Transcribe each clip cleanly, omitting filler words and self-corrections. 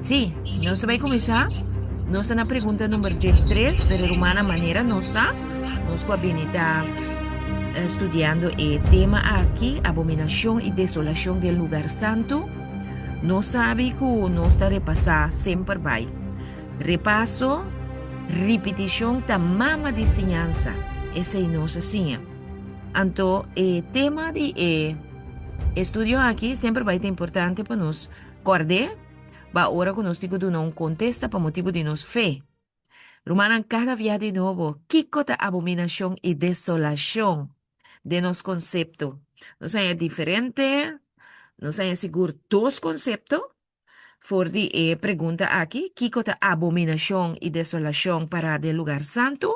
Sí, nos ta bai kuminsá. Nos ta na pregunta number 13, pero rumannan manera nos sa, nos ku a bini ta studiando e tema aki, abominashon i desolashon den lugar santu. Nos sabi ku nos ta repasá semper bai. Repaso, ripitishon ta mama di siñansa, esei nos a siña. Anto e tema di e estudio aki semper bai ta importante pa nos kòrd'é, ba ora ku nos tin ku duna un kontesta pa motibu di nos fe. Rumannan, kada bia di nobo, kiko ta abominashon i desolashon den nos konsepto? Nos haña diferente, nos haña sigur dos konsepto for di e pregunta aki, kiko ta abominashon i desolashon pará den lugar santu?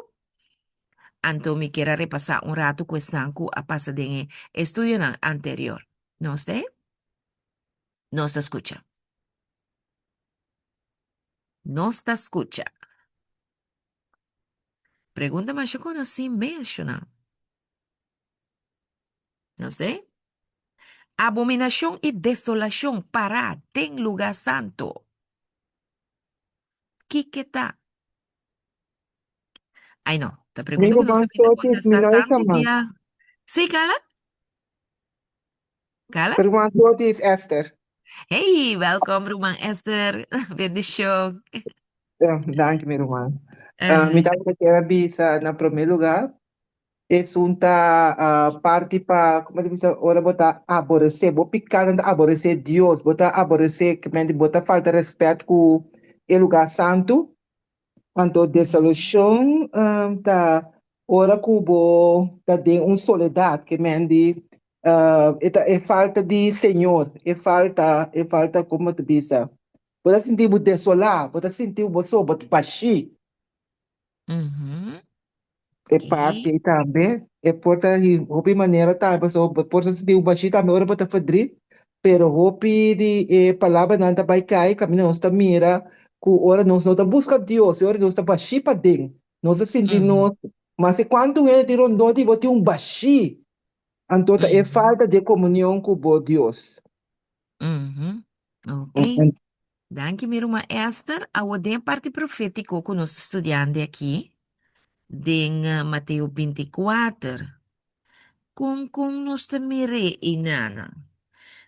Anto mi kier a repasá un ratu ku esnan ku a pasa den e estudionan anterior. Nos ta? Nos ta skucha. Nos ta skucha. Pregunta masha konosí menshoná. Nos ta? Abominashon i desolashon pará den lugá santu. Kiko ta? Ai no, ta pregunta Mi ku nos ruman a pinta Sotis, mi kontestá no e tantu sama. bia. Sí, Carla? Carla? Ruman Sotis, Esther. Hey, welkom ruman Esther. Bendishon. Ja, danki mi ruman. Mi tabata kier a bisa na promé lugá, esun ta parti pa, komo ta bisa, ora bo ta aboresé, bo pikánan ta aboresé Dios, bo ta aboresé, bo ta falta rèspèt ku e lugá santu. Anto desolushon ta ora ku bo ta den un soledat, ke men di e ta e falta di Señor, e falta, e falta komo ta bisa, bo ta sinti bo desolá, bo ta sinti bo so, bo ta bashí. E parti ei tambe, e por ta hopi manera tambe pasobra bo por ta sinti bo bashí tambe ora bo ta verdriet, pero hopi di e palabranan ta bai kai kaminda nos ta mira ku ora nos no ta buska Dios, e ora nos ta bashí paden, nos ta sinti nos maske kuantu hende tin rondó di bo tin un bashí, anto ta e falta di e komunion ku bo Dios. Ok. Danki mi ruman Esther. Awo den e parti profétiko ku nos ta studiando aki den Mateo 24, kon kon nos ta mir'é einana?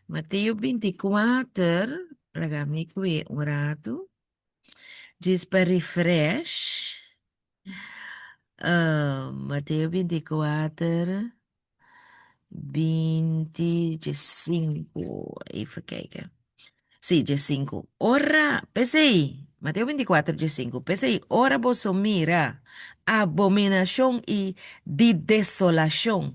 Mateo 24, laga mi kue un ratu, djis pa refresh. Mateo 24, 25, even kijken. Sí, 15. Ora, p'esei, Mateo 24, 15, p'esei, ora boso mira abominashon i di desolashon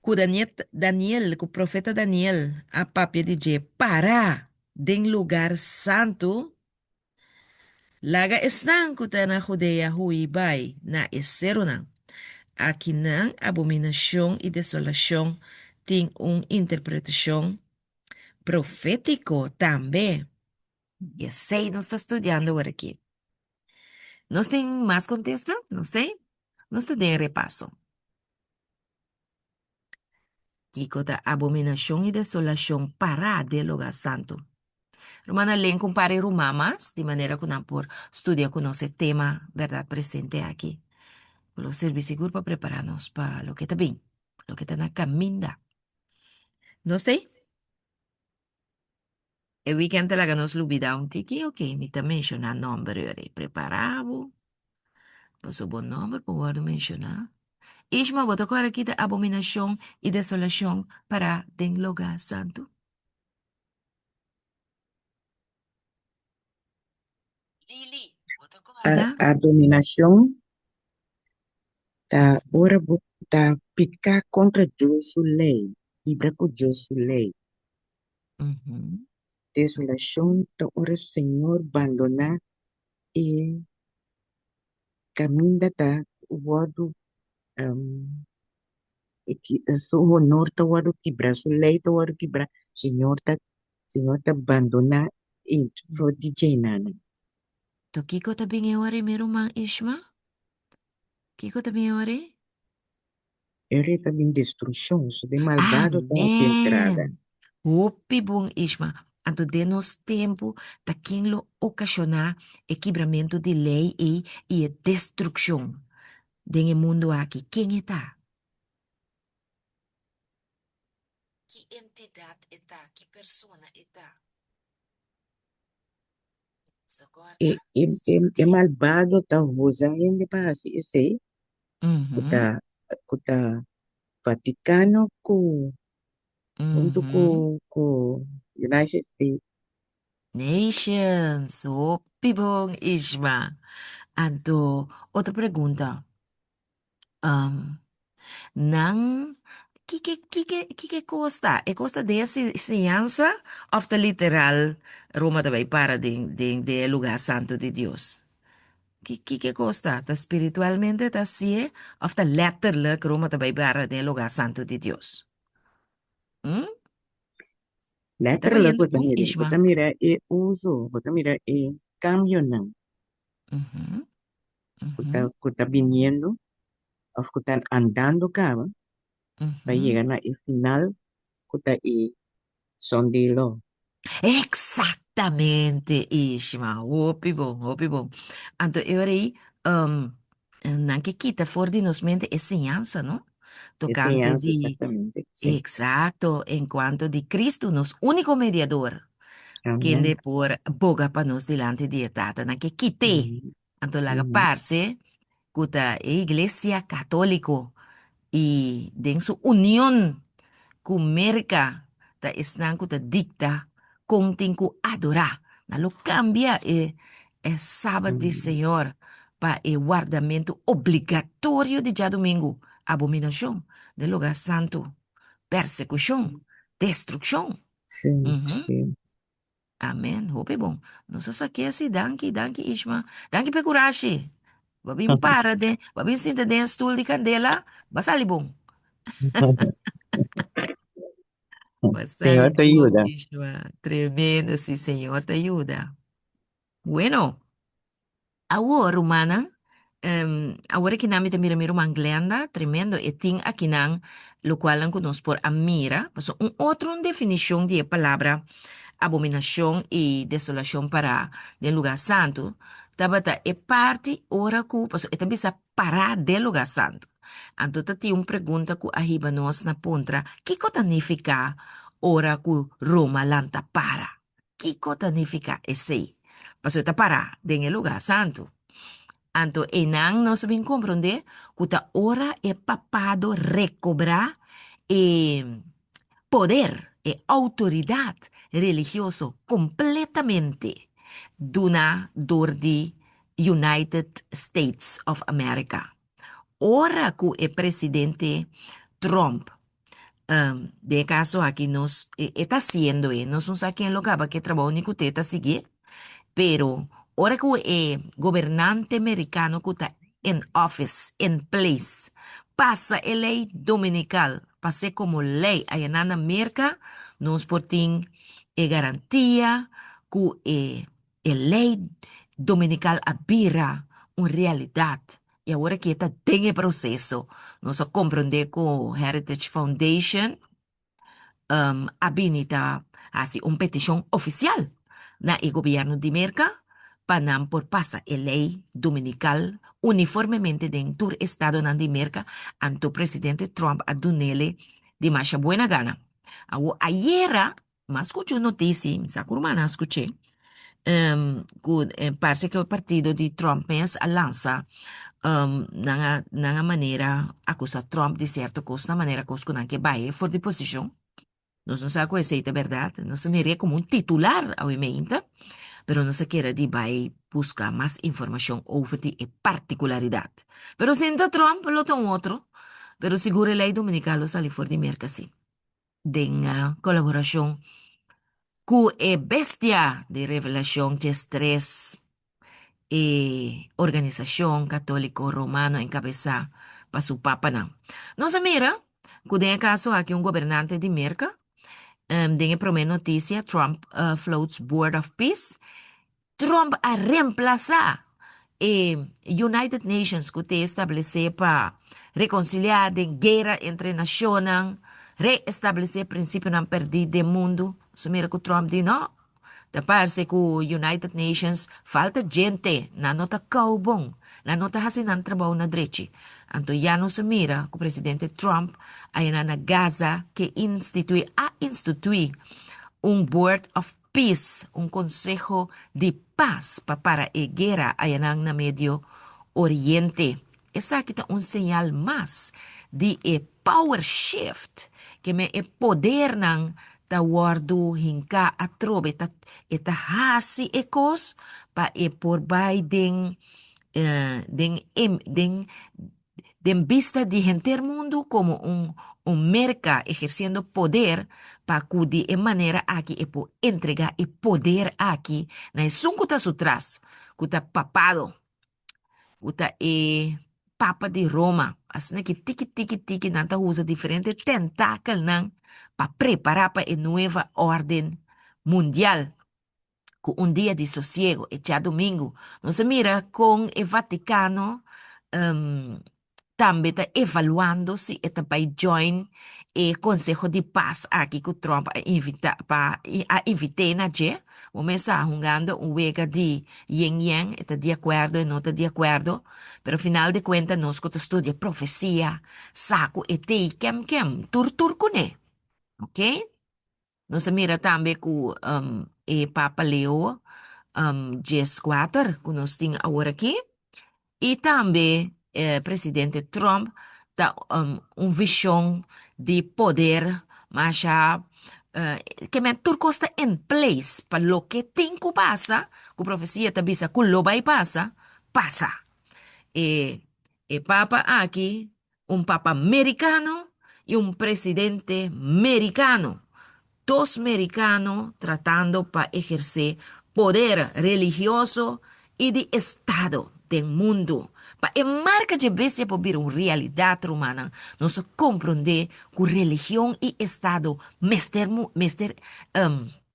ku Daniel, Daniel, ku profeta Daniel a papia di dje, para den lugar santu, Laga esnan ku ta na Judea hui bai na e serunan. Akinan abominashon i desolashon tin un interpretashon profétiko tambe. I esei nos ta studiando awor aki. Nos tin mas kontesta? Nos tin? Nos ta den repaso. Kiko ta abominashon i desolashon pará den lugá santu? Rumannan len ku un par di ruman mas, di manera ku nan por studia ku nos e tema Bèrdat Presente aki, ku lo sirbi sigur pa prepará nos pa loke ta bin, loke ta na kaminda. Nos ta ei? E wikènt ta laga nos lubidá un tiki? Oke, mi ta menshoná nòmber yora. Prepará bo, pasobra bo nòmber por wòrdu menshoná. Ishma, bo ta kòrda kita abominashon i desolashon pará den lugá santu? Lili, bo ta kòrda? Abominashon ta ora bo ta piká kontra Dios su lei, kibra ku Dios su lei. Desolashon ta ora Señor bandoná e kaminda ta wòrdu su honor ta wòrdu kibrá, su lei ta wòrdu kibrá, Señor ta Señor ta bandoná e for di djenanan. To kiko ta bin e ora ei, mi ruman Ishma? Kiko ta bin e ora ei? E ora ei ta bin destrukshon, so den malbado ta hasi entrada. Amen! Hopi bon, Ishma. Anto den nos tempu ta ken lo okashoná e kibramentu di lei ei i e destrukshon den e mundu aki? Ken e ta? Ki entidat e ta? Ki persona e ta? Nos ta kòrda? E, e, Nos e, e studi'é. malbado ta usa hende pa hasi esei, ku ta, ku ta Vaticano ku huntu ku ku United States. Nations, hopi bon Ishma. Anto otro pregunta. Um, nan kiko kiko kiko e kos ta? E kos ta den e siñansa òf ta literal Roma ta bai para den den den e lugá santu di Dios? Ki kiko e kos ta? Ta spiritualmente ta hasié òf ta lètterlik Roma ta bai para den e lugá santu di Dios? Hm? E ta Lètterlik bayendo bo ta bon, mira, bo Ishma. ta mira e uso, bo ta mira e kambionan ku ta ku ta biniendo òf ku ta andando kaba pa yega na e final ku ta e Sunday Law. Exactamente, Ishma. Hopi bon, hopi bon. Anto e ora ei, nan ke kita for di nos mente e siñansa, no? E Tocante siñansa, di, exactamente, sí. exacto, en cuanto di Cristo, nos único mediador, Amen. kende por boga pa nos dilanti di e Tata. Nan ke kit'é. Anto laga parse ku ta e Iglesia Katóliko i den su union ku Merka ta esnan ku ta dikta kon tin ku adorá. Nan lo kambia e e Sabat di Señor pa e wardamentu obligatorio di djadumingu, abominashon den lugá santu, persekushon, destrukshon. Sí, sí. Amen, hopi bon. Nos a saké si, danki, danki Ishma. Danki p'e kurashi. Bo bin para den, bo bin sinta den e stul di kandela, bo a sali bon. Bo a sali Señor ta bon, yuda. Ishma. Tremendo, si Señor ta yuda. Bueno. Awor, rumannan, awor akinan mi ta mira mi ruman Glenda, tremendo, e tin akinan lokualnan ku nos por a mira. Pasobra un otro un definishon di e palabra abominashon i desolashon pará den lugá santu tabata e parti ora ku, pasobra e ta bisa pará den lugá santu. Anto ta tin un pregunta ku a hiba nos na puntra, kiko ta nifiká ora ku Roma lanta para? Kiko ta nifiká esei? Pasobra e ta pará den e lugá santu. Anto einan nos a bin komprondé ku ta ora e papado rekobrá e poder, e outoridat religioso kompletamente duná dor di United States of America. Ora ku e presidente Trump Den e kaso aki nos e ta hasiendo e, nos no sa ken lo kaba ku e trabou ni ku te ta sigui, pero ora ku e gobernante merikano ku ta in office, in place, pasa e lei dominikal pas'é komo lei ayanan na Merka, nos por tin e garantia ku e E lei dominikal a bira un realidat i awor aki e ta den e proseso. Nos a komprondé ku Heritage Foundation a bini ta hasi un petishon ofisial na e gobièrnu di Merka pa nan por pasa e lei dominikal uniformemente den tur estadonan di Merka, anto presidente Trump a dunele di masha buena gana. Awor ayera Mi a skucha un notisi, mi sa ku rumannan a skuch'é, ku parse ku e partido di Trump mes a lansa nan a nan a manera akusá Trump di sierto kosnan, manera kos ku nan ke bai for di posishon. Nos no sa ku esei ta bèrdat, nos a mir'é komo un titular awe meinta, pero nos a kere di bai buska mas informashon over di e partikularidat. Pero si no ta Trump lo ta un otro, pero sigur e lei dominikal lo sali for di Merka si. Den kolaborashon ku e bestia di Revelashon 13, e organisashon katóliko romano enkabesá pa su papanan. Nos a mira ku den e kaso aki un gobernante di Merka, den e promé notisia Trump floats Board of Peace, Trump a remplasá e United Nations ku te establesé pa rekonsiliá den guera entre nashonnan, reestablesé prinsipionan pèrdí den mundu. Nos a mira ku Trump di no. Ta parse ku United Nations falta djente, nan no ta kou bon, nan no ta hasi nan trabou na drechi. Anto ya nos a mira ku presidente Trump a yena na Gaza ke instituí, a instituí un Board of Peace, un konseho di pas pa para e guera ayanan na Medio Oriente. Esaki ta un señal mas di e power shift, ke men e podernan ta wòrdu hinká atrobe, ta e ta hasi e kos pa e por bai den den den den bista di henter mundu komo un un Merka ehersiendo poder pa ku di e manera aki e por entregá e poder aki na esun ku ta su tras, ku ta papado. ku ta e Papa di Roma. Asina ki tiki tiki tiki nan ta usa diferente tentakelnan pa prepará pa e nueva órden mundial. Ku un dia di sosiego, e djadumingu, nos a mira kon e Vatikano tambe ta evaluando si e ta bai join e Conseho di Paz aki cu Trump a invita pa a invit'é na dje. Bo mes sa hungando un wega di yin yang, e ta di acuerdo e no ta di acuerdo, pero final di cuenta nos cu ta studia profecia sa cu e t'ei kem kem, tur tur cune. Ok? Nos a mira tambe ku e Papa Leo dieskuater ku nos tin awor aki i tambe presidente Trump ta un vishon di poder masha ke men tur kos ta in place pa loke tin ku pasa ku profesia ta bisa ku lo bai pasa, pasa. E e Papa aki un papa mericano y un presidente mericano. Dos mericano tratando pa eherce poder religioso y di estado den mundo. Pa e marca dje bestia por bira un realidad, rumannan, nos a comprende cu religion y estado mester mester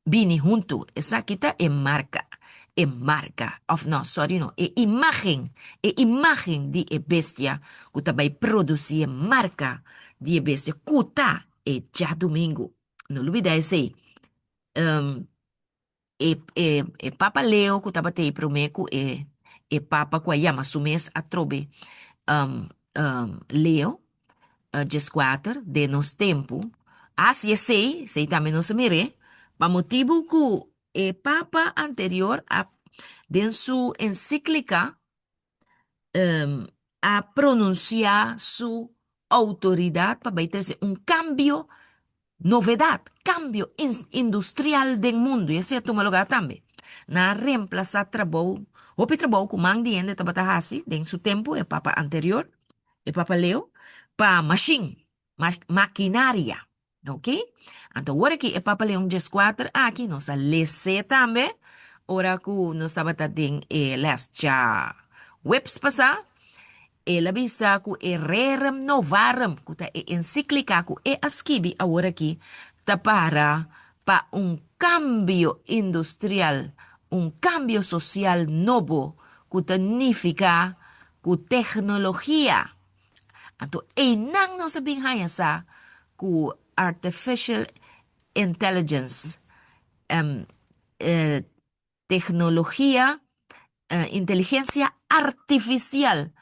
Bini huntu, esaki ta e marka, e marka, òf no, sòri no, e imágen, e imágen di e bestia ku ta bai produsí e marka di e bestia ku ta e djadumingu. No lubidá esei. E, e, e Papa Leo ku tabata ei promé ku e, e Papa ku a yama su mes atrobe Leo, dieskuater den nos tempu. Hasi esei, esei tambe nos a mir'é, pa motibu ku e papa anterior a den su ensíklika a pronunsiá su outoridat pa bai trese un kambio, novedat, kambio industrial den mundu, i esei a tuma lugá tambe. Nan a remplasá trabou, hopi trabou ku man di hende tabata hasi den su tempu, e papa anterior. E Papa Leo, pa mashin, makinaria. Ok? Anto awor aki e Papa Leon dieskuater aki nos a les'é tambe ora ku nos tabata den e les djaweps pasá. El a bisa ku e Rerum Novarum, ku ta e ensiklika ku e a skibi awor aki, ta para pa un kambio industrial, un kambio sosial nobo ku ta nifiká ku teknologia. Anto einan nos a bin haña sa ku artificial intelligence, teknologia, inteligensia artifisial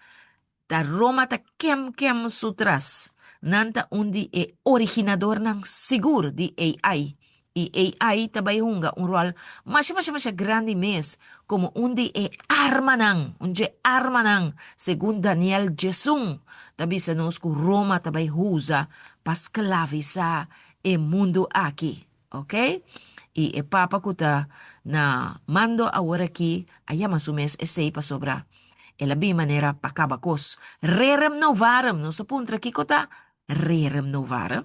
ta Roma ta kem kem su tras. Nan ta un di e originadornan sigur di AI. I AI ta bai hunga un ròl masha masha masha grandi mes komo un di e armanan, un dje armanan, segun Daniel Djesun ta bisa nos ku Roma ta bai usa pa sklavisá e mundu aki. Ok? I e papa ku ta na mando aworakí a yama su mes esei pasobra el a bin manera pa kaba kos. Rerum novarum, nos a puntra kiko ta rerum novarum?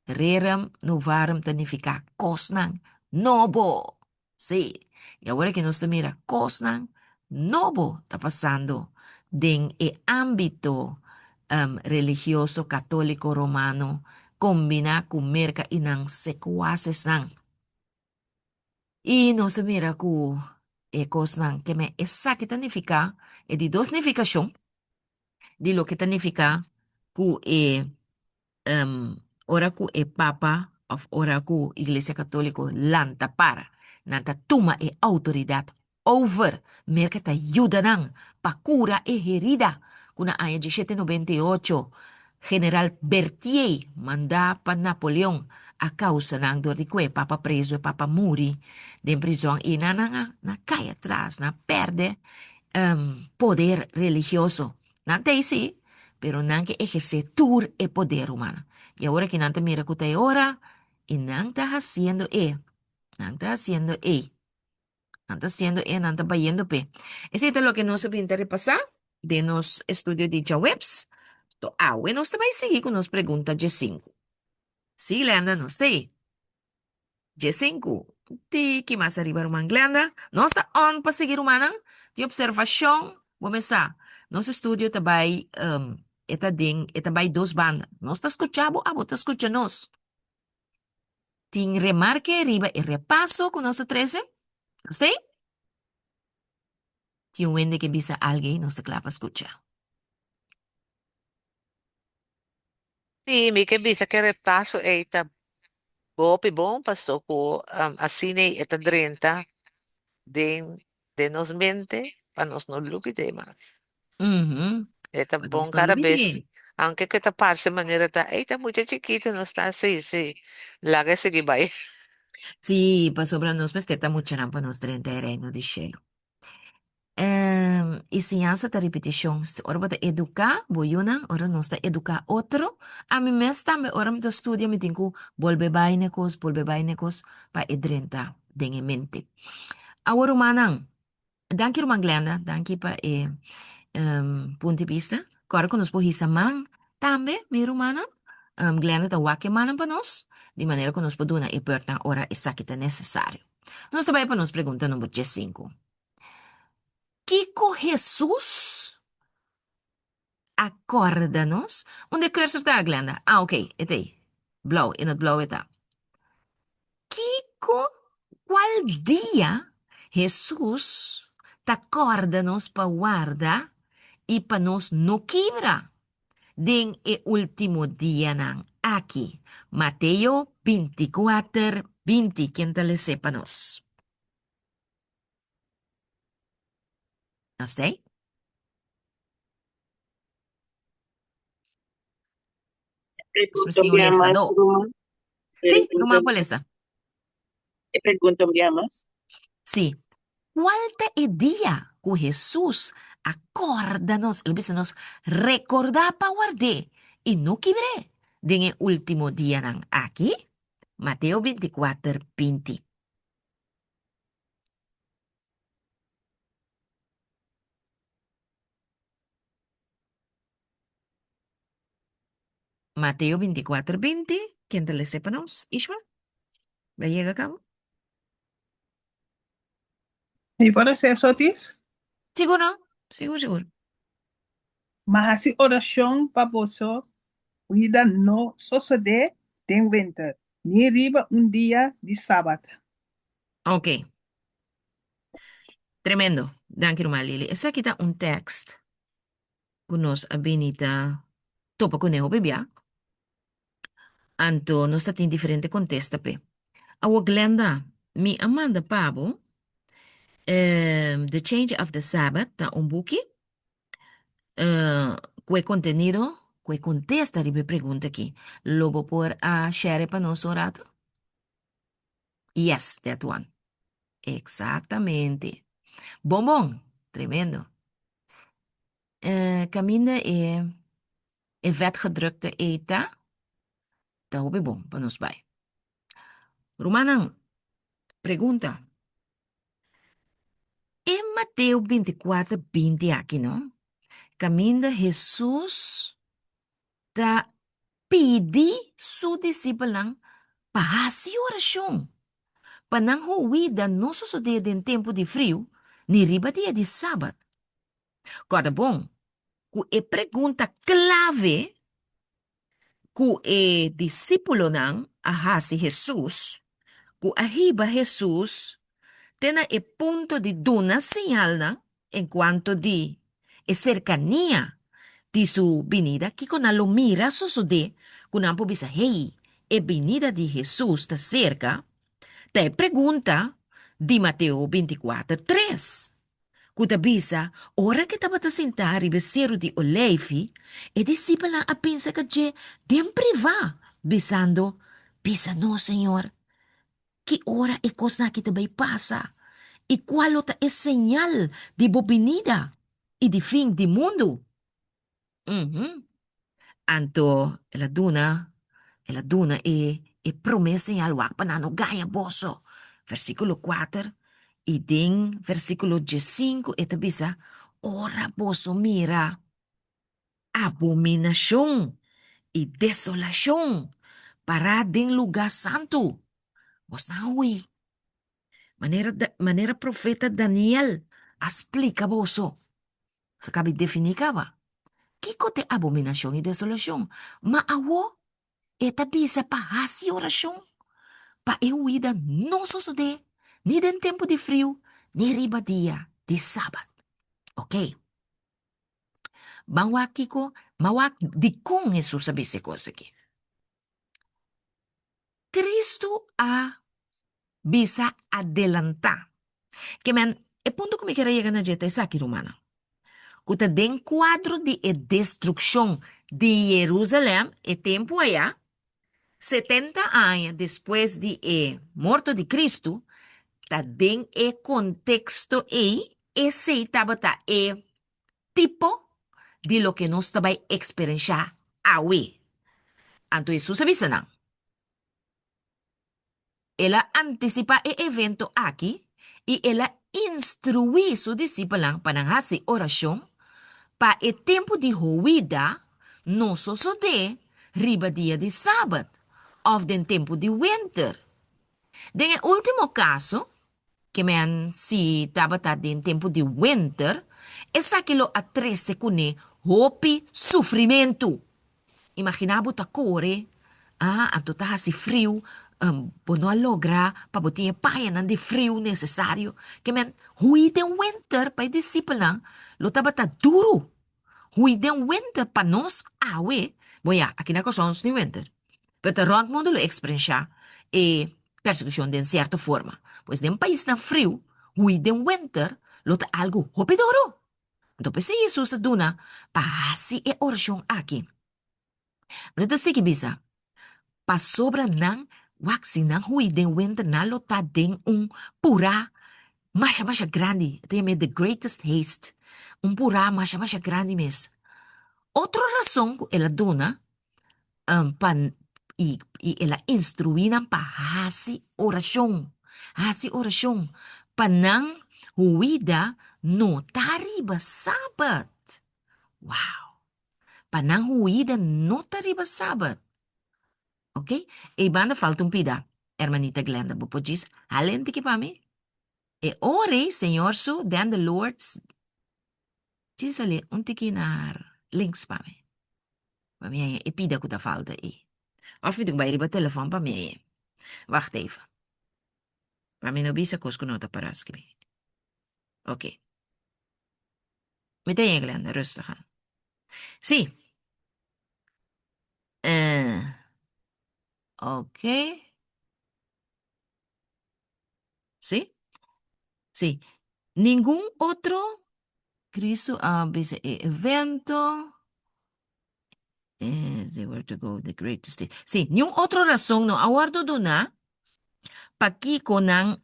Rerum novarum ta nifiká kosnan nobo. Sí, i awor aki nos ta mira kosnan nobo ta pasando den e ámbito religioso katóliko romano kombiná ku Merka i nan sekuasesnan. I nos a mira ku e kosnan ke men esaki ta nifiká, e di dos nifikashon di loke ta nifiká ku e ora ku e papa òf ora ku Iglesia Katóliko lanta para. Nan ta tuma e outoridat over. Merka ta yuda nan pa kura e herida ku na aña dieshete 98 General Berthier mandá pa Napoleon a kausa nan dor di ku e papa prezu, e papa muri den prizòn i nan a nan a kai atras, nan a pèrdè poder religioso. Nan ta ei sí, pero nan ke ehersé tur e poder humano. I awor aki nan ta mira ku ta e ora i nan ta hasiendo e, nan ta hasiendo ei. Nan ta hasiendo e, nan ta bayendo p'e. Esei ta loke nos a bin ta repasá den nos estudio di djaweps. To awe nos ta bai sigui ku nos pregunta djesinku. Sí, Glenda, nos ta ei. Djesinku. Tiki mas ariba, ruman Glenda. Nos ta on pa sigui, rumannan. Tin observashon, bo mes sa. Nos estudio ta bai, e ta den, e ta bai dos banda. Nos ta skucha bo, abo ta skucha nos. Tin remarke riba e repaso ku nos a trese? Nos ta ei? Tin un hende ke bisa algu ei, nos ta kla pa skucha. Sí, mi ke bisa ku e repaso ei ta hopi bon paso ku asina ei e ta drenta den den nos mente pa nos no lubid'é mas. E ta Pa bon nos no kada lubid'é. bes, aunke ku e ta parse manera ta ei ta mucha chikito nos ta sí sí laga e sigui bai. Sí, pasobra nos mester ta muchanan pa nos drenta e Reino di Shelu. I siñansa ta ripitishon. Ora bo ta eduká bo yunan, ora nos ta eduká otro, ami mes tambe ora mi ta studia mi tin ku bolbe bai na e kos, bolbe bai na e kos pa e drenta den e mente. Awor rumannan, danki ruman Glenda, danki pa e punto di bista. Kòrda ku nos por hisa man tambe, mi rumannan. Glenda ta wak e mannan pa nos, di manera ku nos por duna e beurtnan ora esaki ta nesesario. Nos ta bai pa nos pregunta number diesinku. Kiko Hesus a kòrda nos? Unda e cursor ta, Glenda? Ah, ok, e ta ei. Blou, in het blou e ta. Kiko, kual dia Hesus ta kòrda nos pa warda i pa nos no kibra den e último dianan aki? Mateo 24, 20, ken ta les'é pa nos? Nos ta ei? Nos mester un lesadó. Sí, ruman por lesa. E pregunta un bia mas? Sí. Kual ta e dia ku Hesus a kòrda nos? El a bisa nos, Rekordá pa ward'é i no kibr'é den e último dianan aki. Mateo 24, 20. Mateo 24, 20. Ken ta lesa pa nos? Ishma? Bo a yega kaba? Mi por hasi eso, Tis? Sigur no? Sigur, sigur. Ma hasi orashon pa boso huida no sosodé den winter, ni riba un dia di sabat. Ok. Tremendo. Danki ruman Lily. Esaki ta un tekst ku nos a bini ta topa kuné hopi bia. Anto nos ta tin diferente kontesta p'e. Awor Glenda, mi a manda pa bo The Change of the Sabbath ta un buki ku e kontenido ku e kontesta riba e pregunta aki. Lo bo por a share pa nos un rato? Yes, that one. Exactamente. Bon bon, tremendo. Caminda e e vetgedrukte ei ta, ta hopi bon pa nos bai. Rumannan, pregunta. E Mateo 24, 20 aki no, caminda Hesus ta pidi su disipelnan pa hasi orashon pa nan huida no sosodé den tempu di friu ni riba dia di sabat. Kòrda bon ku e pregunta klave ku e disípulonan a hasi Hesus, ku a hiba Hesus te na e punto di duna señalnan en kuanto di e serkania di su binida, kiko nan lo mira sosodé ku nan por bisa, Hey, e binida di Hesus ta serka? Ta e pregunta. di Mateo 24, 3, ku ta bisa, Ora ku e tabata sintá riba e Seru di Oleifi, e disipelnan a pensa ka dje den privá, bisando, Bisa nos, Señor, ki ora e kosnan aki ta bai pasa, i kua lo ta e señal di bo binida i di fin di mundu? Uhum. Anto el a duna, el a duna e e promé señal wak pa nan no gaña boso. Versíkulo kuater i den versíkulo diesinku e ta bisa, Ora boso mira abominashon i desolashon pará den lugá santu, bosnan hui. Manera manera profeta Daniel a splika boso. Sa kabi definí kaba. Kiko ta e abominashon i desolashon? Ma awo e ta bisa pa hasi orashon pa e huida no sosodé ni den tempu di friu ni riba dia di sabat. Oke. Ban wak kiko, ma wak dikon Hesus a bisa e kos aki. Kristu a bisa adelantá. Ke men, e punto ku mi kier a yega na dje ta esaki, rumannan, ku ta den kuadro di e destrukshon di Yerusalèm e tempu ayá, 70 aña despues di e morto di Kristu, ta den e konteksto ei esei tabata e tipo di loke nos ta bai eksperenshá awe. Anto Hesus a bisa nan, El a antisipá e evento aki i el a instruí su disipelnan pa nan hasi orashon pa e tempu di huida no sosodé riba dia di sabat òf den tempu di wenter. Den e último kaso, Ke men si tabata den tempu di wenter, esaki lo a trese kuné hopi sufrimentu. Imaginá bo ta kore, ah, anto ta hasi friu, bo no a logra pa bo tin e pañanan di friu nesesario. Ke men hui den wenter pa e disipelnan lo tabata duru. Hui den wenter pa nos awe, bon ya, aki na Kòrsou nos tin wenter, pero ta rònt mundu lo eksperenshá e persekushon den sierto forma. Pues den paisnan friu, hui den wenter lo ta algu hopi duru. Anto p'esei Hesus a duna pa hasi e orashon aki. Anto ta sigui bisa, Pasobra nan wak si nan hui den wenter nan lo ta den un purá masha masha grandi, e ta yam'é the greatest haste, un purá masha masha grandi mes. Otro rason ku el a duna pa i i el a instruí nan pa hasi orashon, hasi orashon pa nan huida no ta riba sabat. Wow! Pa nan huida no ta riba sabat. Ok, ei banda falta un pida, hermanita Glenda, bo por djis hala un tiki pa mi? E ora ei Señor su, then the Lord's, djis ale un tiki na links pa mi, pa mi haña e pida ku ta falta ei. Òf mi tin ku bai riba telefòn pa mi hañ'é. Wacht even. Pa mi no bisa kos ku no ta para skibí. Ok. Mi ta hañ'é, Glenda, rustig aan. Sí. Eh, ok. Sí? Sí. Ningun otro Cristo a bisa e evento. Eh, they were to go the greatest state. Sí, niun otro razón no a wordo duna pakiko nan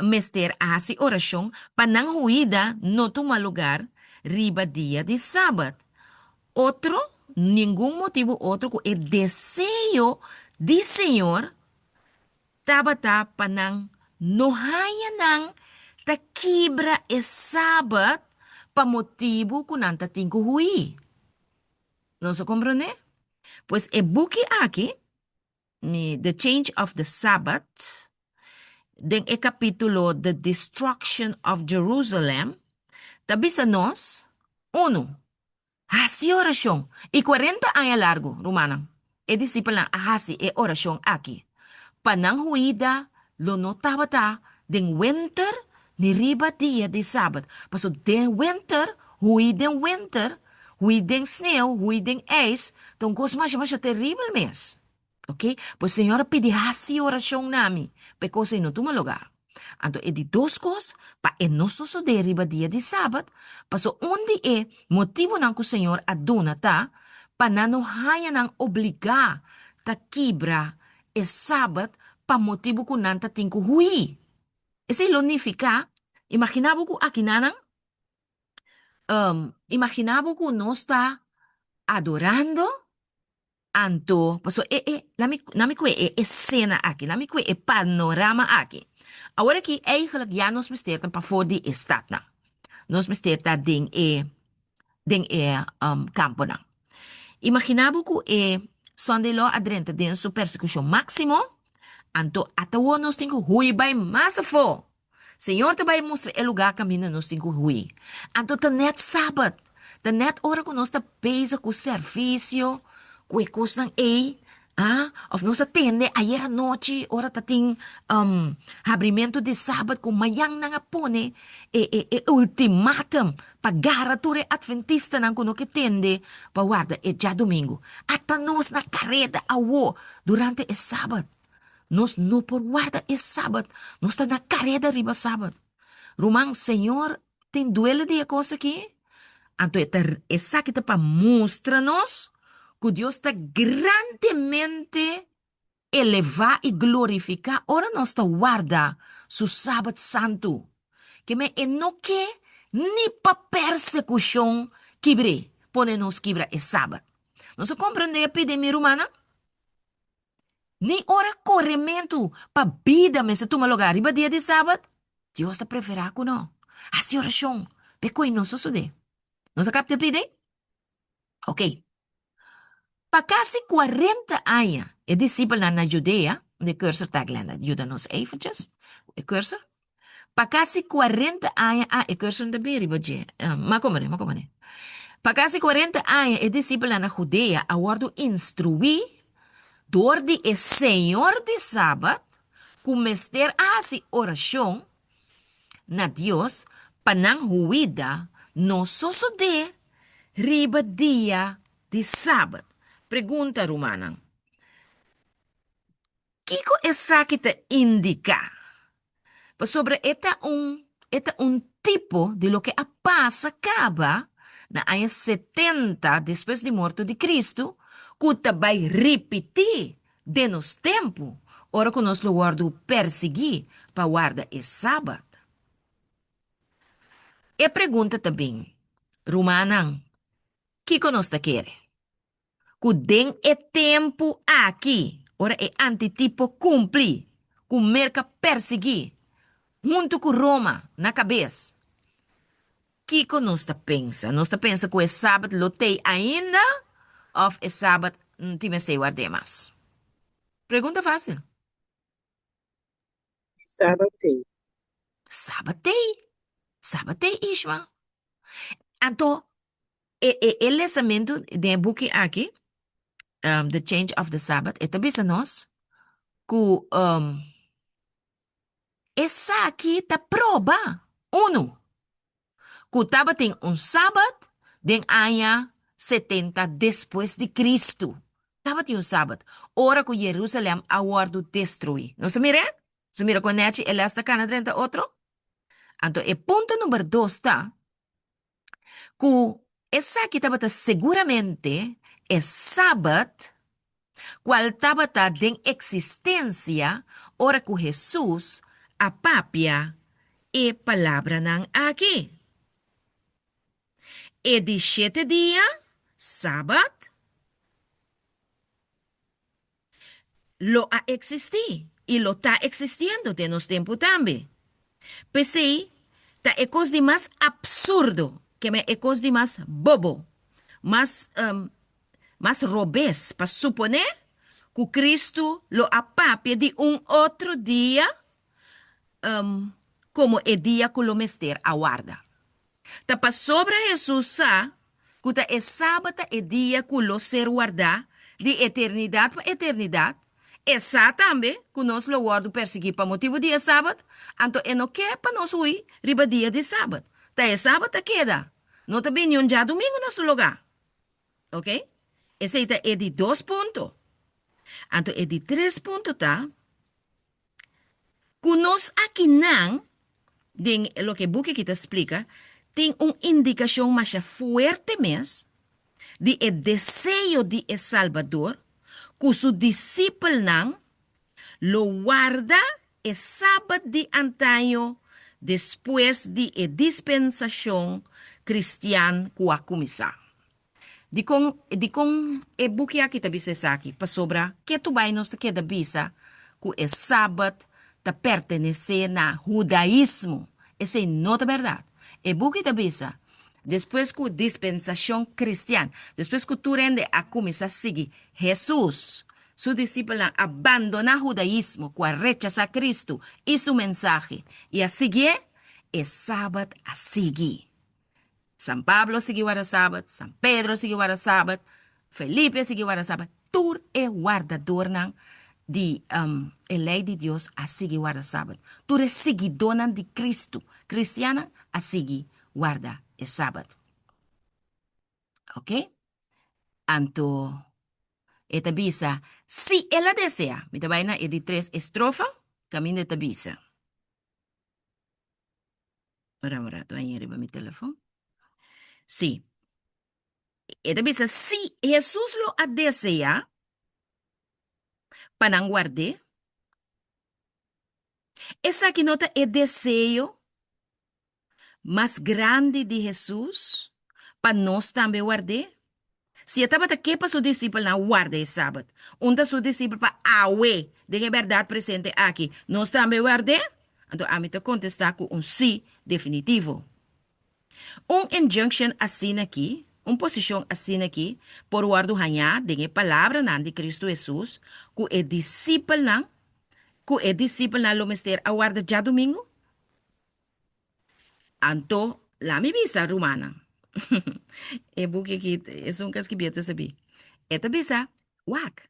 mester a hasi orashon pa nan huida no tuma lugar riba dia di sabat. Otro, ningun motibu otro ku e deseo di Señor tabata pa nan no haña nan ta kibra e sabat pa motibu ku nan ta tin ku hui. Nos a komprondé? Pues e buki aki Mi The Change of the Sabbath, den e kapítulo The Destruction of Jerusalem, ta bisa nos, Unu, hasi orashon. I kuarenta aña largu, rumannan, e disipelnan a hasi e orashon aki, pa nan huida lo no tabata den wenter ni riba dia di sabat. Pasobra den wenter, hui den wenter, hui den sneu, hui den ijs, ta un kos masha masha teribel mes. Ok, pues Señor a pidi hasi orashon na mi pa e kos ei no tuma lugá. Anto e di dos kos, pa e no sosodé riba dia di sabat, paso un di e motibunan ku Señor a duna ta pa nan no haña nan obligá ta kibra e sabat pa motibu ku nan ta tin ku hui. Esei lo nifiká, imaginá bo ku akinanan, imaginá bo ku nos ta adorando, Anto, paso e e, la mi, na mi kue e esena aki, la mi kue e panorama aki. Awor aki eigenlijk ya nos mester ta pafó di e stadnan. Nos mester ta den e, den e um, kamponan. Imagina bo ku e Sunday Law a drenta den su persekushon máksimo, anto atawó nos tin ku hui bai mas afó. Señor ta bai mustra e lugá kaminda nos tin ku hui. Anto ta nèt sabat, ta nèt ora ku nos ta bezig ku servisio, ku e kosnan ei, ah, òf nos a tende ayer anochi ora ta tin habrimentu di sabat ku mayan nan a pone e e e ultimatum pa gara tur e atventistanan ku no ke tende pa warda e djadumingu. Ata nos na kareda awo durante e sabat. Nos no por warda e sabat. Nos ta na kareda riba sabat. Ruman, Señor tin duele di e kos aki. Anto e ta esaki ta pa mustra nos ku Dios ta grandemente elevá i glorifiká ora nos ta warda su sabat santu. Ke men e no ke ni pa persekushon kibr'é, pone nos kibra e sabat. Nos a komprendé e pidi, mi rumannan? Ni ora korementu pa bida mester tuma lugá riba dia di sabat, Dios ta preferá ku no. Hasi orashon p'e koi no sosodé. Nos a kapta pidi? Oke. Pa kasi kuarenta aña, e disipelnan na Judea, de cursor ta Glenda, yuda nos eventjes, e cursor. Pa kasi kuarenta aña, ah, e cursor no ta bin riba dje, ma komane, ma komane. Pa kasi kuarenta aña e disipelnan na Judea a wòrdu instruí dor di e Señor di Sabat ku mester a hasi orashon na Dios pa nan huida no sosodé riba dia di Sabat. Pregunta, Rumannan, Kiko esaki ta indiká? Pasobra e ta un e ta un tipo di loke a pasa kaba na aña setenta despues di morto di Kristu ku ta bai ripití den nos tempu ora ku nos lo wòrdu persiguí pa warda e Sabat. E pregunta ta bin, Rumannan, kiko nos ta kere? Ku den e tempu aki, ora e antitipo kumpli, ku Merka persiguí, huntu ku Roma na kabes, kiko nos ta pensa? Nos ta pensa ku e Sabat lo tei ainda òf e Sabat no tin mester ward'é mas? Pregunta fásil. Sabat tei. Sabat tei. Sabat tei, Ishma. Anto, E e e lesamentu den e buki aki, um, The Change of the Sabbath, e ta bisa nos ku um, esaki ta proba, unu, ku tabatin un Sabat den aña 70 despues di Kristu. Tabatin un Sabat, ora ku Jerusalèm a wòrdu destruí. Nos a mir'é? Nos a mira kon nèchi e lès ta kana drenta otro? Anto e punto number dos ta ku esaki tabata seguramente e Sabat kual tabata den eksistensia ora ku Hesus a papia e palabranan aki. E di shete dia, Sabat, lo a eksistí i lo ta eksistiendo den nos tempu tambe. P'esei, ta e kos di mas apsurdo, keme e kos di mas bobo, mas, mas robes pa suponé ku Kristu lo a papia di un otro dia komo e dia ku lo mester a warda. Ta pasobra Hesus sa ku ta e Sabat ta e dia ku lo ser wardá di eternidat pa eternidat, e sa tambe ku nos lo wòrdu persiguí pa motibu di e Sabat, anto e no ke pa nos hui riba dia di Sabat. Ta e Sabat ta keda, no ta bini un djadumingu na su lugá. Oke? Esei ta e di dos punto. Anto e di tres punto ta ku nos akinan, den loke e buki aki ta splika, tin un indikashon masha fuerte mes di e deseo di e Salbador ku su disipelnan lo warda e Sabat di antaño despues di e dispensashon kristian ku a kuminsá. Dikon dikon e buki aki ta bisa esaki? Pasobra ketu bai nos ta keda bisa ku e Sabat ta pertenesé na hudaismo. Esei no ta bèrdat. E buki ta bisa, despues ku dispensashon kristian, despues ku tur hende a kuminsá sigui Hesus, su disipelnan a bandoná hudaismo ku a rechasá Kristu i su mensahe i a siguié, e Sabat a sigui. San Pablo a sigui warda Sabat, San Pedro a sigui warda Sabat, Felipe a sigui warda Sabat, tur e wardadornan di e lei di Dios a sigui warda Sabat. Tur e siguidónan di Kristu, kristiannan, a sigui warda e Sabat. Ok? Anto e ta bisa, si el a deseá, mi ta bai na e di tres estrofa, kaminda e ta bisa. Ora un rato aña riba mi telefon. Sí. E ta bisa, si Hesus lo a deseá pa nan ward'é, esaki no ta e deseo mas grandi di Hesus pa nos tambe ward'é? Si e tabata ke pa su disipelnan warda e Sabat, un ta su disipel pa awe, den e bèrdat presente aki, nos tambe ward'é? Anto ami ta kontestá ku un sí definitivo. Un injunction asina aki, un posishon asina aki, por wòrdu hañá den e palabranan di Kristu Hesus ku e disipelnan ku e disipelnan lo mester a warda djadumingu? Anto, la mi bisa, rumannan, e buki aki, esun ku a skibié ta sabí. E ta bisa, Wak,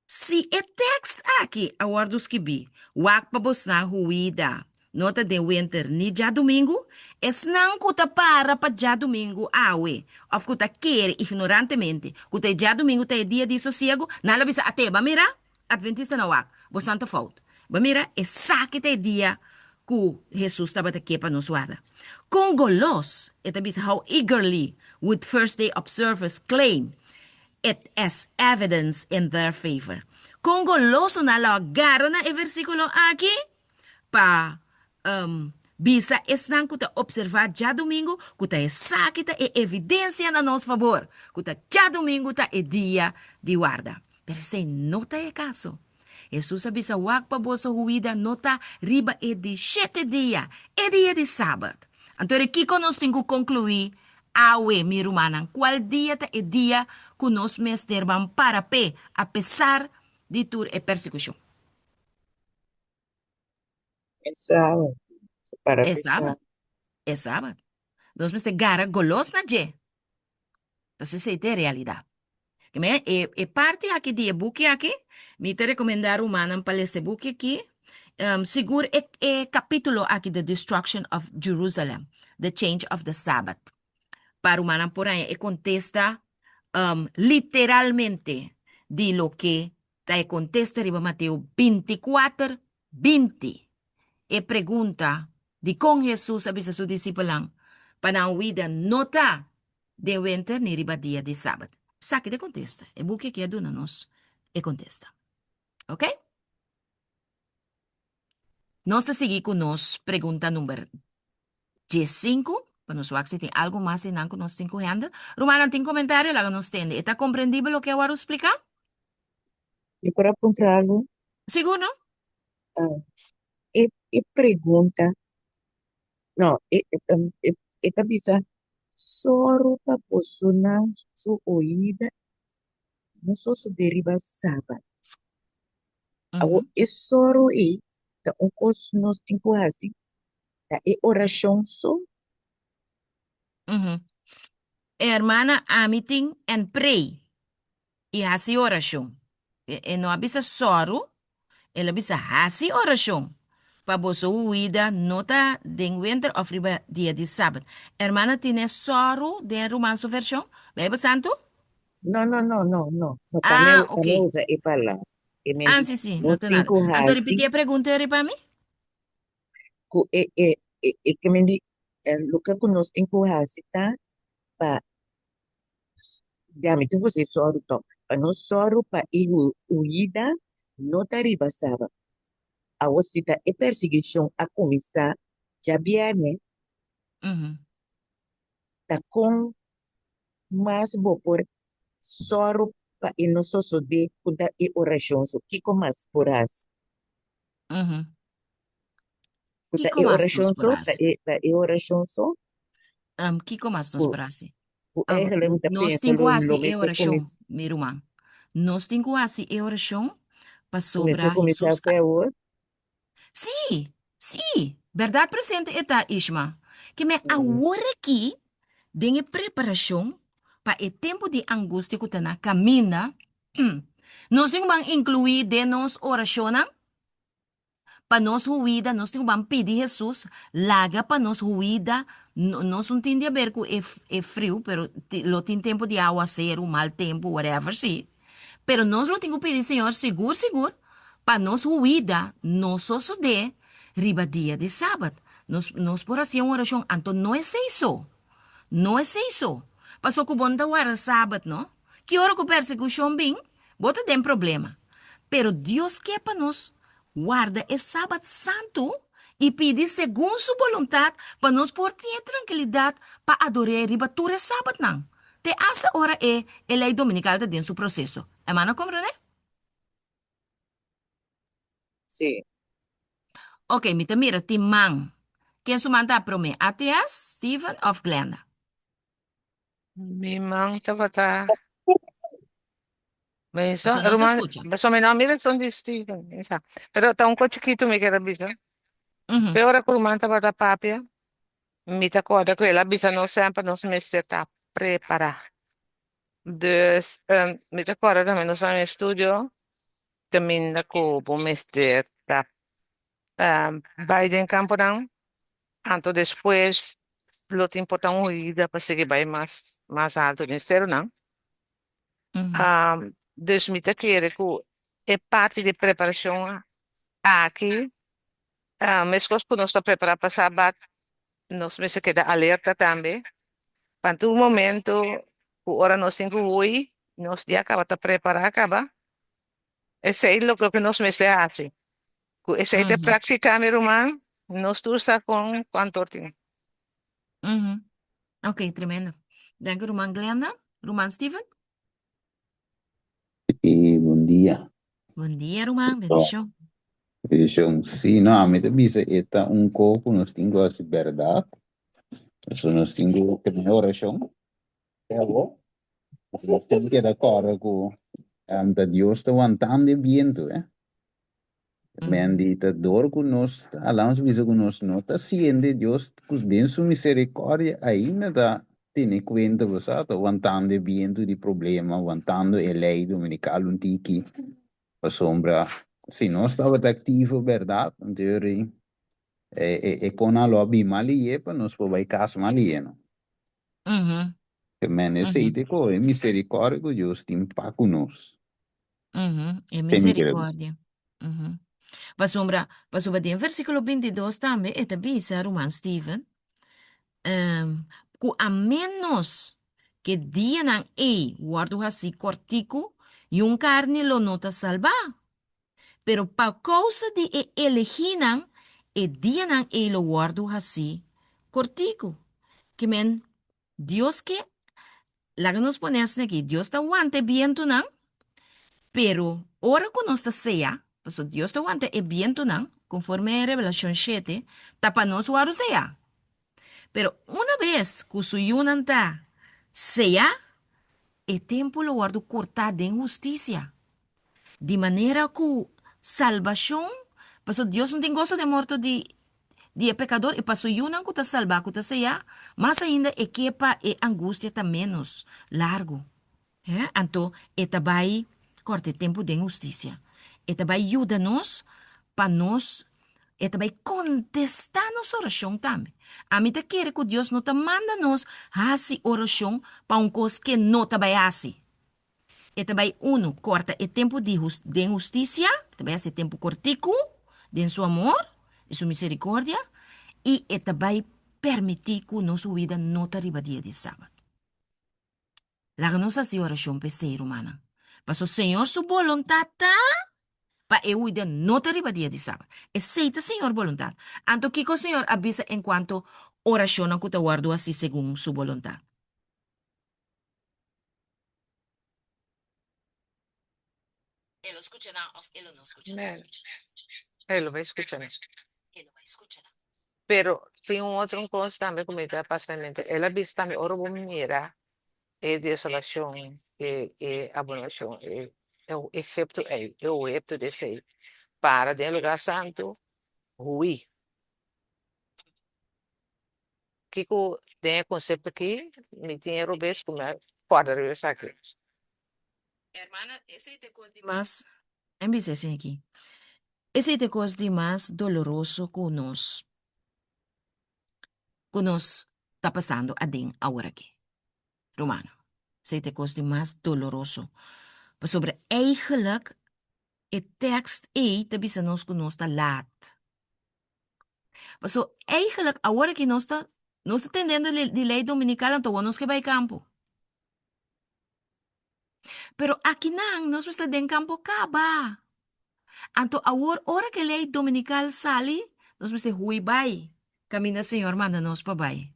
si e tèkst aki a wòrdu skibí, wak pa bosnan huida no ta den wenter ni djadumingu, esnan ku ta para pa djadumingu awe, òf ku ta kere ignorantemente ku ta e djadumingu ta e dia di sosiegu, nan lo bisa, At'é, ba mira, Adventistanan wak, bosnan ta fout. Bo mira, esaki ta e dia ku Hesus tabata ke pa nos warda. Kon golos, e ta bisa, how eagerly would First Day observers claim it as evidence in their favor. Kon goloso nan lo a gara na e versíkulo aki pa bisa esnan ku ta opservá djadumingu ku ta esaki ta e evidensia na nos fabor, ku ta djadumingu ta e dia di warda. Pero esei no ta e kaso. Hesus a bisa, Wak pa boso huida no ta riba e di shete dia, e dia di sabat. Anto ora kiko nos tin ku konkluí awe, mi rumannan? Kual dia ta e dia ku nos mester ban para p'e apesar di tur e persekushon? E sabat. Para E p'e sabat. sabat. E sabat. Nos mester gara golos na dje. Entonces esei ta e realidat. Ke men e e parti aki di e buki aki, mi ta rekomendá rumannan pa lesa e buki aki. Sigur e e kapítulo aki The Destruction of Jerusalem, The Change of the Sabbath. Pa rumannan por haña e kontesta literalmente di loke ta e kontesta riba Mateo bintikuater, 20. E pregunta dikon Hesus a bisa su disipelnan pa nan huida no ta den wenter ni riba dia di sabat. Esaki ta e kontesta. E buki aki a duna nos e kontesta. Oke? Nos ta sigui ku nos pregunta number diesinku, pa nos wak si tin algu mas einan ku nos tin ku handle. Rumannan tin komentario? Laga nos tende. E ta komprendibel loke a wòrdu spliká? Mi por a puntra algu? Sigur no? Ah, e, e pregunta, no, e, e, e, e ta bisa, Sòru pa bosonan su oida no sosodé riba sabat. Awor, e sòru ei ta un kos nos tin ku hasi, ta e orashon so? Hermana, ami tin en prei i hasi orashon. E no a bisa sòru, el a bisa hasi orashon pa boso huida no ta den wenter òf riba dia di sabat. Hermana tine sòru den Ruman su vershon Beibel Santu? No, no, no, no, no. No, pa mi, Ah, pa ok. mi usa e palabra. E Ah, men sí, sí, no nos ta tin nada. ku Anto hasi ripití e pregunta eri pa mi? ku e e e, e ke men di eh, loke ku nos tin ku hasi ta pa ya mi tin ku si sòru tòg. Pa nos sòru pa e huida no ta riba sabat. Awor si ta e persiguishon a kuminsá djabièrnè, ta kon mas bo por sòru pa e no sosodé ku ta e orashon so? Kiko mas por hasi? Ku ta Kiko e mas nos orashon por so? Ta hasi? e ta e orashon so? Kiko mas nos Ku por hasi? ku eigenlijk mi ta Nos pensa tin ku lo hasi lo e mester orashon, kuminsá mi ruman. Nos tin ku hasi e orashon pasobra mester kuminsá Hesus fe awor. Sí, sí, bèrdat presente e ta, Ishma. Ke men awor aki, den e preparashon pa e tempu di angustia ku ta na kaminda, nos tin ku ban inkluí den nos orashonnan pa nos huida, nos tin ku ban pidi Hesus laga pa nos huida, nos no tin di aber ku e e friu, pero lo tin tempu di awaseru, mal tempu, whatever, sí. Pero nos lo tin ku pidi Señor sigur sigur pa nos huida no sosodé riba dia di sabat. Nos nos por hasi un orashon, anto no esei so. No esei so. Paso ku bo no ta warda sabat no. Ki ora ku persekushon bin, bo ta den problema. Pero Dios ke pa nos warda e sabat santu i pidi segun su boluntat pa nos por tin e trankilidat pa ador'é riba tur e sabatnan. Te asta ora e e lei dominikal ta den su proseso. Hermano komprendé? Sí. Ok, mi ta mira tin man. Ken su man ta promé? ATS, Steven òf Glenda? Mi man tabata Mi Pasobra sa, nos ta ruman, skucha. pasobra mi no a mira son di Steven, mi sa. Pero ta un ko chikitu mi kier a bisa. Pe ora ku ruman tabata papia, Mi ta kòrda ku el a bisa nos semper nos mester ta prepará. Dus mi ta kòrda tambe nos a un estudio kaminda ku bo mester ta bai den kamponan, anto despues lo tin por ta un huida pa sigui bai mas mas alto den serunan. Dus mi ta kere ku e parti di preparashon aki Meskos ku nos ta prepará pa Sabat, nos mester keda alerta tambe. Pa tur momento ku ora nos tin ku hui, nos ya kaba ta prepará kaba. Esei lo ke nos mester hasi. Ku esei ta praktiká, mi ruman, nos tur sa kon kuantu or tin. Ok, tremendo. Danki ruman Glenda. Ruman Steven? E bon dia. Bon dia, ruman. Bendishon. Bendishon. Sí, no, ami ta bisa e ta un ko ku nos tin ku hasi bèrdat. So nos tin ku tene orashon. Awor, nos tin ku keda kòrda ku ta Dios ta wantando e bientu, eh. Men di ta dor ku nos, alans bisa ku nos no ta siente Dios ku den su misericordia ainda ta tene kuenta bo sa, ta wantando e bientu di problema, wantando e lei dominical un tiki, pasobra si nos tabata aktivo berdad, anto e e konan lo a bin mas liye pa nos por bai kas mas liye no. Men esei ta e kohe, e misericordia ku Dios tin pa ku nos. Ujú, e Te mi kere. misericordia. Ujú. Pasobra, pasobra den versículo 22 tambe e ta bisa, ruman Steven, ehm, ku a menos ke dianan ei wòrdu hasí kòrtiku, yun karni lo no ta salbá. Pero pa kousa di e elegínan, e dianan ei lo wòrdu hasí kòrtiku. Ke men, Dios ke Laga nos pone asina aki, Dios ta wanta e bientunan, pero ora ku nos ta seya, pasobra Dios ta wanta e bientunan, konforme Revelashon shete, ta pa nos wòrdu seya. Pero una bes ku su yunan ta seya, e tempu lo wòrdu kortá den hustisia, di manera ku salbashon, pasobra Dios no tin goso den morto di di e pekador i pa su yunan ku ta salbá ku ta seyá, mas ainda e ke pa e angustia ta ménos largu. He? Anto e ta bai kòrta e tempu den hustisia. E ta bai yuda nos pa nos, e ta bai kontestá nos orashon tambe. Ami ta kere ku Dios no ta manda nos hasi orashon pa un kos ke no ta bai hasi. E ta bai unu kòrta e tempu di hus den hustisia, e ta bai hasi e tempu kòrtiku den su amor i su miserikordia, i e ta bai permití ku nos huida no ta riba dia di sabat. Laga nos hasi orashon p'esei, rumannan. Paso Señor su boluntat ta pa e huida no ta riba dia di sabat. Esei ta Señor boluntat. Anto kiko Señor a bisa enkuanto orashonnan ku ta wòrdu hasi segun su boluntat? E lo skucha nan òf e lo no skucha nan? Amen. E lo bai skucha nan. E lo bai skucha nan. Pero tin un otro kos tambe ku mi ta pasa na mente. El a bisa tambe ora bo mira e desolashon, e e abominashon, e Egipto ei, e Oegipto di esei, para den e lugá santu, hui. Kiko den e konsepto aki mi tin e robes ku mi a kòrda riba esaki. Hermana, esei ta e kos di mas, en bisa esei aki, esei ta e kos di mas doloroso ku nos, ku nos ta pasando aden aworaki. Rumannan, esei ta e kos di mas doloroso, pasobra eigenlijk e tekst ei ta bisa nos ku nos ta laat. Paso eigenlijk awor aki nos ta nos ta tendendo di ley dominical anto awor nos ke bai campo. Pero akinan nos mester den campo caba. Anto awor ora ke ley dominical sali nos mester hui bai caminda Señor manda nos pa bai.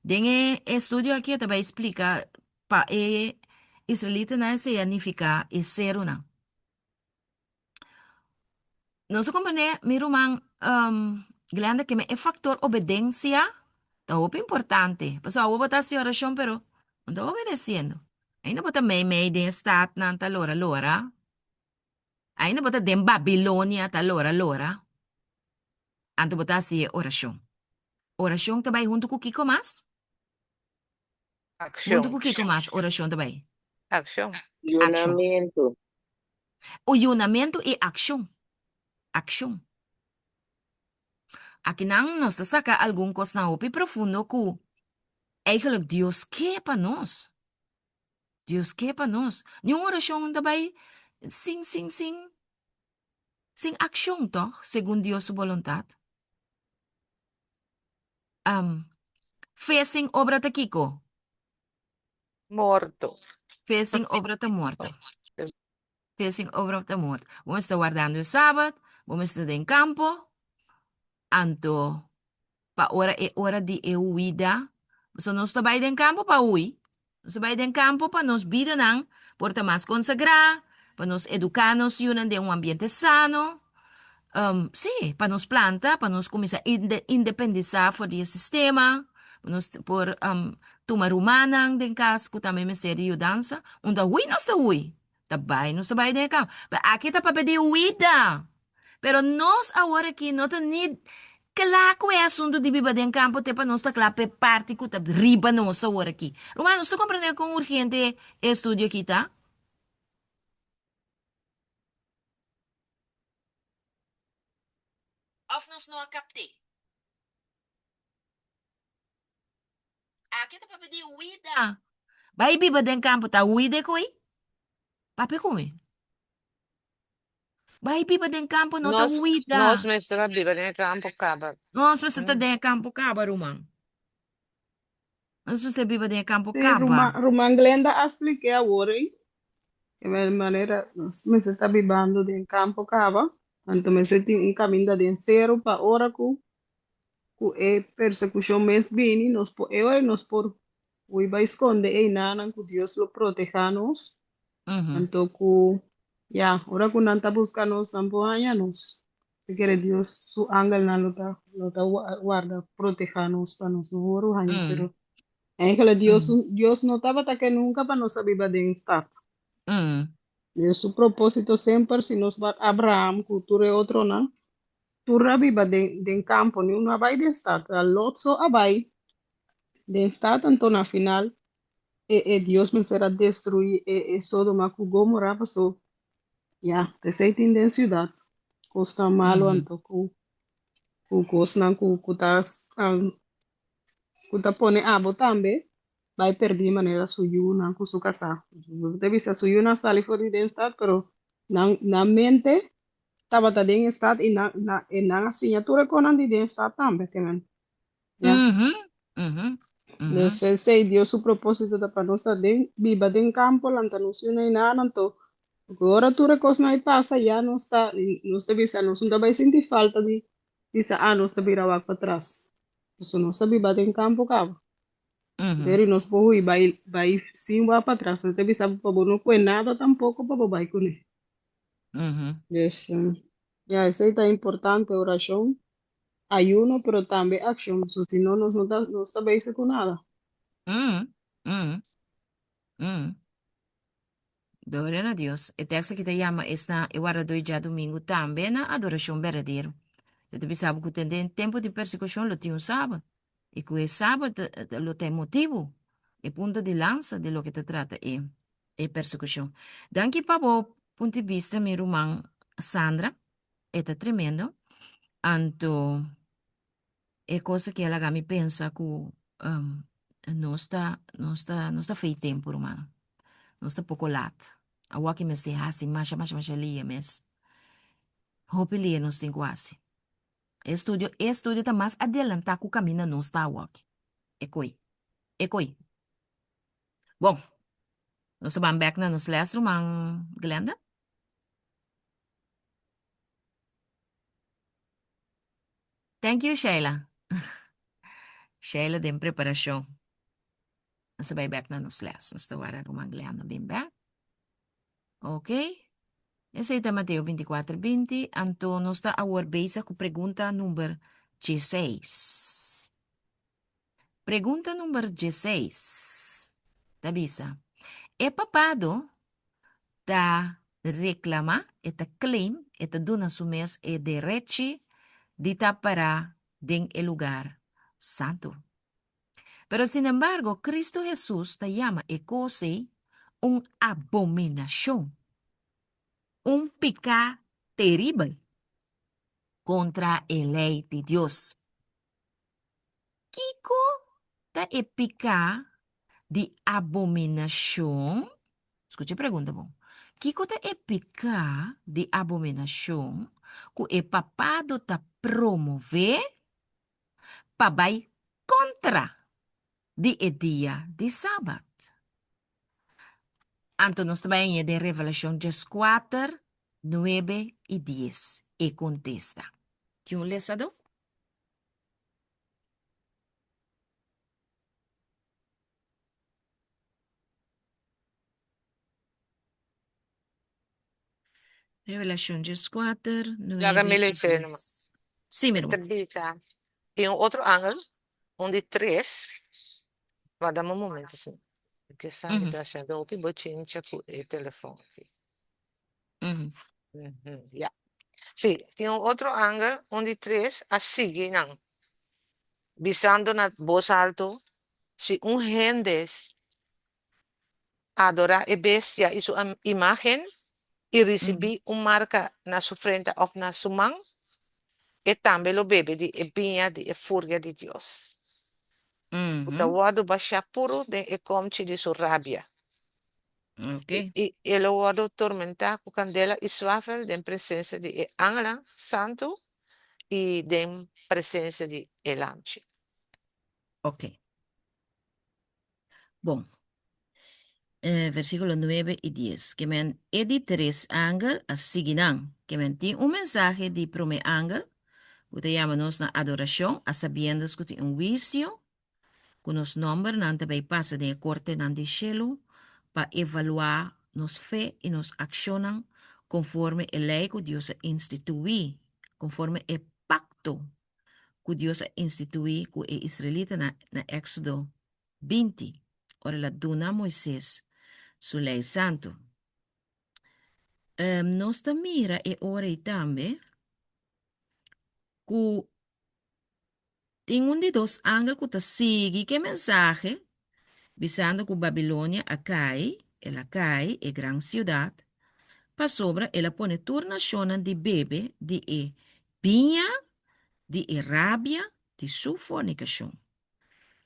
Den e estudio aki e ta bai splica pa e israelitanan esei a nifica e serunan. Nos a komprendé, mi ruman Glenda, ke e faktor obedensia ta hopi importante. Pasobra awor bo ta hasi orashon pero no ta obedesiendo. Ainda bo ta mei mei den e statnan ta lora lora. Ainda bo ta den Babilonia ta lora lora. Anto bo ta hasi e orashon. Orashon ta bai huntu ku kiko mas? Akshon. Huntu ku kiko mas orashon ta bai? Akshon. Akshon. Yunamentu. O yunamentu i akshon. Akshon. Akinan nos ta saka algun kosnan hopi profundo ku eigenlijk Dios ke pa nos. Dios ke pa nos. Niun orashon ta bai sin sin sin sin akshon tòg, segun Dios su boluntat. Fe sin obra ta kiko? Morto. Fe sin obra ta morto. Fe sin obra ta morto. Bo mester ta wardando e sabat, bo mester ta den kampo, anto pa ora e ora di e huida, pasobra nos ta bai den kampo pa hui, Nos ta bai den kampo pa nos bidanan por ta mas konsagrá, pa nos eduká nos yunan den un ambiente sano, sí, pa nos planta, pa nos kuminsá independisá for di e sistema, pa nos por tuma rumannan den kas ku tambe mester di yudansa. Unda hui nos ta hui, ta bai nos ta bai den e kampo. Pero aki ta papia di huida. Pero nos awor aki no ta ni kla ku e asuntu di biba den kampo te pa nos ta kla p'e parti ku ta riba nos awor aki. Ruman, nos ta komprendé kon urgente e estudio aki ta? Òf nos no a kapt'é? Aki ta papia di huida. Bai biba den kampo ta huida e koe? Papia ku mi. Bai biba den kampo no ta Nos, huida. nos mester a biba den e kampo kaba. Nos mester ta Mm. den e kampo kaba, ruman. Nos mester biba den e kampo Sí, kaba. ruman, ruman Glenda a spliké awor ei. E manera nos mester ta bibando den kampo kaba, anto mester tin un kaminda den seru pa ora ku ku e persekushon mes bini, nos por e ora nos por hui bai skonde einanan ku Dios lo protehá nos. Anto ku ya, ora ku nan ta buska nos, nan por haña nos. Ta kere Dios su angelnan lo ta lo ta warda protehá nos pa nos no wòrdu haña. Pero eigenlijk Dios Dios no tabata ke nunka pa nos a biba den stat. Dios su propósito semper si nos wak Abraham ku tur e otronan, tur a biba den den kampo, ni unu a bai den stat. Lot so a bai den stat anto na final e e Dios mester a destruí e e Sodoma ku Gomora paso ya p'esei tin den siudat kosnan malu anto ku ku kosnan ku ku ta ku ta pone abo tambe. bai perdí manera su yunan ku su kasá. Bo ta bisa su yunan sali for di den stat, pero nan nan mente tabata den e stat i nan nan e nan a siña tur e konan di den stat tambe ke men. Ya. Mhm, mhm, mhm. Dus esei Dios su propósito ta pa nos ta den biba den kampo lanta nos yunan i nan anto porque ora tur e kosnan ei pasa ya nos ta nos ta bisa nos no ta bai sinti falta di bisa ah nos ta bira wak patras. Pasobra nos ta biba den kampo kaba. Mhm. Deri nos por hui bai bai sin wak patras. No ta bisa bo pa bo no kue nada tampoko pa bo bai kuné. Mhm. Dus ya esei ta importante orashon, ayuno pero tambe akshon. So si no nos no ta nos ta bezig ku nada. Mm, mm, mm. Gloria na Dios. E tekst aki ta yama esnan e wardadó i djadumingu tambe na adorashon berdadero. E ta bisa bo ku ten den tempu di persekushon lo tin un sabat, i ku e sabat lo ta e motibu, e punta di lansa di loke ta trata e e persekushon. Danki pa bo punto di bista mi ruman Sandra, e ta tremendo. Anto e cosa ke a laga mi pensa ku nos ta nos ta nos ta fei tempu ruman, nos ta poko lat. Awor ki mester hasi masha masha masha lia mes. Hopi lia nos tin ku hasi. E estudio e estudio ta mas adelantá ku kaminda nos ta awor aki. E koi, e koi. Bon, nos ta ban bèk na nos lès ruman Glenda. Thank you Sheila. Sheila den preparashon. Nos ta bai bèk na nos lès. Nos ta wara ruman Glenda bin bèk. Ok. Esei ta Mateo 24, 20. Anto nos ta awor bezig ku pregunta number 16. Pregunta number 16 ta bisa, E papado ta reclama, e ta claim, e ta duna su mes e derechi di ta para den e lugar santu. Pero sinembargo, Cristo Hesus ta yama e cos ei un abominacion, un pica teribel contra e ley di Dios. Kiko ta e piká di abominashon? Skucha e pregunta bon. Kiko ta e piká di abominashon ku e papado ta promové pa bai kontra di e dia di Sabat? Anto nos ta bai hañ'é den Revelashon 14, 9 i 10 e kontesta. Tin un lesadó? Revelacion 14, Laga 9 mi i lees'é numa. 10. Sí, mi E ta ruman. bisa, Tin un otro angel, un di tres, ma dame un momento, sí. Mi ke sa mi Mhm, ta haciendo hopi bochincha ku e telefon aki. mhm. Mhm, ya. Sí, tin un otro angel, un di tres, a sigui nan, bisando na bos alto, Si un hende adorá e bestia i su imágen i risibí un marka na su frente òf na su man, e tambe lo bebe di e biña di e furia di Dios, ku ta wòrdu bashá puru den e komchi di su rabia. Ok. I e lo wòrdu tormentá ku kandela i swafel den presensia di e angelnan santu i den presensia di e Lamchi. Ok. Bon. Eh, versíkulo 9 i 10. Ke men e di tres angel a sigui nan. Ke men tin un mensahe di promé angel ku ta yama nos na adorashon, a sabiendas ku tin un huisio ku nos nòmbernan ta bai pasa den e kortenan di shelu pa evaluá nos fe i nos akshonnan konforme e lei ku Dios a instituí, konforme e pakto ku Dios a instituí ku e israelitanan na Éksodo 20, ora el a duna Moises su lei santu. Nos ta mira e ora ei tambe ku Tin un di dos angel ku ta sigui ku e mensahe, bisando ku Babilonia a kai, el a kai, e gran siudat, pasobra el a pone tur nashonnan di bebe di e biña di e rabia di su fornikashon.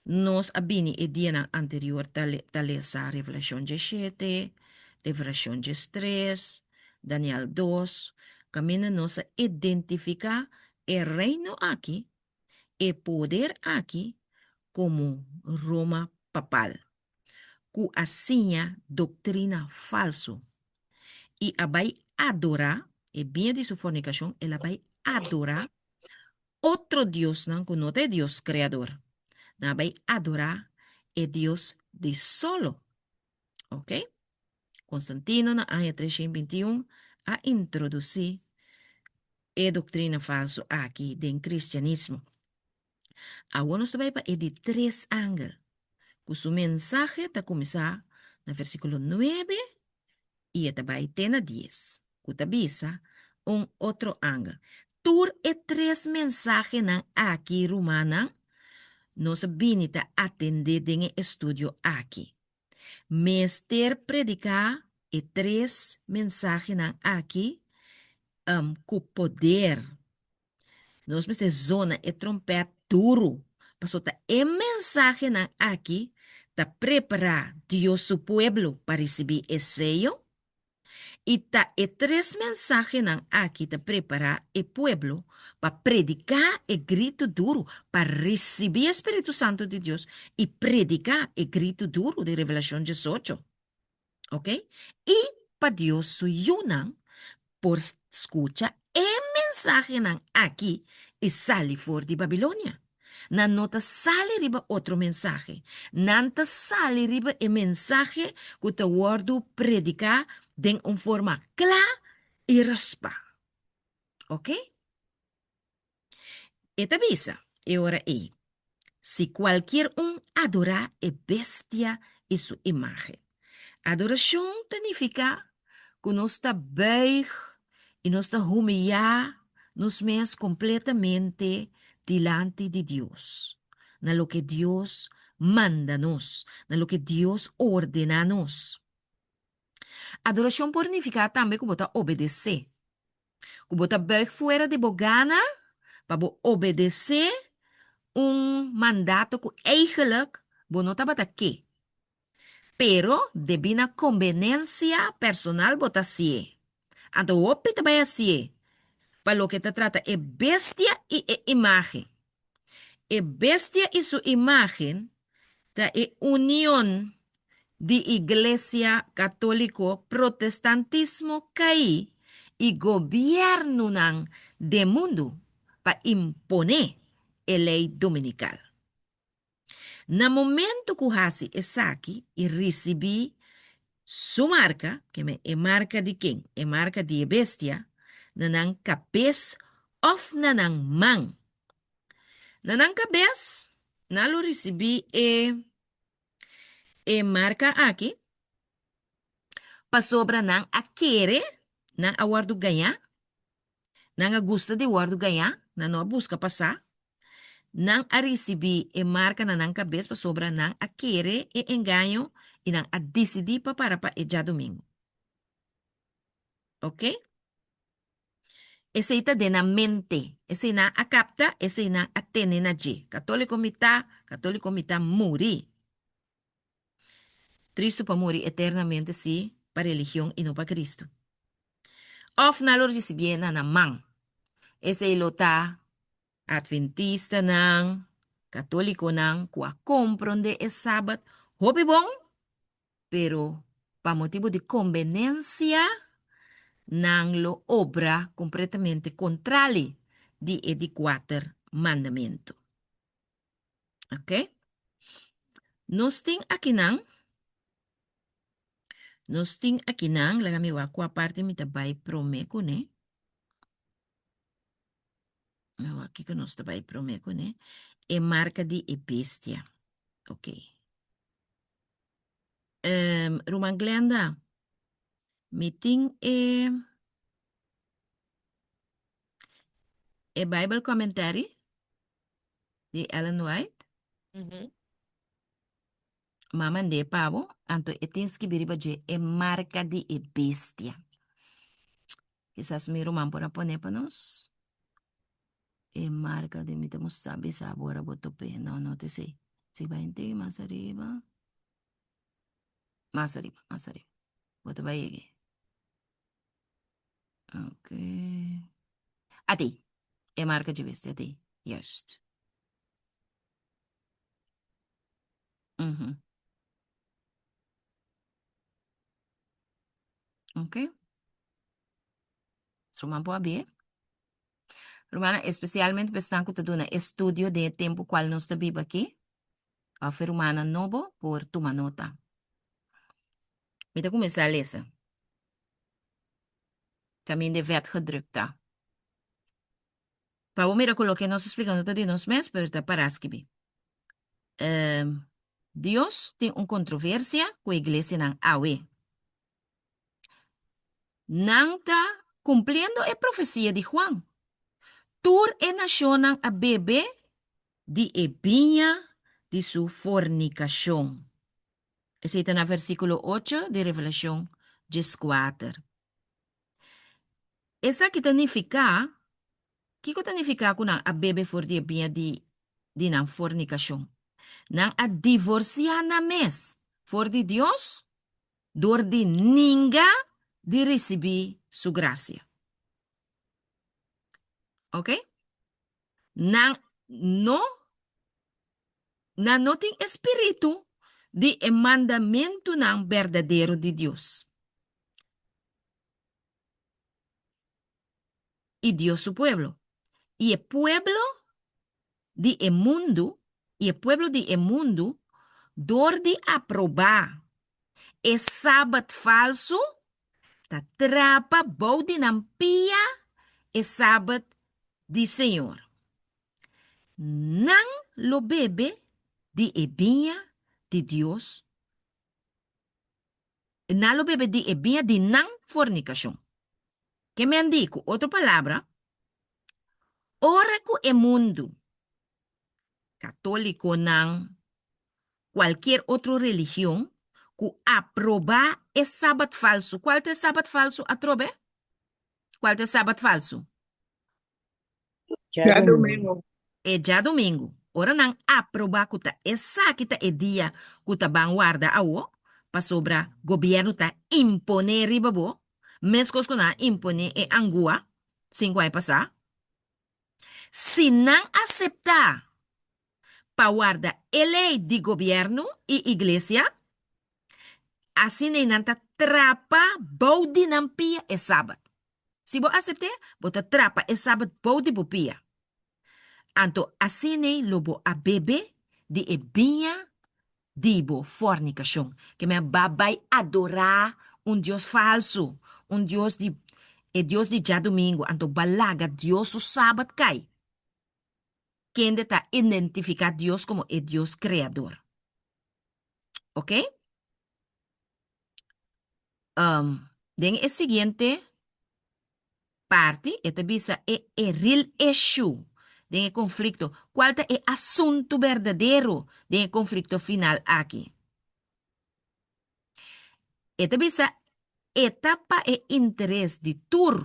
Nos a bini e dianan anterior ta ta lesa Revelashon 17, Revelashon 13, Daniel 2, kaminda nos a identifiká e reino aki, e poder aki, komo Roma papal, ku a siña doktrina falsu i a bai adorá, e biña di su fornikashon, el a bai adorá otro diosnan ku no ta e Dios Kreador. Nan a bai adorá e dios di solo. Ok? Konstantino na aña 321 a introdusí e doktrina falsu aki den kristianismo. Awor nos ta bai pa e di tres angel, ku su mensahe ta kuminsá na versíkulo 9 i e ta bai te na 10, ku ta bisa un otro angel. Tur e tres mensahenan aki, rumannan, nos a bini ta atendé den e estudio aki. Mester prediká e tres mensahenan aki ku poder. Nos mester zona e trompèt duru, pasobra ta e mensahenan aki ta prepará Dios su pueblo pa risibí e seyo, i ta e tres mensahenan aki ta prepará e pueblo pa prediká e gritu duru, pa risibí e spiritu santu di Dios i prediká e gritu duru di Revelashon 18. Ok? I pa Dios su yunan por skucha e mensahenan aki i sali for di Babilonia. Nan no ta sali riba otro mensahe. Nan ta sali riba e mensahe ku ta wòrdu prediká den un forma kla i raspá. Ok? E ta bisa e ora ei, Si kualkier un adorá e bestia i su imágen. Adorashon ta nifiká ku nos ta buig i nos ta humiyá nos mes kompletamente dilanti di Dios, na loke Dios manda nos, na loke Dios ordená nos. Adorashon por nifiká tambe ku bo ta obedesé, ku bo ta buig fuera di bo gana pa bo obedesé un mandato ku eigenlijk bo no tabata ke. Pero debí na kombenensia personal bo ta hasié. Anto hopi ta bai hasié pa loke ta trata e bestia i e imágen. E bestia i su imágen ta e union di Iglesia Katóliko, protestantismo kaí i gobièrnunan den mundu pa imponé e lei dominikal. Na momentu ku hasi esaki i risibí su marka, ke men e marka di ken? E marka di e bestia, na nan kabes òf na nan man. Na nan kabes nan lo risibí e e marka aki pasobra nan a kere, nan a wòrdu gañá, nan a gusta di wòrdu gañá, nan no a buska pa sa. Nan a risibí e marka na nan kabes pasobra nan a kere e engaño i nan a disidí pa para pa e djadumingu. Oke? Esei ta den nan mente. Esei nan a kapta, esei nan a tene na dje. Katóliko mi ta, katóliko mi ta muri. Tristu pa muri eternamente sí, pa religion i no pa Kristu. Òf nan lo risibié na nan man. Esei lo ta Adventistanan, katólikonan ku a komprondé e Sabat hopi bon, pero pa motibu di kombenensia nan lo obra kompletamente kontrali di e di kuater mandamentu. Ok. Nos tin akinan, nos tin akinan, laga mi wak kua parti mi ta bai promé kuné. Mi wak kiko nos ta bai promé kuné. E marka di e bestia. Ok. Um, Ruman Glenda, mi tin e e Bible commentary di Ellen White. M'a mand'é pa bo, anto e tin skibí riba dje e marka di e bestia. Kisas mi ruman por a pone pa nos. E marka di mi ta mustra bisa bo ora bo top'é. No, no ta esei. Si bai un tiki mas ariba. Mas ariba, mas ariba. Bo ta bai yega. Ok. Ati. E marka dje bestia, ati. Juist. Mhm. Ok. Ruman por abie. Rumannan, espesialmente pa esnan ku ta duna estudio den e tempu kual nos ta biba aki, òf e rumannan nobo por tuma nota. Mi ta kuminsá lesa. Kaminda e vètgedrùk ta. Pa bo mira ku loke nos ta splika no ta di nos mes, pero ta pará skibí. Dios tin un kontroversia ku e iglesianan awe. Nan ta kumpliendo e profesia di Juan. Tur e nashonnan a bebe di e biña di su fornikashon. Esei ta na versíkulo ocho di Revelashon dieskuater. Esaki ta nifiká, kiko ta nifiká ku nan a bebe for di e biña di di nan fornikashon? Nan a divorsiá nan mes for di Dios dor di ninga di risibí su grasia. Ok? Nan no nan no tin e spiritu di e mandamentunan berdadero di Dios i Dios su pueblo. I e pueblo di e mundu, i e pueblo di e mundu, dor di aprobá e sabat falsu, ta trapa bou di nan pia e sabat di Señor. Nan lo bebe di e biña di Dios, nan lo bebe di e biña di nan fornikashon. Ke men di ku otro palabra, ora ku e mundu, katólikonan, kualkier otro religion, ku aprobá e sabat falsu, kual ta e sabat falsu atrobe? Kual ta e sabat falsu? Djadumingu. E djadumingu, ora nan aprobá ku ta esaki ta e dia ku ta ban warda awo, pasobra gobièrnu ta imponé riba bo, meskos ku nan a imponé e angua sinku aña pasá. Si nan aseptá pa warda e lei di gobièrnu i iglesia, Asin'ei nan ta trapa bou di nan pia e sabat. Si bo asept'é, bo ta trapa e sabat bou di bo pia. Anto asin'ei lo bo a bebe di e biña di bo fòrnikashon. Ke men ba bai adorá un dios falsu, un dios di e dios di djadumingu, anto ba laga Dios su sabat kai, kende ta identifiká Dios komo e Dios Kreador. Ok? Um, den e siguiente parti, e ta bisa e e real issue den e conflicto. Cual ta e asunto berdadero den e conflicto final aki? E ta bisa e ta pa e interes di tur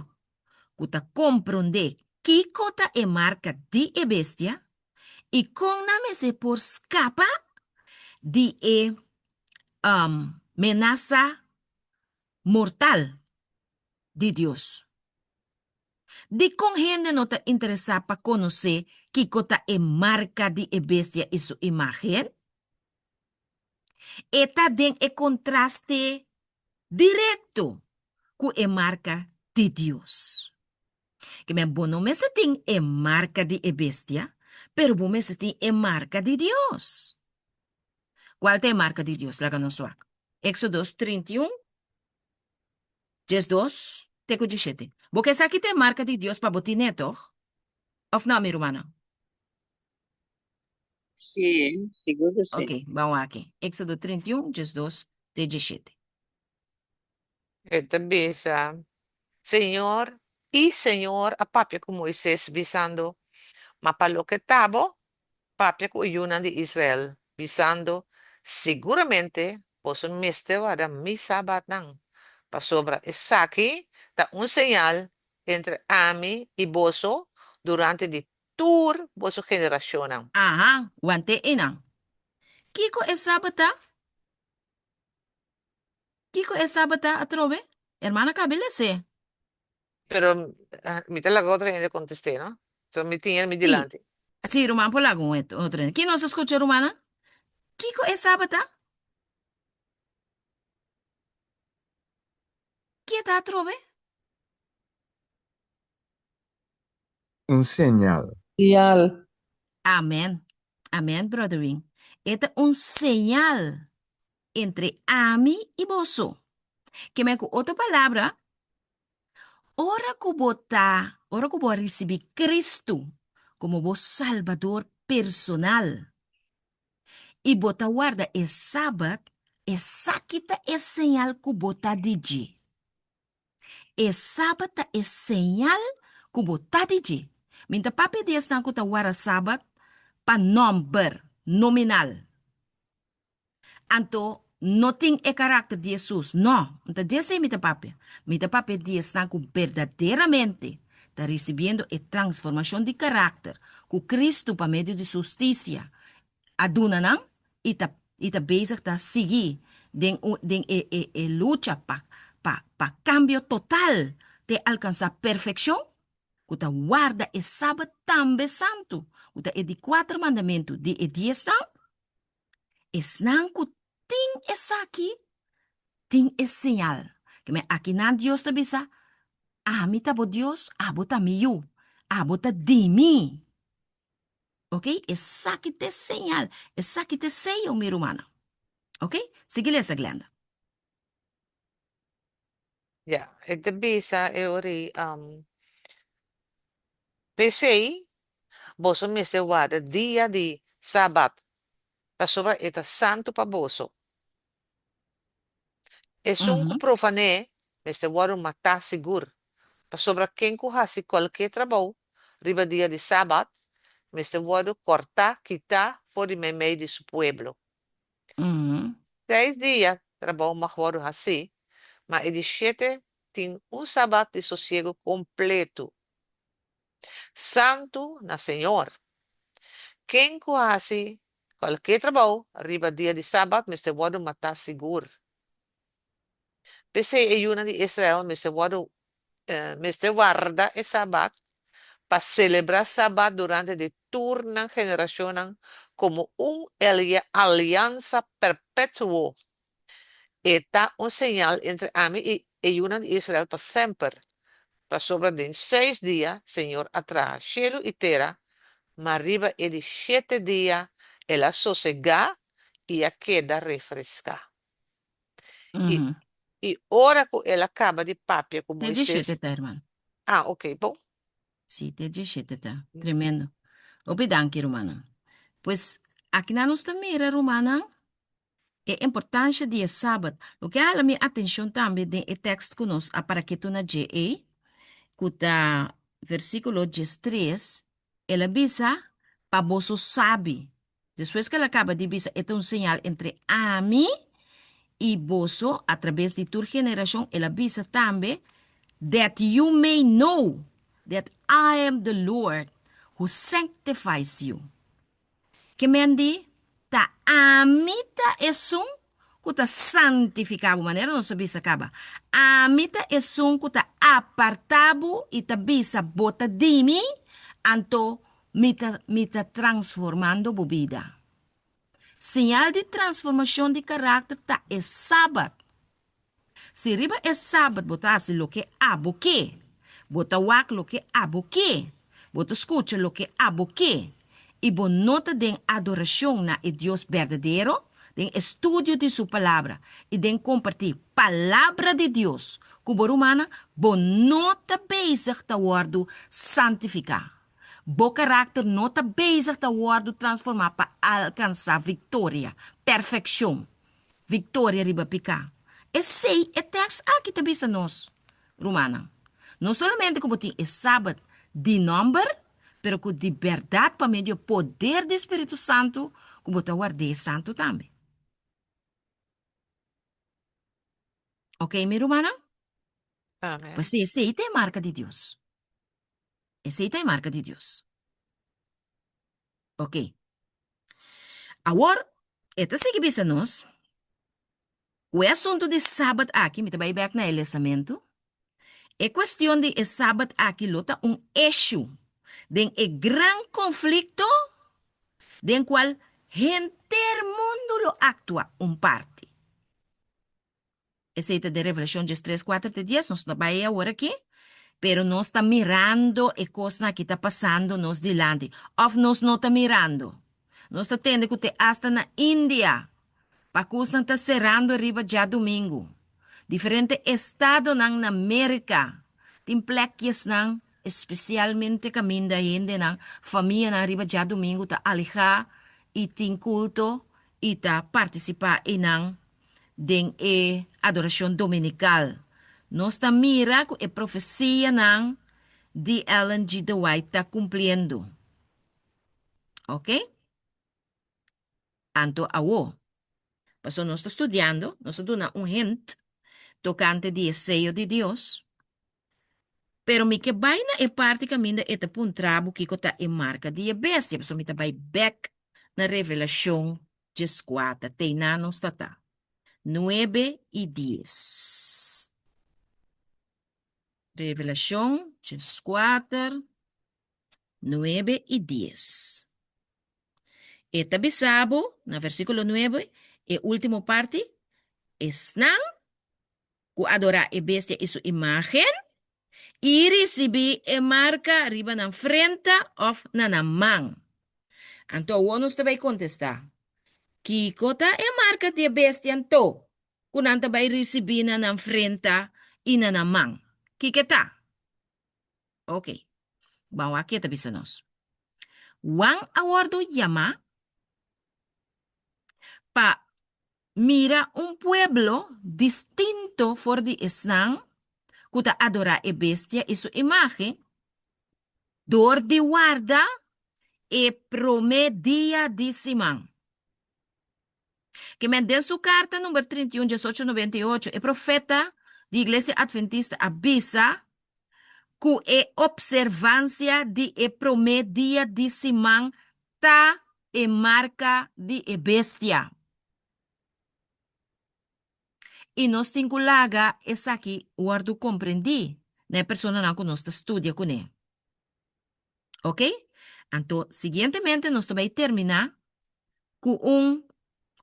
ku ta komprondé kiko ta e marka di e bestia i kon nan mester por skapa di e menasa mortal di Dios. Dikon hende no ta interesá pa konosé kiko ta e marka di e bestia i su imágen? E ta den e kontraste direkto ku e marka di Dios. Ke men bo no mester tin e marka di e bestia, pero bo mester tin e marka di Dios. Kual ta e marka di Dios? Laga nos wak. Éxodos 31, 12 te ku 17. Bo ke sa ki ta e marka di Dios pa bo tin'é, tòg? Òf nò, mi rumannan? Sí, sigur ku sí. Ok, ban wak. Éxodo 31, 12 te 17. E ta bisa, Señor, i Señor a papia ku Moises, bisando, Ma pa loke ta bo, papia ku e yunan di Israel, bisando, Siguramente boso mester warda mi sabatnan, pasobra esaki ta un señal entre ami i boso durante di tur boso generashonnan. Aha, wante einan. Kiko e sabat ta? Kiko e sabat ta atrobe? Hermana kabe les'é. Pero mi ta laga otro hende contesté, no? So mi tin mi Sí, dilanti. sí, ruman por laga un otro hende. Kin nos a scucha, rumannan? Kiko e sabat ta? Kie ta atrobe? Un señal. Señal. Amen. Amen, Brother Wing. E ta un señal entre ami i boso. Ke men ku otro palabra, ora ku bo ta, ora ku bo a risibí Kristu komo bo Salbador personal i bo ta warda e Sabat, esaki ta e señal ku bo ta di dje. E Sabat ta e señal ku bo ta di dje. Mi ta papia di esnan ku ta warda Sabat pa nòmber, nominal. Anto no tin e karakter di Hesus. No, N ta di esei mi ta papia. Mi ta papia di esnan ku berdaderamente ta risibiendo e transformashon di karakter ku Kristu pa medio di Su hustisia a duna nan i ta i ta bezig ta sigui den un den e e e lucha pa pa pa kambio total te alkansá perfekshon, ku ta warda e Sabat tambe santu, ku ta e di kuater mandamentu di e diesnan. Esnan ku tin esaki tin e señal. Keme akinan Dios ta bisa, Ami ta bo Dios, abo ta mi yu, abo ta di mi. Ok, esaki ta e señal, esaki ta e seyo, mi rumannan. Ok, sigui lesa, Glenda. Ya, e ta bisa e ora ei, P'esei, boso mester warda dia di Sabat, pasobra e ta santu pa boso. Esun ku profané mester wòrdu matá sigur, pasobra ken ku hasi kualke trabou riba dia di Sabat mester wòrdu kòrtá kitá for di meimei di su pueblo. Seis dia trabou mag wòrdu hasí, ma e di shete tin un Sabat di sosiegu kompletu. Santu na Señor. Ken ku hasi kualke trabou riba dia di Sabat mester wòrdu matá sigur. P'esei e yunan di Israel mester wòrdu mester warda e Sabat pa selebrá Sabat durante di tur nan generashonnan komo un aliansa perpetuo. E ta un señal entre ami i e yunan di Israel pa semper, pasobra den seis dia Señor a traha shelu i tera, ma riba e di shete dia el a sosegá i a keda refreská. I i ora ku el a kaba di papia ku Te Moises. djeshete ta, hermano. Ah, oké, bon. Sí, te djeshete ta. Tremendo. Hopi danki, rumannan. Pues, akinan nos ta mira, rumannan, E importansha di e Sabat. Loke a hala mi atenshon tambe den e tèkst ku nos a para ketu na dje ei, ku ta versíkulo diestres, el a bisa, Pa boso sabi. Despues ku el a kaba di bisa e ta un señal entre ami i boso atrabes di tur generashon, el a bisa tambe, That you may know that I am the Lord who sanctifies you. Ke men di, Ta ami ta esun ku ta santifiká bo, manera nos a bisa kaba. Ami ta esun ku ta apartá bo i ta bisa bo ta di mi, anto mi ta mi ta transformando bo bida. Señal di transformashon di karakter ta e Sabat. Si riba e Sabat bo ta hasi loke abo ke, bo ta wak loke abo ke, bo ta skucha loke abo ke, i bo no ta den adorashon na e Dios berdadero, den estudio di Su Palabra i den kompartí Palabra di Dios ku bo rumannan, bo no ta bezig ta wòrdu santifiká. Bo karakter no ta bezig ta wòrdu transformá pa alkansá viktoria, perfekshon. Victoria riba piká. Esei e tèks aki ta bisa nos, rumannan. No solamente ku bo tin e Sabat di nòmber, pero ku di bèrdat pa medio poder di Spiritu Santu ku bo ta ward'é santu tambe. Oké, mi rumannan? Amen. Pues esei ta e marka di Dios. Esei ta e marka di Dios. Oké. Awor. E ta sigui bisa nos ku e asuntu di Sabat aki, mi ta bai bèk na e lesamentu, e kuestion di e Sabat aki lo ta un eshu den e gran konflikto den kual henter mundu lo aktua un parti. Esei ta den Revelashon diestres, kuater te dies, nos no bai ei awor aki, pero nos ta mirando e kosnan aki ta pasando nos dilanti, òf nos no ta mirando? Nos ta tende ku te asta na India pakusnan ta serando riba djadumingu. Diferente estadonan na Merka tin plekjesnan espesialmente kaminda hendenan, famianan riba djadumingu ta alehá i tin kulto i ta partisipá einan den e adorashon dominikal. Nos ta mira ku e profesianan di Ellen G. De White ta kumpliendo. Ok? Anto awo, pasobra nos ta studiando, nos a duna un hint tokante di e seyo di Dios, pero mi ke bai na e parti kaminda e ta puntra bo kiko ta e marka di e bestia, pasobra mi ta bai bèk na Revelashon 14, teiná nos ta ta. Nuebe i dies. Revelashon 14, nuebe i dies. E ta bisa bo, na versíkulo nuebe, e último parti, Esnan ku adorá e bestia i su imágen i risibí e marka riba nan frenta òf na nan man. Anto awor nos ta bai kontestá, Kiko ta e marka di e bestia anto ku nan ta bai risibí na nan frenta i na nan man? Kiko e ta? Ok, ban wak ke ta bisa nos. Juan a wòrdu yamá pa mira un pueblo distinto for di esnan ku ta adorá e bestia i su imágen dor di warda e promé dia di siman. Ke men den su karta number 31 1898 e profeta di Iglesia Adventista a bisa ku e opservansia di e promé dia di siman ta e marka di e bestia. I nos tin ku laga esaki wòrdu komprendí na e personanan ku nos ta studia kuné. Ok? Anto, siguientemente nos ta bai terminá ku un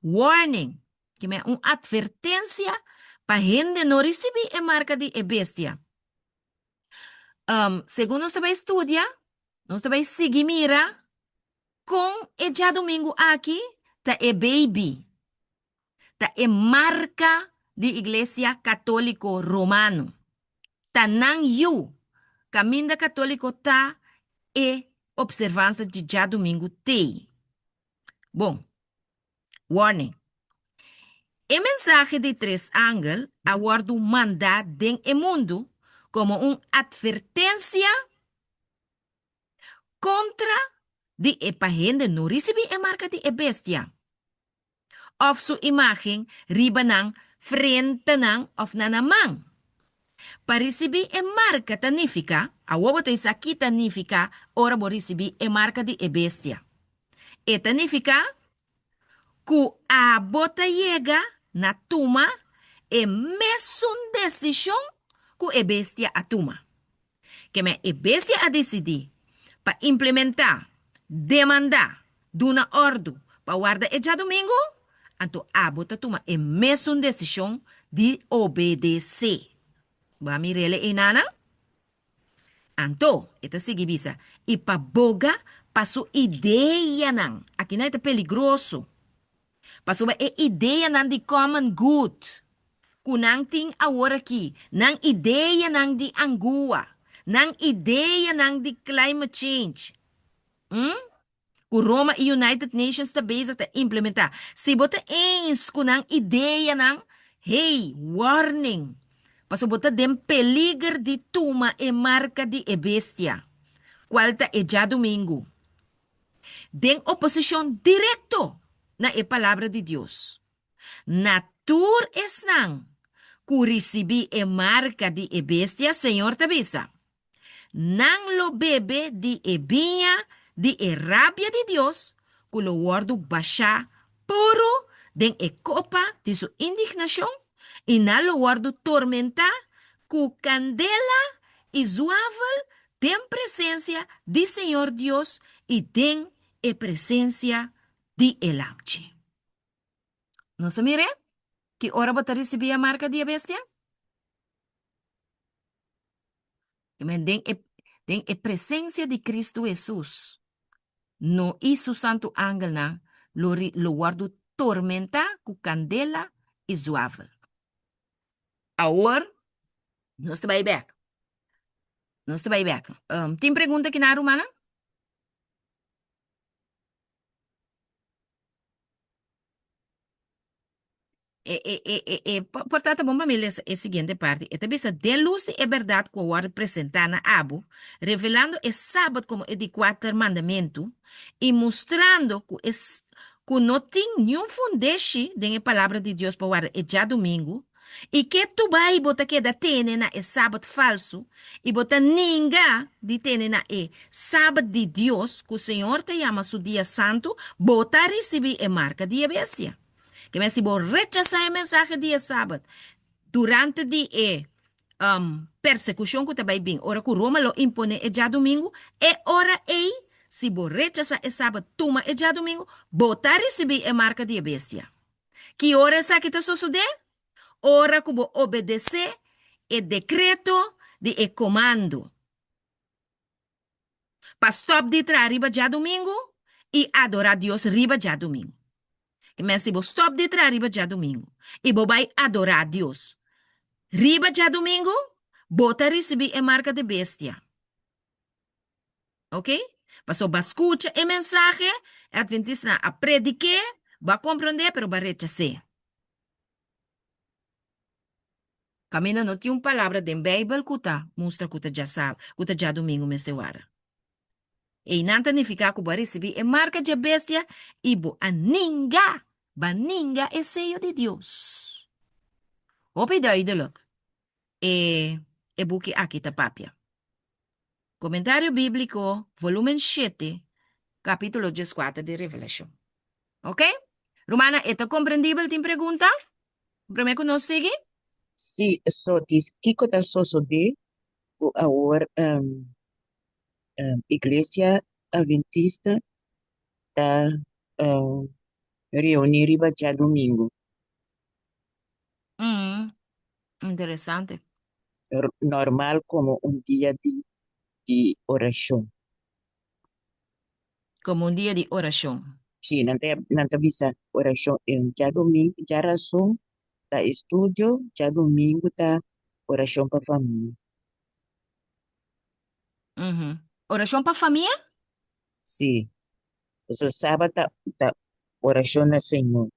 warning, ke men un atvertensia pa hende no risibí e marka di e bestia. Um, segun nos ta bai studia, nos ta bai sigui mira kon e djadumingu aki ta e baby, ta e marka di Iglesia Katóliko Romano. Ta nan yu, kaminda katóliko ta e opservansa di djadumingu tei. Bon, warning. E mensahe di tres angel a wòrdu mandá den e mundu komo un atvertensia kontra di e pa hende no risibí e marka di e bestia òf su imágen riba nan frentenan òf na nan man. Pa risibí e marka ta nifiká, awor bo ta bisa ki ta nifiká ora bo risibí e marka di e bestia. E ta nifiká ku abo ta yega na tuma e mesun desishon ku e bestia a tuma. Keme e bestia a disidí pa implementá, demandá, duna òrdu pa warda e djadumingu, anto abo ta tuma e mesun desishon di obedesé. Bo a mir'el e enanan? Anto, e ta sigui bisa, i pa boga pa su ideanan. Akinan e ta peligroso. Pasobra e ideanan di common good ku nan tin awor aki, nan ideanan di angua, nan ideanan di climate change, hm, ku Roma i United Nations ta bezig ta implementá, si bo ta eens ku nan ideanan, hey, warning, pasobra bo ta den peliger di tuma e marka di e bestia, kual ta e djadumingu. Den oposishon direkto na e Palabra di Dios. Na tur esnan ku risibí e marka di e bestia, Señor ta bisa, Nan lo bebe di e biña di e rabia di Dios ku lo wòrdu bashá puru den e kopa di su indignashon, i nan lo wòrdu tormentá ku kandela i zuavel den presensia di Señor Dios i den e presensia di e Lamchi. Nos a mir'é? Ki ora bo ta risibí e marka di e bestia? Men den e den e presensia di Kristu Hesus, no i su santu angelnan lo ri lo wòrdu tormentá ku kandela i zuavel. Awor nos ta bai bèk. Nos ta bai bèk. Tin pregunta kinan rumannan? E, e, e, e, e, por ta ta bon pa mi lesa e siguiente parti. E ta bisa, Den lus di e bèrdat ku a wòrdu presentá na abo, revelando e Sabat komo e di kuater mandamentu, i mustrando ku e ku no tin niun fundeshi den e Palabra di Dios pa warda e djadumingu, i ke tubai bo ta keda tene na e Sabat falsu, i bo ta ninga di tene na e Sabat di Dios, ku Señor ta yama su dia santu, bo ta risibí e marka di e bestia. Ke men si bo rechasá e mensahe di e Sabat durante di e persekushon ku ta bai bin ora ku Roma lo imponé e djadumingu, e ora ei si bo rechasá e Sabat tuma e djadumingu, bo ta risibí e marka di e bestia. Ki ora esaki ta sosodé? Ora ku bo obedesé e dekreto di e komando. Pa stòp di traha riba djadumingu i adorá Dios riba djadumingu. Ke men si bo stòp di traha riba djadumingu i bo bai adorá Dios riba djadumingu, bo ta risibí e marka di bestia. Oke? Pasobra bo a skucha e mensahe, e atventistanan a predik'é, bo a komprondé, pero bo a rechas'é. Kaminda no tin un palabra den Beibel ku ta mustra ku ta djasab, ku ta djadumingu mester wara. Einan ta nifiká ku bo a risibí e marka dje bestia i bo a ninga, bo a ninga e seyo di Dios. Hopi duidelik e e buki aki ta papia. Komentario Bíbliko, volúmen shete, kapítulo dieskuater di Revelashon. Ok? Rumannan, e ta komprendibel? Tin pregunta? Promé ku nos sigui? Sí, so dis kiko ta sosodé ku awor Iglesia Adventista ta reuní riba djadumingu? Mm, interesante. Normal komo un dia di di orashon. Komo un dia di orashon. Sí, nan ta nan ta bisa orashon djadumingu, djarason ta estudio, djadumingu ta orashon pa famia. Mhm. Orashon pa famia? Sí. Pasobra sabat ta ta orashon na Señor.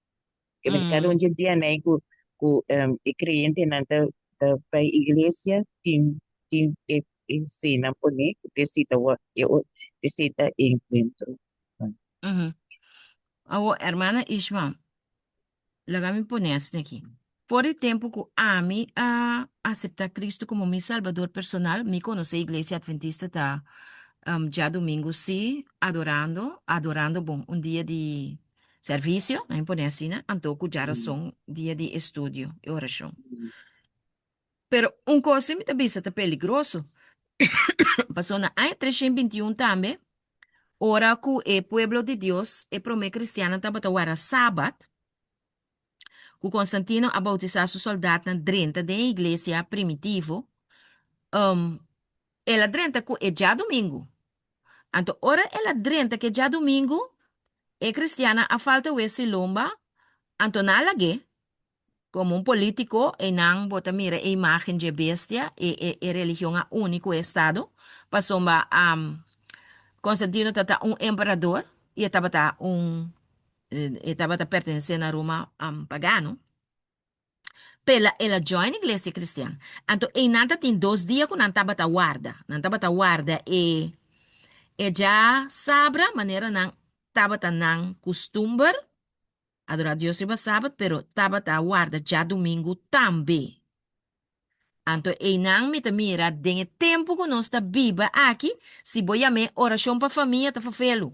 Ke men kada un dje dianan ei ku ku e kreyentenan ta ta bai iglesia tin tin e e sena pone ku te sita wor e o te sita e enkuentro. Awor hermana Ishma, laga mi pone asina aki. For di tempu ku ami a aseptá Kristu komo mi Salbador personal, mi konosé Iglesia Adventista ta djadumingu sí adorando, adorando bon, un dia di Servisio, nan pone asina, anto ku djarason dia di estudio i orashon. Pero un kos si mi ta bisa ta peligroso, pasobra na aña treshen binti un tambe, ora ku e pueblo di Dios, e promé kristiannan tabata wara Sabat, ku Konstantino a boutisá su sòldatnan drenta den e iglesia primitivo, el a drenta ku e djadumingu. Anto ora el a drenta ke djadumingu, e kristiannan a falta wes i lomba, anto nan a lag'é. Komo un polítiko, einan bo ta mira e imágen dje bestia, e e e religion a uni ku e estado, pasobra Konstantino ta ta un emperador i e tabata un e tabata pertenesé na Roma pagano. Pela el a join iglesia cristian. Anto einan ta tin dos dia ku nan tabata warda. Nan tabata warda e e djasabra manera nan tabata nan kustumber, adorá Dios riba sabat, pero tabata warda djadumingu tambe. Anto einan mi ta mira den e tempu ku nos ta biba aki, si bo yam'é orashon pa famia ta fafelu.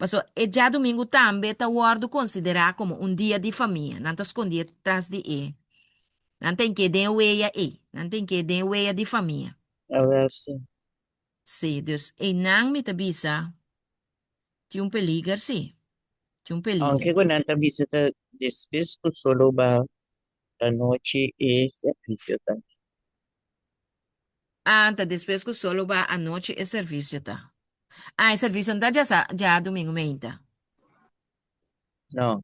Paso e djadumingu tambe ta wòrdu konsiderá komo un dia di famia. Nan ta skondé tras di e. Nan ta ink'é den e weya ei. Nan ta ink'é den e weya di famia. Awel sí. Sí, dus einan mi ta bisa tin un peliger sí. Tin un Aunke peliger. ku nan ta bisa ta despues ku solo ba anochi e servisio ta. Ah, ta despues ku solo ba anochi e servisio ta. Ah, e servisio no ta djasa djadumingu meinta. No.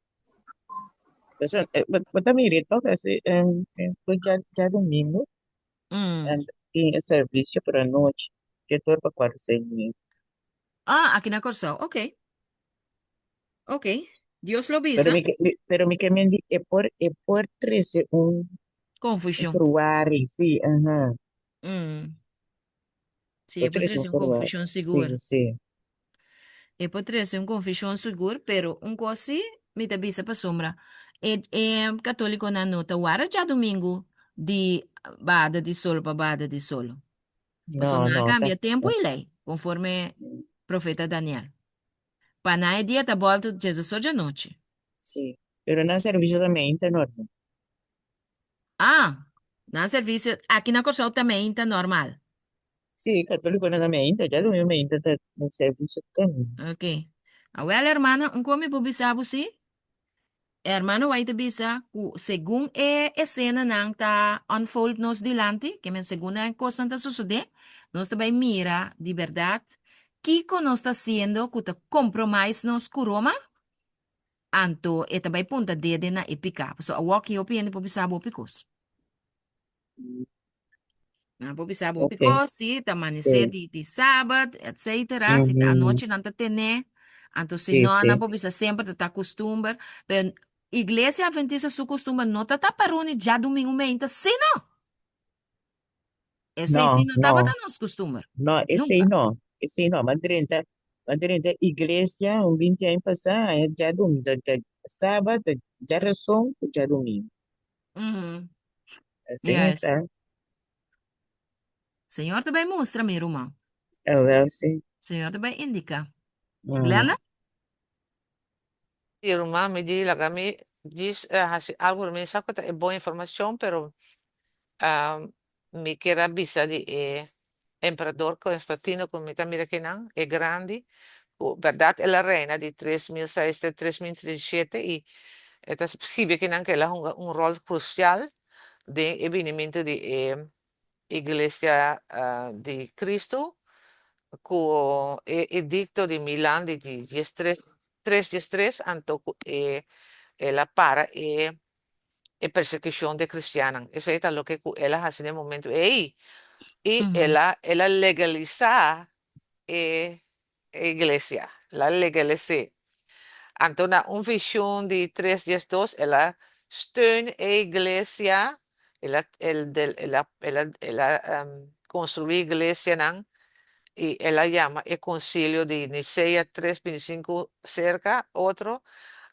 Eso, eh, bo bo ta mira toch ese eh, eh, ku dja djadumingu Mm. en tin e servisio por anochi, ke tur pa kuater seis mil. Ah, aki na Kòrsou. Oké. Oké. Dios lo Pero bisa. mi ke, mi- pero mi ke mendi e por e por trese un un Konfushon. verwarring, sí, aha. Mm. Sí, Por e por trese un trese un verwarring. konfushon Sí, sigur. sí. E por trese un konfushon sigur, pero un kos sí mi ta bisa pasobra e e katólikonan no ta wara djadumingu di bada di solo pa bada di solo. Pasobra No, nan a no, ta. kambia tempu i lei, konforme profeta Daniel. Pa nan e dia ta bòltu djesdosor djanochi. Sí, pero nan servisio ta meinta normal. Ah, nan servisio aki na Kòrsou ta meinta normal. Sí, katólikonan ta meinta, djadumingu meinta ta nan servisio tambe. Ok. Awel hermana, un kon mi por bisa bo si? E hermano White ta bisa ku segun e esenanan ta unfold nos dilanti, ke men segun e kosnan ta sosodé, nos ta bai mira di bèrdat kiko nos ta hasiendo ku ta compromise nos ku Roma, anto e ta bai punta dede na e piká. Pasobra awor ki hopi hende por bisa bo hopi kos. Nan por bisa bo hopi Ok, kos, si ta amanesé sí. di di sabat, etcétera, si ta Ujú. anochi nan ta tené, anto si Sí, no nan sí. por bisa semper ta ta kustumber, pero Iglesia Adventista su kustumber no ta tapa runi djadumingu meinta, si no! Esei si No, no tabata no, nos kustumber, no, esei nunka. no, esei no. M'a drenta, m'a drenta iglesia un binti aña pasá, aña djadumingu, dja, dja, sabat, djarason ku djadumingu. Mhm. Asina Yes. ta. Señor ta bai mustra mi ruman. Awel sí. Señor ta bai indica. Mm. Glenda? Sí, ruman, mi di laga mi djis hasi algu, mi sa ku ta e bon informashon, pero mi kier a bisa di e emperador Constantino ku mi ta mira kinan, e grandi, ku bèrdat el a reina di 3006 te 3037 i e ta skibi kinan ku el a hunga un ròl krusial den e binimentu di e Iglesia di Cristo ku e edikto di Milan di diestres tres diestres anto ku e el a para e e persekushon di e kristiannan. Esei ta loke ku el a hasi na e momentu ei i el a el a legalisá e E iglesia, el a legalis'é. Anto na un vision di tres diesdos el a steun e iglesia, el a el del el a el a el a construí iglesianan i el a yama e konsilio di Nisea tres bintisinku serka otro,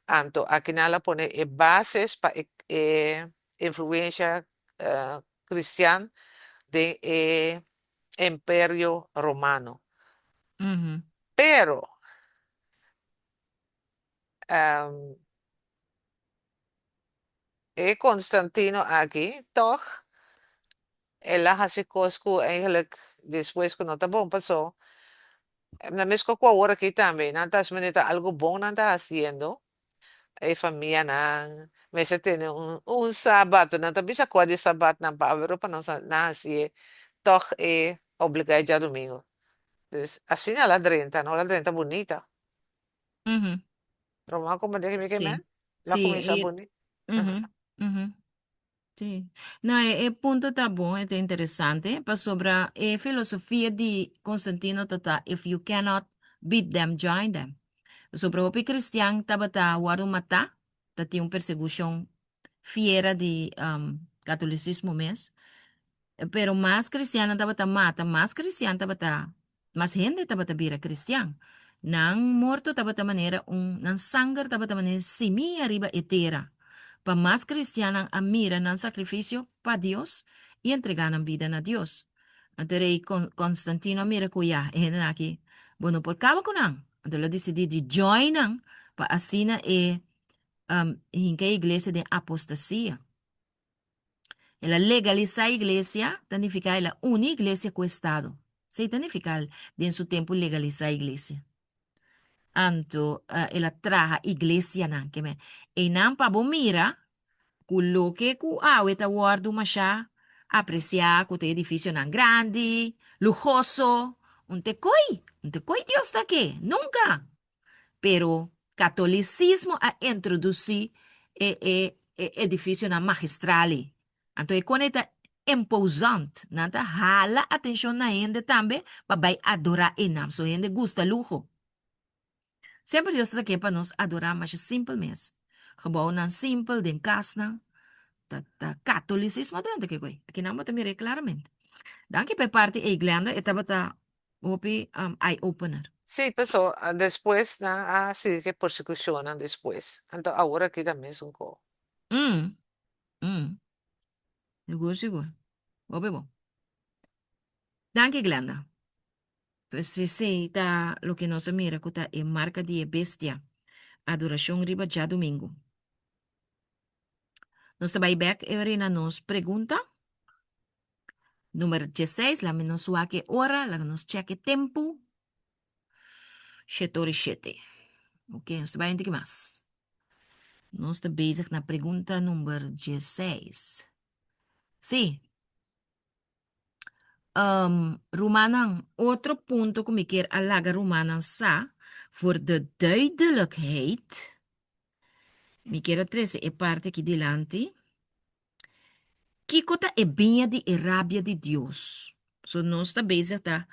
anto akinan el a pone e bases pa e e influensha kristian den e Imperio Romano. Pero e Constantino aki tog el a haci cos cu eigenlijk despues cu no ta bon paso na mesco cu awor aki tambe nan ta haci manera ta algo bon nan ta haciendo E famianan mester tene un un sabat, nan ta bisa kua di sabatnan pa awe pa nos nan hasié tòg e obligá e djadumingu. Dus asina el a drenta, no? El a drenta bunita. Roma komprendé ke mi ke Sí, men? El a sí, kuminsá i, bunita. mhm, mhm. Sí. No, e, e punto ta bon, e ta interesante, pasobra e filosofia di Constantino ta ta, if you cannot beat them, join them. Pasobra hopi cristian tabata wòrdu matá, ta tin un persecucion fiera di um, catolicismo mes. Pero mas cristiannan tabata mata, mas cristian tabata Mas hende tabata bira cristian. Nan morto tabata manera un, nan sanger tabata manera simia riba e tera, pa mas cristiannan a mira nan sacrificio pa Dios i entregá nan bida na Dios. Anto rey Constantino a mira cu ya, e hendenan aki, bo no por caba cu nan. Anto el a disidí di join nan pa asina e hinka e iglesia den apostasia. El a legalisá iglesia, ta nifiká el a uni iglesia ku estado. Esei ta nifiká den su tempu legalisá iglesia. Anto el a traha iglesianan. Ke men, einan pa bo mira ku loke ku awe ta wòrdu mashá apresiá ku ta edifisionan grandi, luhoso, un te koi, un te koi Dios ta ke, nunka. Pero katolisismo a introdusí e e e edifisionan magistral ei. Anto e kone ta imposant, nan ta hala atenshon na hende tambe pa bai adorá einan. So hende gusta luho. Semper Dios ta ke pa nos adorá masha simpel mes. Gebouwnan simpel den kasnan. Ta ta katolisismo a drenta ke koe. Akinan bo ta mira e klaramente. Danki pa e parti ei Glenda, e tabata hopi eye opener. Sí, paso despues nan a sigui ke persekushonnan despues. Anto awor aki ta mesun ko. Mm, mm. Sigur, sigur. Hopi bon. Danki Glenda. Pues esei ta loke nos a mira ku ta e marka di e bestia, adorashon riba djadumingu. Nos ta bai bèk e ora na nos pregunta numer dieseis. Laga nos wak e ora, laga nos chèk e tempu. Shete ora i shete. Oke, nos ta bai un tiki mas. Nos ta bezig na pregunta number dieseis. Sí. Um, rumannan, otro punto ku mi kier a laga rumannan sa, voor de duidelijkheid, mi kier a trese e parti aki dilanti, kiko ta e biña di e rabia di Dios? So nos ta bezig ta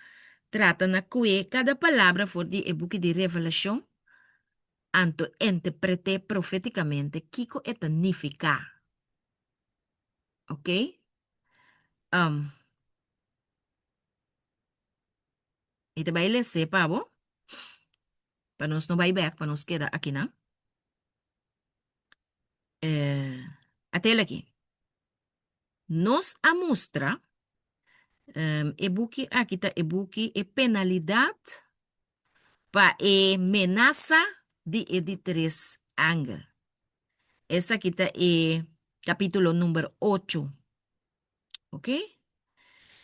trata na kue kada palabra for di e buki di Revelashon, anto interpret'é profetikamente kiko e ta nifiká. Ok? Um, mi ta bai les'é pa bo, pa nos no bai bek, pa nos keda akinan. Eh, atel aki. Nos a mustra, um, e buki aki ta e buki e penalidat pa e menasa di e di tres angel. Esaki ta e capítulo number ocho. Ok?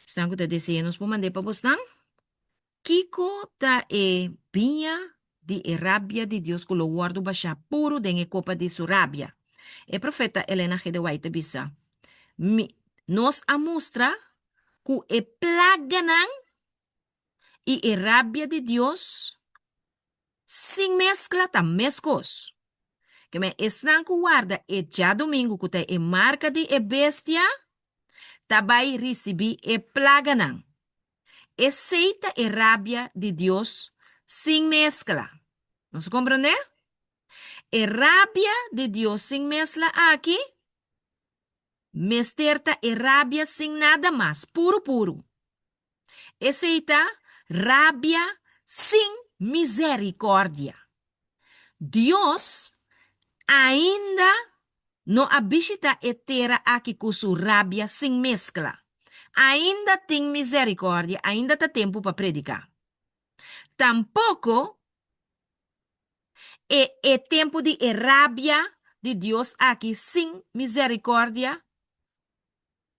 Esnan ku ta desea nos por mand'é pa bosnan. Kiko ta e biña di e rabia di Dios ku lo wòrdu bashá puru den e kopa di su rabia? E profeta Elena G. de White ta bisa, Mi, nos a mustra ku e plaganan i e rabia di Dios Sin meskla ta meskos. Ke men esnan ku warda e djadumingu ku ta e marka di e bestia ta bai risibí e plaganan. Esei ta e rabia di Dios sin meskla. Nos a komprondé? E rabia di Dios sin mesla aki mester ta e rabia sin nada mas, puru puru. Esei ta rabia sin misericordia. Dios ainda no a bishita e tera aki cu su rabia sin mezcla. Ainda tin misericordia, ainda ta tempu pa predica. Tampoco e e tempu di e rabia di Dios aki sin misericordia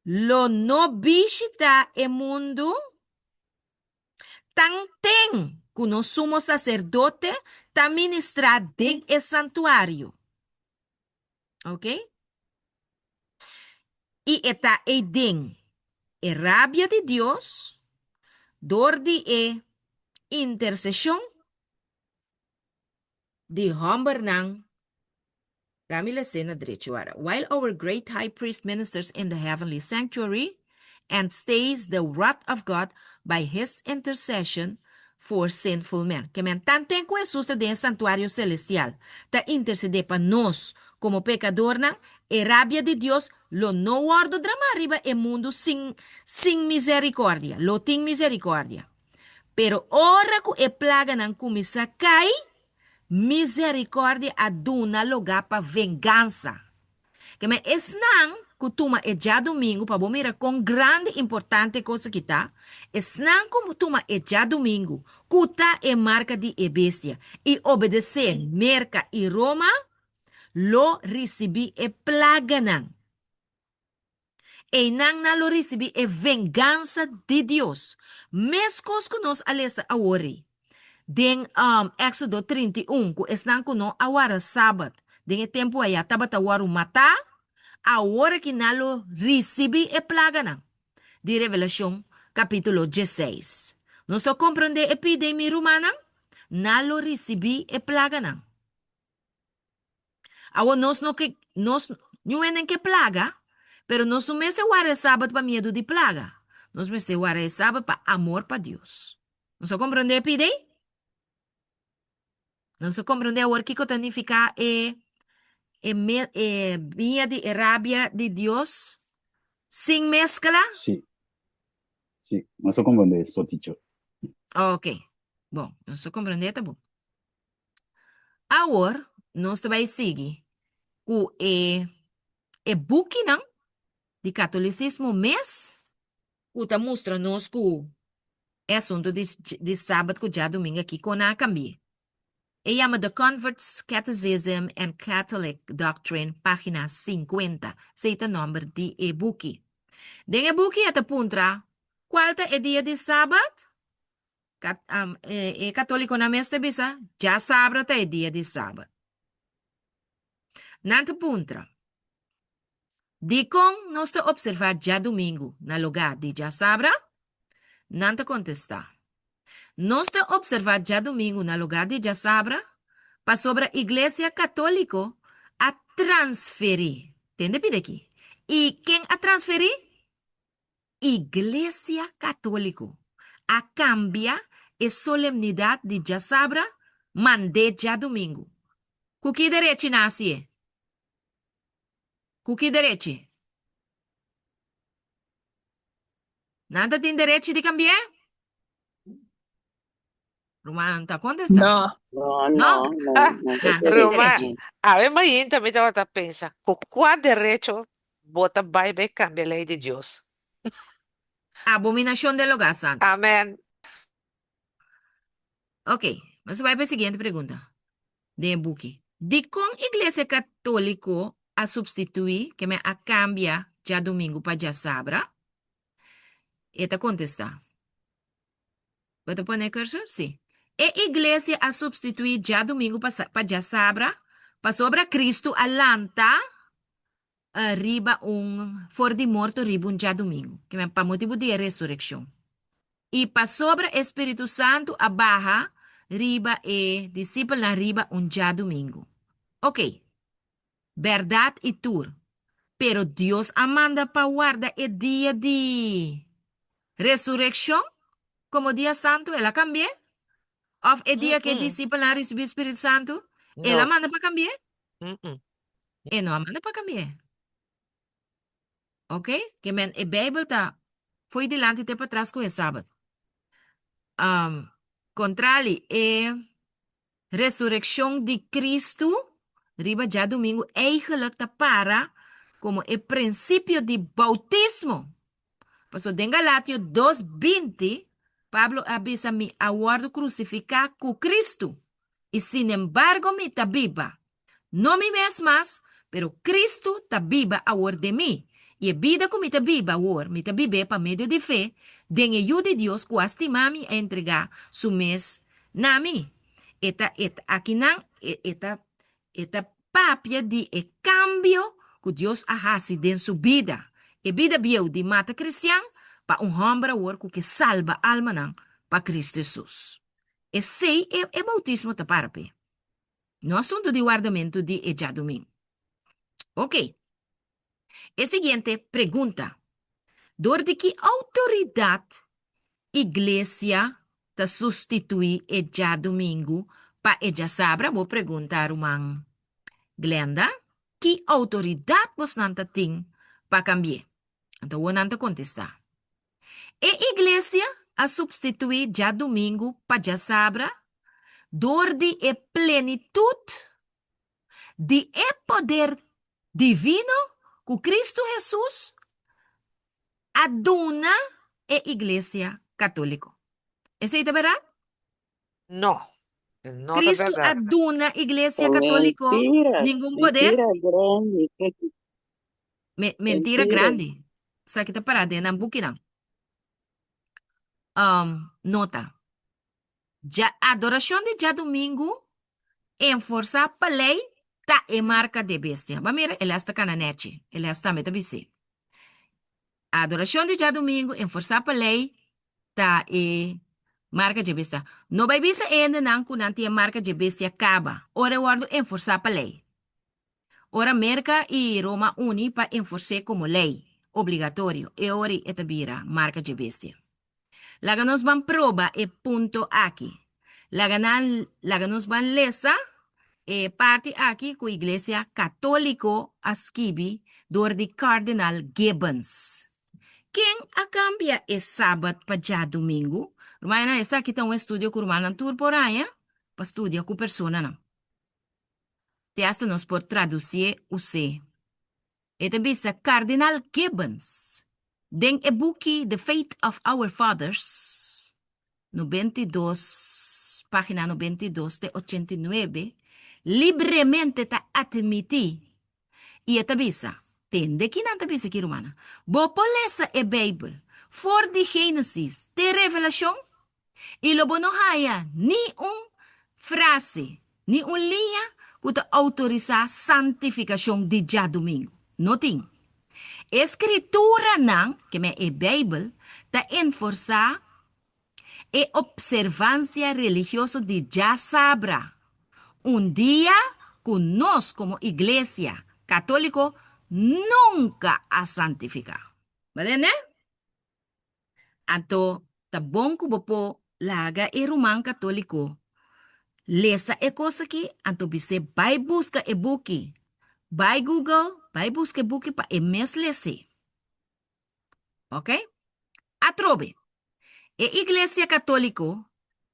lo no bishitá e mundu? Tanten ku nos sumo saserdote ta ministrá den e santuario. Ok? I e ta ei den e rabia di Dios dor di e interseshon di hòmbernan. Laat mi les'é na drechi wara. While our great high priest ministers in the heavenly sanctuary and stays the wrath of God by his intercession for sinful men. Ke men tanten ku Hesus ta den e santuario selestial ta intersedé pa nos komo pekadornan, e rabia di Dios lo no wòrdu dramá riba e mundu sin sin miserikordia. Lo tin miserikordia. Pero ora ku e plaganan kuminsá kai, Misericordia a duna lugá pa vengansa. Keme esnan ku tuma e djadumingu, pa bo mira kon grandi importante e kos aki ta, esnan ku tuma e djadumingu, ku ta e marka di e bestia, i obedesé Merka i Roma, lo risibí e plaganan. Einan nan lo risibí e vengansa di Dios, meskos ku nos a lesa awor ei den Éksodo 31, ku esnan ku no a warda Sabat den e tempu ayá tabata wòrdu matá, awor aki nan lo risibí e plaganan di Revelashon kapítulo dieseis. Nos a komprondé e pida ei, mi rumannan? Nan lo risibí e plaganan. Awor nos no ke, nos niun hende ke plaga, pero nos no mester warda e sabat pa miedu di plaga. Nos mester warda e sabat pa amor pa Dios. Nos a komprondé e pida ei? Nos a komprondé awor kiko ta nifiká e e me e biña di e rabia di Dios sin meskla? Sí, sí, nos a komprondé eso, teacher. Ok, bon, nos a komprondé ta bon. Awor nos ta bai sigui ku e e bukinan di katolisismo mes ku ta mustra nos ku e asuntu di di sabat ku djadumingu aki kon a kambia. E yama The Convert's Catechism and Catholic Doctrine pagina sinkuenta, esei ta nòmber di e buki. Den e buki e ta puntra, Kual ta e dia di sabat? E katólikonan mes ta bisa, Djasabra ta e dia di sabat. Nan ta puntra, Dikon nos ta opservá djadumingu na lugá di djasabra? Nan ta kontestá, Nos ta opservá djadumingu na lugá di djasabra pasobra Iglesia Katóliko a transferí. Tende pida aki. I ken a transferí? Iglesia Katóliko a kambia e solemnidat di djasabra mand'é djadumingu. Ku ki derechi nan hasié? Ku ki derechi? Nan ta tin derechi di kambi'é? Ruman ta kontestá. No. No, No? no, no, no ta Nan ta tin Ruman, derechi. awe mainta mi tabata pensa, ku kua derecho bo ta bai bai kambia lei di Dios? Abominashon den lugá santu. Amen. Ok, nos a bai pa e siguiente pregunta den e buki. Dikon Iglesia Katóliko a supstituí, ke men a kambia djadumingu pa djasabra? E ta kontestá. Bo ta pone e cursor? Sí. E iglesia a substituí djadumingu pa pa djasabra pasobra Cristo a lanta riba un for di morto riba un djadumingu, ke men pa motibu di e resurekshon. I pasobra e Spiritu Santu a baha riba e disipelnan riba un djadumingu. Oké. Bèrdat i tur. Pero Dios a manda pa warda e dia di resurekshon komo dia santu? El a kambi'é? Òf e dia ku e disipelnan a risibí spiritu santu, el a manda pa kambi'é? E no a manda pa kambi'é. Ok? Ke men e Beibel ta fo'i dilanti te patras ku e sabat. Kontrali, e Resurekshon di Kristu riba djadumingu eigenlik ta para komo e prinsipio di boutismo. Pasobra den Galatio dos 20, Pablo a bisa, Mi a wòrdu krusifiká ku Kristu, i sinembargo mi ta biba, No mi mes mas, pero Cristo ta biba awor den mi, i e bida cu mi ta biba awor, mi ta bib'é pa medio di fe den e Yu di Dios cu a stima mi i a entregá su mes na mi. E ta, e ta, akinan e, e ta, e ta papia di e cambio cu Dios a haci den su bida, e bida bieu di mata cristian pa un homber awor cu ke salba almanan pa Cristo Jesus. Esey e, e bautismo ta para p'e. No asuntu di wardamentu di e djadumingu. Ok. E siguiente pregunta. Dor di ki outoridat iglesia ta sustituí e djadumingu pa e djasabra? Bo pregunta ruman Glenda. Ki outoridat bosnan ta tin pa kambi'é? Anto awor nan ta kontestá. E iglesia a supstituí djadumingu pa djasabra dor di e plenitut di e poder divino. ku Kristu Hesus a duna e Iglesia Katóliko. Esei ta bèrdat? No, e no ta Kristu a bèrdat. duna Iglesia Katóliko Mentira, ningun poder? mentira grandi. Me, mentira Mentira. grandi. Esaki ta pará den nan bukinan. Um, nota. Dja, adorashon di djadumingu enforsá pa lei ta e marka di e bestia. Bo a mira? E les ta kana nèchi. E les tambe ta bis'é. Adorashon di djadumingu enforsá pa lei ta e marka dje bestia. No bai bisa e hendenan ku nan tin e marka dje bestia kaba ora e wòrdu enforsá pa lei. Ora Merka i Roma uni pa enfors'é komo lei obligatorio, e ora e ta bira marka dje bestia. Laga nos ban proba e punto aki. Laga nan laga nos ban lesa e parti aki ku Iglesia Katóliko a skibi dor di Kardinal Gibbons. Ken a kambia e Sabat pa djadumingu? Rumannan, esaki ta un estudio ku rumannan tur por haña pa studia ku personanan. Te asta nos por tradusié us'é. E ta bisa Kardinal Gibbons den e buki The Faith of Our Fathers, 92, página 92 te 89, libremente ta atmití i e ta bisa, Tende ki nan ta bisa aki, rumannan, bo por lesa e Beibel for di Génesis te Revelashon I lo bo no haña ni un frase, ni un liña ku ta outorisá santifikashon di djadumingu. No tin. E Skrituranan, ke men e Beibel, ta enforsá e opservansia religioso di djasabra, un dia ku nos komo Iglesia Katóliko nunka a santifiká. Bo tende? Anto ta bon ku bo por laga e ruman katóliko lesa e kos aki, anto bis'é bai buska e buki. Bai Google, bai buska e buki pa e mes les'é. Oke? Atrobe, e Iglesia Katóliko,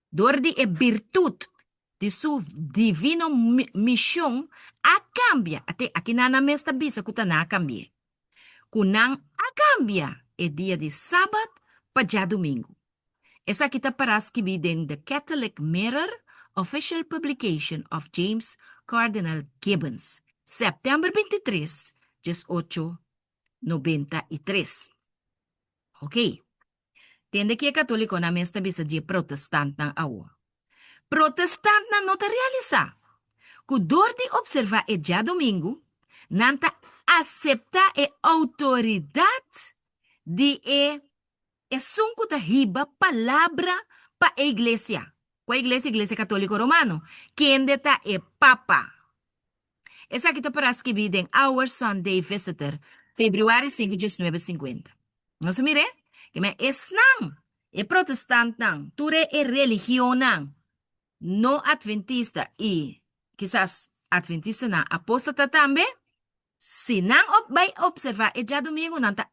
dor di e birtut di su divino mishon, a kambia. Ate, aki nan nan mes ta bisa ku ta nan a kambi'é. ku nan a kambia e dia di Sabat pa djadumingu. Esaki ta pará skibí den The Catholic Mirror, official publication of James Cardinal Gibbons, sèptèmber 23, 1893. Oké. Tende ki e katolikonan mes ta bisa di e protestantnan awor. Protestantnan no ta realisá ku dor di opservá e djadumingu, nan ta aseptá e outoridat di e esun ku ta hiba palabra pa e iglesia. Kua iglesia? Iglesia Katoliko Romano, kende ta e papa. Esaki ta para skibí den Our Sunday Visitor, febrüari sinku diesnuebe sinkuenta. Nos a mir'é? Ke men esnan, e protestantnan, tur e e religionnan no adventista i kisas adventistanan apóstata tambe, si nan op bai opservá e djadumingu nan ta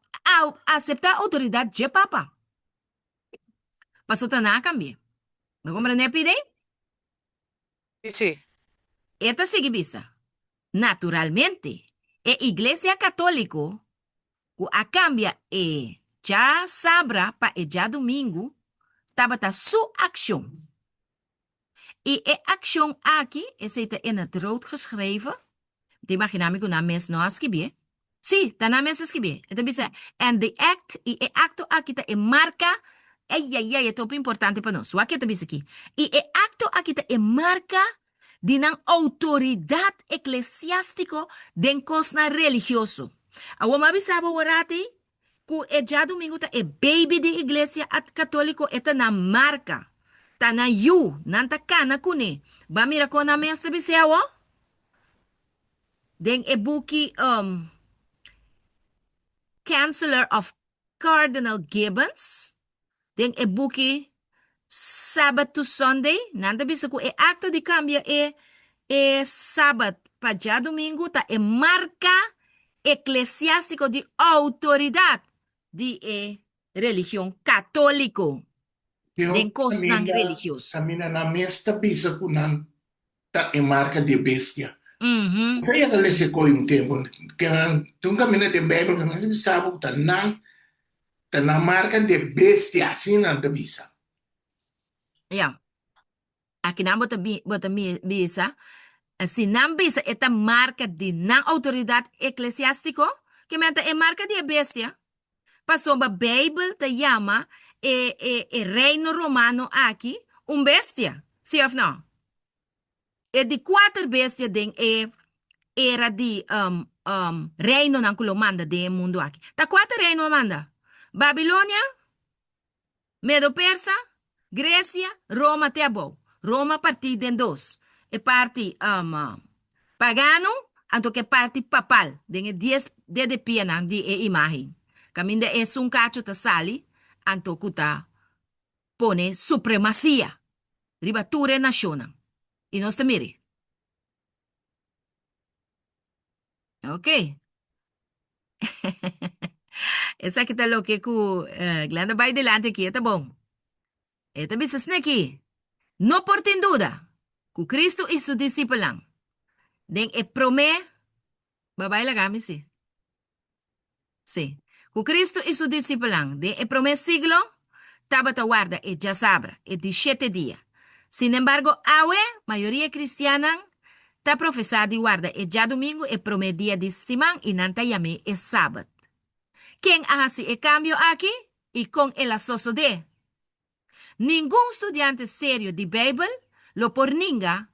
aseptá outoridat dje papa. Pasobra ta nan a kambi'é. Bo komprendé p'idei? Sí, sí. E ta sigui bisa, Naturalmente, e Iglesia Katóliko, ku a kambia e djasabra pa e djadumingu, tabata su akshon. I e akshon aki, esei ta in het rood geschreven, Mi ta imaginá mi ku nan mes no a skibié. Sí, ta nan mes a skibié. E ta bisa, And the act, i e akto aki ta e marka, eieiei, e ta hopi importante pa nos. Wak ke ta bisa aki. I e akto aki ta e marka di nan outoridat eklesiástiko den kosnan religioso. Awor mi a bisa bo awor ati ku e djadumingu ta e baby di iglesia at katóliko, e ta nan marka, ta nan yu, nan ta kana kuné. Bo a mira kon nan mes ta bis'é awor? Den e buki Chancellor of Cardinal Gibbons, den e buki Sabbath to Sunday, nan ta bisa ku e akto di kambia e e Sabat pa djadumingu ta e marka eklesiástiko di outoridat di e religion katóliko den kosnan religioso. Kaminda nan mes ta bisa ku nan ta e marka di e bestia. Sa yega lesa e koe un tempu, ke tin un kaminda den Beibel ku nan ta bisa bo ku ta nan ta nan marka di e bestia, asina nan ta bisa. Ya. Akinan bo ta bo ta bisa, si nan bisa e ta marka di nan outoridat eklesiástiko, ke men ta e marka di e bestia. Pasobra Beibel ta yama e e e reino romano aki un bestia, sí òf nò? E di kuater bestia den e era di reinonan ku lo manda den e mundu aki. Ta kuater reino a manda? Babilonia, Medo-Persa, Gresia, Roma te abou. Roma partí den dos, e parti pagano anto ku e parti papal den e dies dede pianan di e imágen, kaminda esun kachu ta sali anto ku ta pone supremasia riba tur e nashonnan. I nos ta miri. Ok. Esaki ta loke ku Glenda bai dilanti aki, e ta bon. E ta bisa sneki, No por tin duda ku Kristu i su disipelnan den e promé, Bo a bai laga mi si. Sí, ku Kristu i su disipelnan den e promé siglo tabata warda e djasabra, e di shete dia. Sinembargo, awe mayoria kristiannan ta profesá di warda e djadumingu, e promé dia di siman, i nan ta yam'é e sabat. Ken a hasi e kambio aki, i kon el a sosodé? Ningun studiante serio di Beibel lo por ninga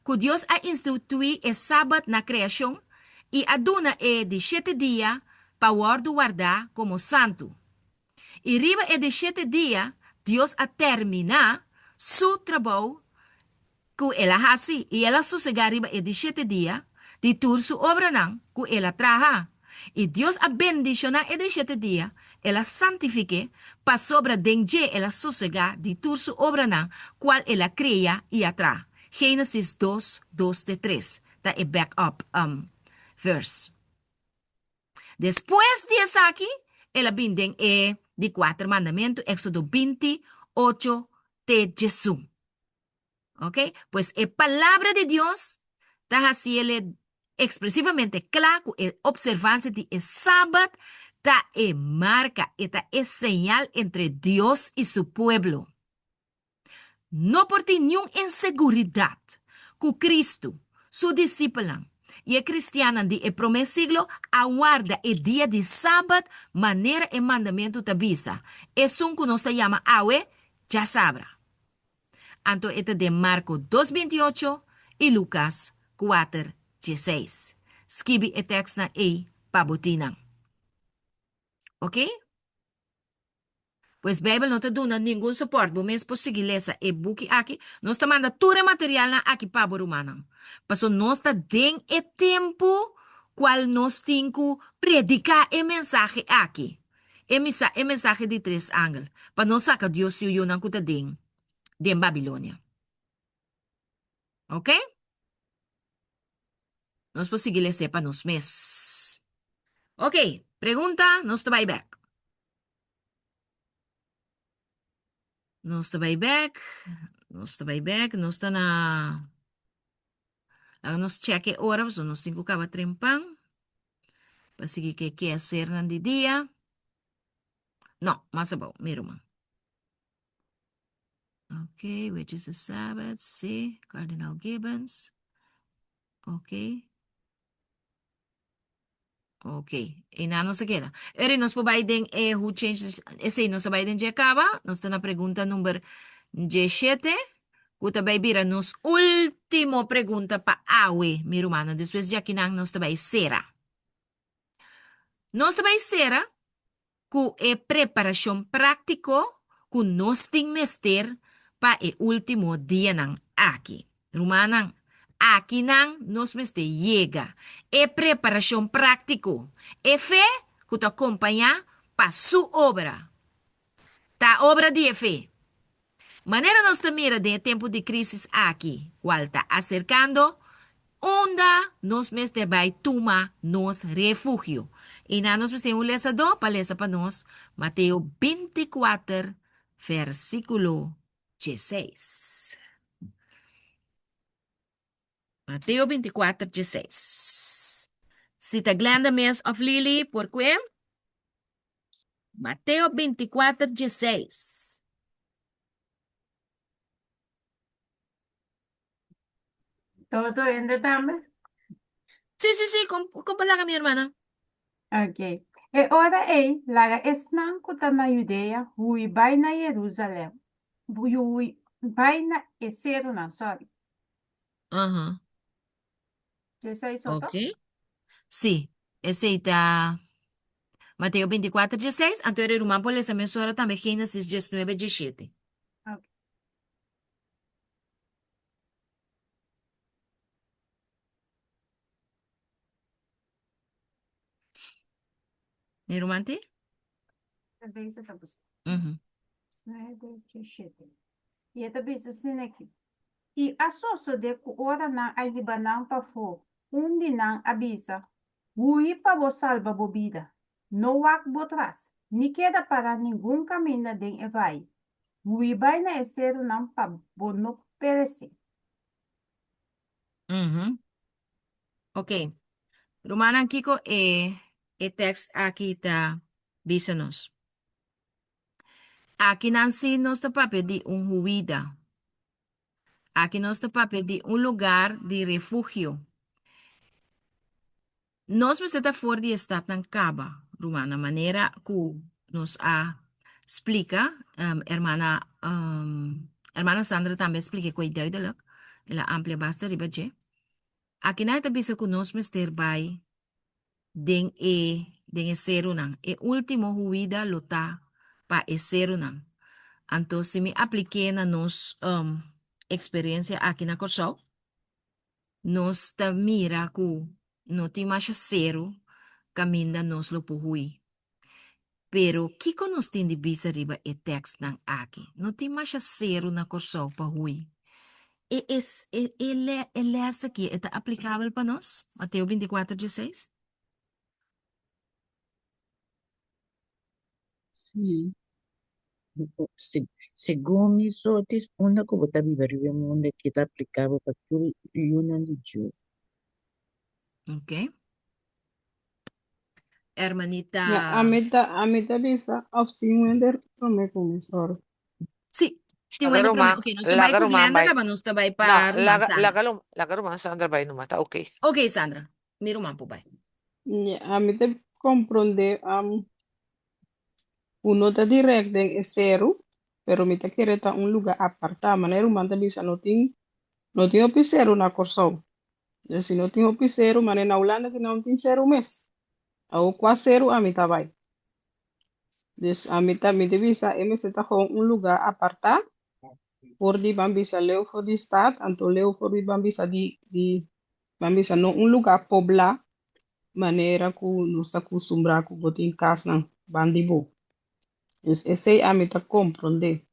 ku Dios a instituí e Sabat na kreashon i a duna e di shete dia pa wòrdu wardá komo santu. I riba e di shete dia Dios a terminá su trabou ku el a hasi, i el a sosegá riba e di shete dia di tur su obranan ku el a traha. I Dios a bendishoná e di shete dia, el a santifik'é, pasobra den dje el a sosegá di tur su obranan kual el a krea i a traha. Génesis dos, dos te tres ta e back up verse. Despues di esaki, el a bin den e di kuater mandamentu, Éksodo 20, ocho te djesun. Ok, pues e Palabra di Dios ta hasiele ekspresivamente kla ku e opservansia di e Sabat ta e marka, e ta e señal entre Dios i su pueblo. No por tin niun inseguridat ku Kristu, su disipelnan i e kristiannan di e promé siglo a warda e dia di Sabat manera e mandamentu ta bisa, esun ku nos ta yama awe djasabra. Anto e ta den Marko dos 28 i Lukas kuater 16. Skibi e tèkstnan ei pa bo tin nan. Oké? Pues Beibel no ta duna ningun sopòrt. Bo mes por sigui lesa e buki aki. Nos ta manda tur e materialnan aki pa bo rumannan. Pasobra nos ta den e tempu kual nos tin ku prediká e mensahe aki. E misa e mensahe di tres angel, pa nos saka Dios su yunan ku ta den den Babilonia. Ok? Nos por sigui les'é pa nos mes. Ok, pregunta, nos ta bai bèk. Nos ta bai bèk, nos ta bai bèk, nos ta na Laga nos check e ora pasobra nos tin ku kaba trempan pa sigui ku e keasernan di dia. No, mas abou, mi ruman. Ok, which is the Sabbath, sí, Cardinal Gibbons. Ok. Ok, einan nos a keda. Eri, nos por bai den e who changes, esei nos a bai den dje kaba. Nos ta na pregunta number djeshete, ku ta bai bira nos último pregunta pa awe, mi rumannan. Despues djakinan nos ta bai sera. Nos ta bai sera ku e preparashon práktiko ku nos tin mester pa e último dianan aki. Rumannan, akinan nos mester yega e preparashon práktiko, e fe ku ta kompañá pa su obra. Ta obra di e fe. Manera nos ta mira den e tempu di krísis aki, kual ta aserkando, unda nos mester bai tuma nos refugio? I nan nos mester un lesadó pa lesa pa nos Mateo 24, versíkulo 16. Mateo 24, 16. Si ta Glenda mes of Lily, por kue? Mateo 24, 16. Todo hende tambe? Sí, sí, sí, kon, kon por laga mi hermana? Ok. E ora ei, laga esnan ku ta na Judea hui bai na Jerusalèm, hui bai na e serunan, sorry. Aha. Djesei so, Ok. Sí, esei ta Mateo 24, 16. Anto e ruman por lesa mesora tambe Génesis 19, 17. Ok. Mi ruman te? Mhm. 9, 17. I e ta bisa asina aki, I a sosodé ku ora nan a hiba nan pafó, un di nan a bisa, Hui pa bo salba bo bida, no wak bo tras, ni keda pará ningun kaminda den e vaye. Hui bai na e serunan pa bo no peresé. Mhm. Ok. Rumannan, kiko e e tekst aki ta bisa nos? Akinan sí nos ta papia di un huida. Aki nos ta papia di un lugar di refugio. Nos mester ta for di e stadnan kaba, rumannan, manera ku nos a splika, hermana hermana Sandra tambe a splika e koi duidelijk, el a amplia basta riba dje. Akinan e ta bisa ku nos mester bai den e den e serunan. E último huida lo ta pa e serunan. Anto si mi aplik'é na nos eksperensia aki na Kòrsou, nos ta mira ku no tin masha seru kaminda nos lo por hui. Pero kiko nos tin di bisa riba e tèkstnan aki? No tin masha seru na Kòrsou pa hui. E e e e lès aki e ta aplikabel pa nos? Mateo 24, 16. Sí. Segun mi sotis, unda ku bo ta biba riba e mundu aki ta aplikabel pa tur yunan di Dios. Ok. Hermanita. Ya, ami ta, ami ta bisa of tin wende prome ku mi, sorry. Sí, tin Laga wende prome. ruman, Ok, nos ta bai laga ku ruman Glenda bai. kaba nos ta bai No, pa ruman laga, Sandra. laga, laga ruman Sandra bai numa, ta ok. Ok, Sandra, mi ruman por bai. Ya, ami ta komprondé um, ku no ta dirèkt den e seru, pero mi ta kere ta un lugá apartá. Manera ruman ta bisa no tin, no tin hopi seru na Kòrsou. Dus si no tin hopi seru, manera na Hulanda ki no tin seru mes. Awor kua seru ami ta bai? Dus ami ta mi ta bisa e mester ta gewoon un lugá apartá for di ban bisa leu for di stad, anto leu for di ban bisa di di ban bisa no un lugá poblá manera ku nos ta kustumbrá ku bo tin kasnan banda di bo. Dus esei ami ta komprondé.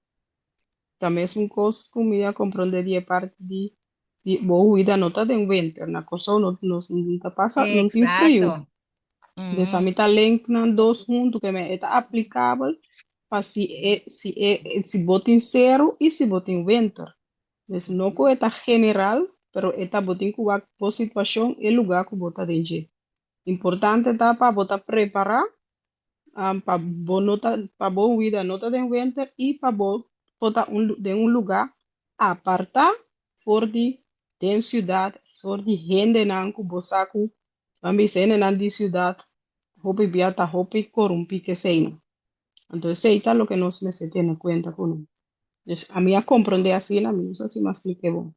Ta mesun kos ku mi a komprondé di e parti di di bo huida no ta den wenter. Na Kòrsou no nos no ta pasa no tin friu. Exacto. Dus ami ta link nan dos huntu ke men e ta aplikabel pa si e si e si bo tin seru i si bo tin wenter. Dus no ku e ta general, pero e ta bo tin ku wak bo situashon e lugá ku bo ta den dje. Importante ta pa bo ta prepará pa bo no ta pa bo huida no ta den wenter i pa bo por ta un den un lugá apartá for di den siudat, for di hendenan ku bo sa ku Nan bisa hendenan di siudat hopi bia ta hopi korumpí ku eseinan. Anto esei ta loke nos mester tene kuenta ku nan. Dus ami a komprondé asina, mi no sa si mi a splik'é bon.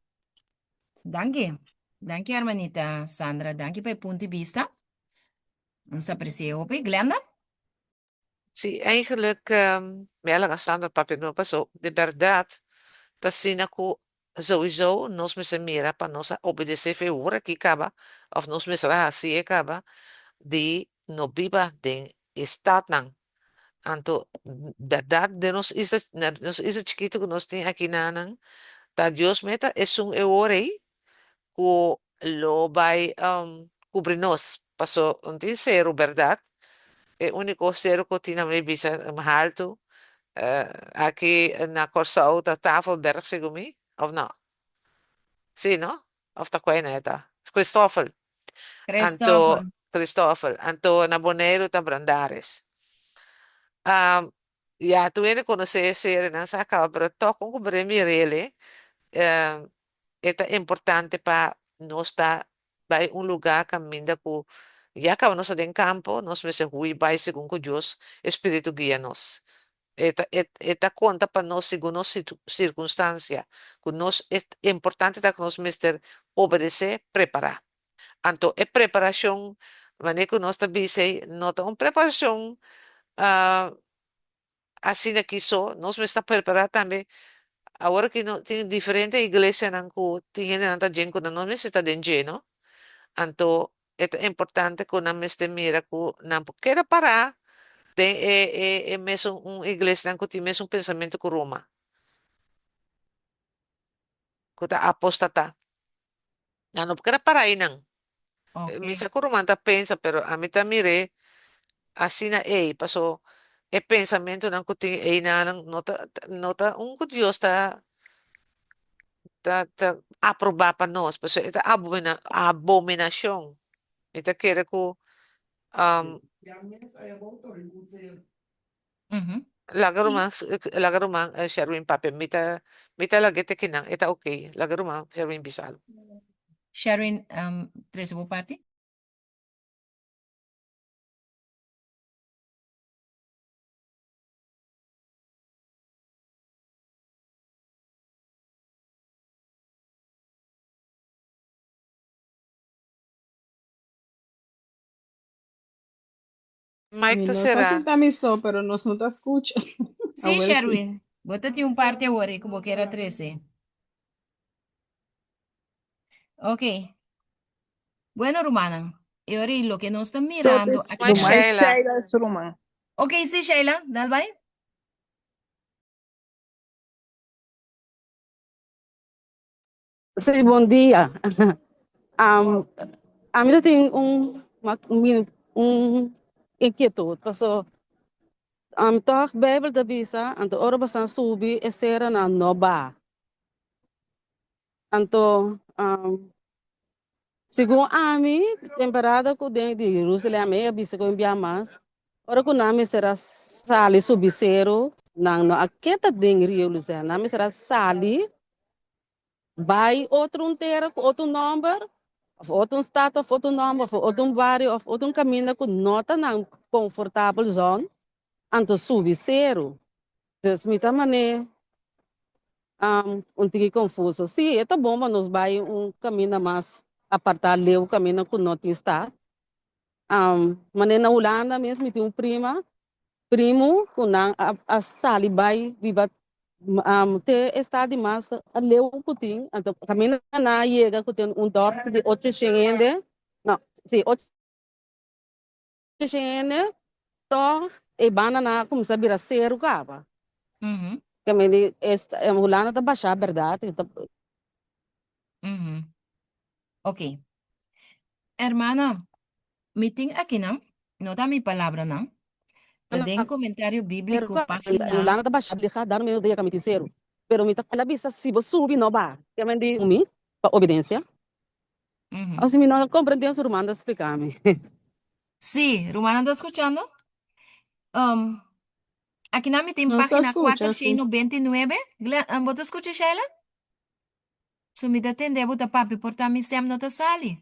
Danki. Danki hermanita Sandra. Danki pa e punto di bista. Nos apresi'é hopi. Glenda? Sí, eigenlijk mi a laga Sandra papia no paso de berdad ta asina cu souiso nos mester mira pa nos a obedece fe ora aki caba of nos mester a haci e caba di no biba den e stadnan. Anto berdad den nos isla na nos isla chikito cu nos tin aki nanan ta Dios meta esun e ora ey cu lo bay cubri nos paso no tin seru berdad e unico seru cu tin na mi bisa halto aki na Corsou ta Tafelberg segun mi of no si no. Of ta kua e ta? Christoffel. Anto Christoffel. Christoffel. Anto na Boneiru ta Brandaris. Um, ya, tur hende konosé e serenan sa kaba, pero tòg kon ku bo mir'é, e ta importante pa nos ta bai un lugá kaminda ku ya kaba nos ta den kampo, nos mester hui bai segun ku Dios e Spiritu guia nos. E ta e e ta konta pa nos segun nos sirkunstansia, ku nos e importante ta ku nos mester obedesé prepará. Anto e preparashon manera ku nos ta bisa ei no ta un preparashon Asina ki so, nos mester ta prepará tambe. Awor aki no tin diferente iglesianan ku tin hendenan ta djen ku nan no mester ta den dje, no? Anto e ta importante ku nan mester mira ku nan por keda pará den e e e mesun un iglesianan ku tin mesun pensamentu ku Roma, ku ta apostatá. Nan no por keda para einan. Ok. Mi sa ku ruman ta pensa, pero ami ta mir'é asina ei, paso e pensamentunan ku tin einanan no ta no ta un ku Dios ta ta ta aprobá pa nos, paso e ta abomina abominashon. Mi ta kere ku Laga ruman, laga ruman Sherwin papia. Mi ta, mi ta lag'é te kinan. E ta oké. Laga ruman Sherwin bisa algu. Sherwin, trese bo parti. Mike Mi ta no sa será. si ta mi so, pero nos no ta skucha. Sí, Awel sí. Sherwin, bo ta tin un parti awor ku bo kier a trese. Ok. Bueno, rumannan, e ora ei loke nos ta mirando Tot is Ruman akinan. ruman Sheila. Sheila is ruman. Ok, sí, Sheila, dal bai. Sí, bon dia. Um, ami ta tin un, un, un inquietud. Paso, um, toch Bijbel ta bisa, anto ora bosan subi e seranan no ba. Anto, um, segun ami, temporada ku den di Jerusalem e a bisa ku un bia mas, ora ku nan mester a sali subi seru, nan no a keda den Jerusalem, nan mester a sali Bai otro un tera ku otro un nòmber, òf otro un stat òf otro un nòmber, òf otro un bario òf otro un kaminda ku no ta nan konfortabel zòn, anto subi seru. Dus mi ta man'é un tiki konfuso. Sí, e ta bon pa nos bai un kaminda mas apartá, leu kaminda ku no tin stat. Man'é na Hulanda mes mi tin un prima Primu ku nan a a sali bai biba te e stad di mas leu ku tin, anto kaminda nan a yega ku tin un dòrp di ocho shen hende, no, si, ocho shen hende, tòg e banda nan a kuminsá bira seru kaba. Kaminda di e Hulanda ta bashá bèrdat. Ok. Hermana, Mi tin akinan, no ta mi palabranan, ta den Comentario Bíblico, página. Hulanda ta basha obliga dar mi dia mi tin seru, pero mi ta el a bisa si bo subi no ba ke men di mi pa obedencia. O si mi no comprende su ruman ta splica mi. Sí, rumannan ta scuchando? Um, akinan mi tin Nos ta página scucha, kuater sí. shen 99. Glen, bo ta scucha, Sheila? So mi ta tende bo ta papia por ta mi stem no ta sali.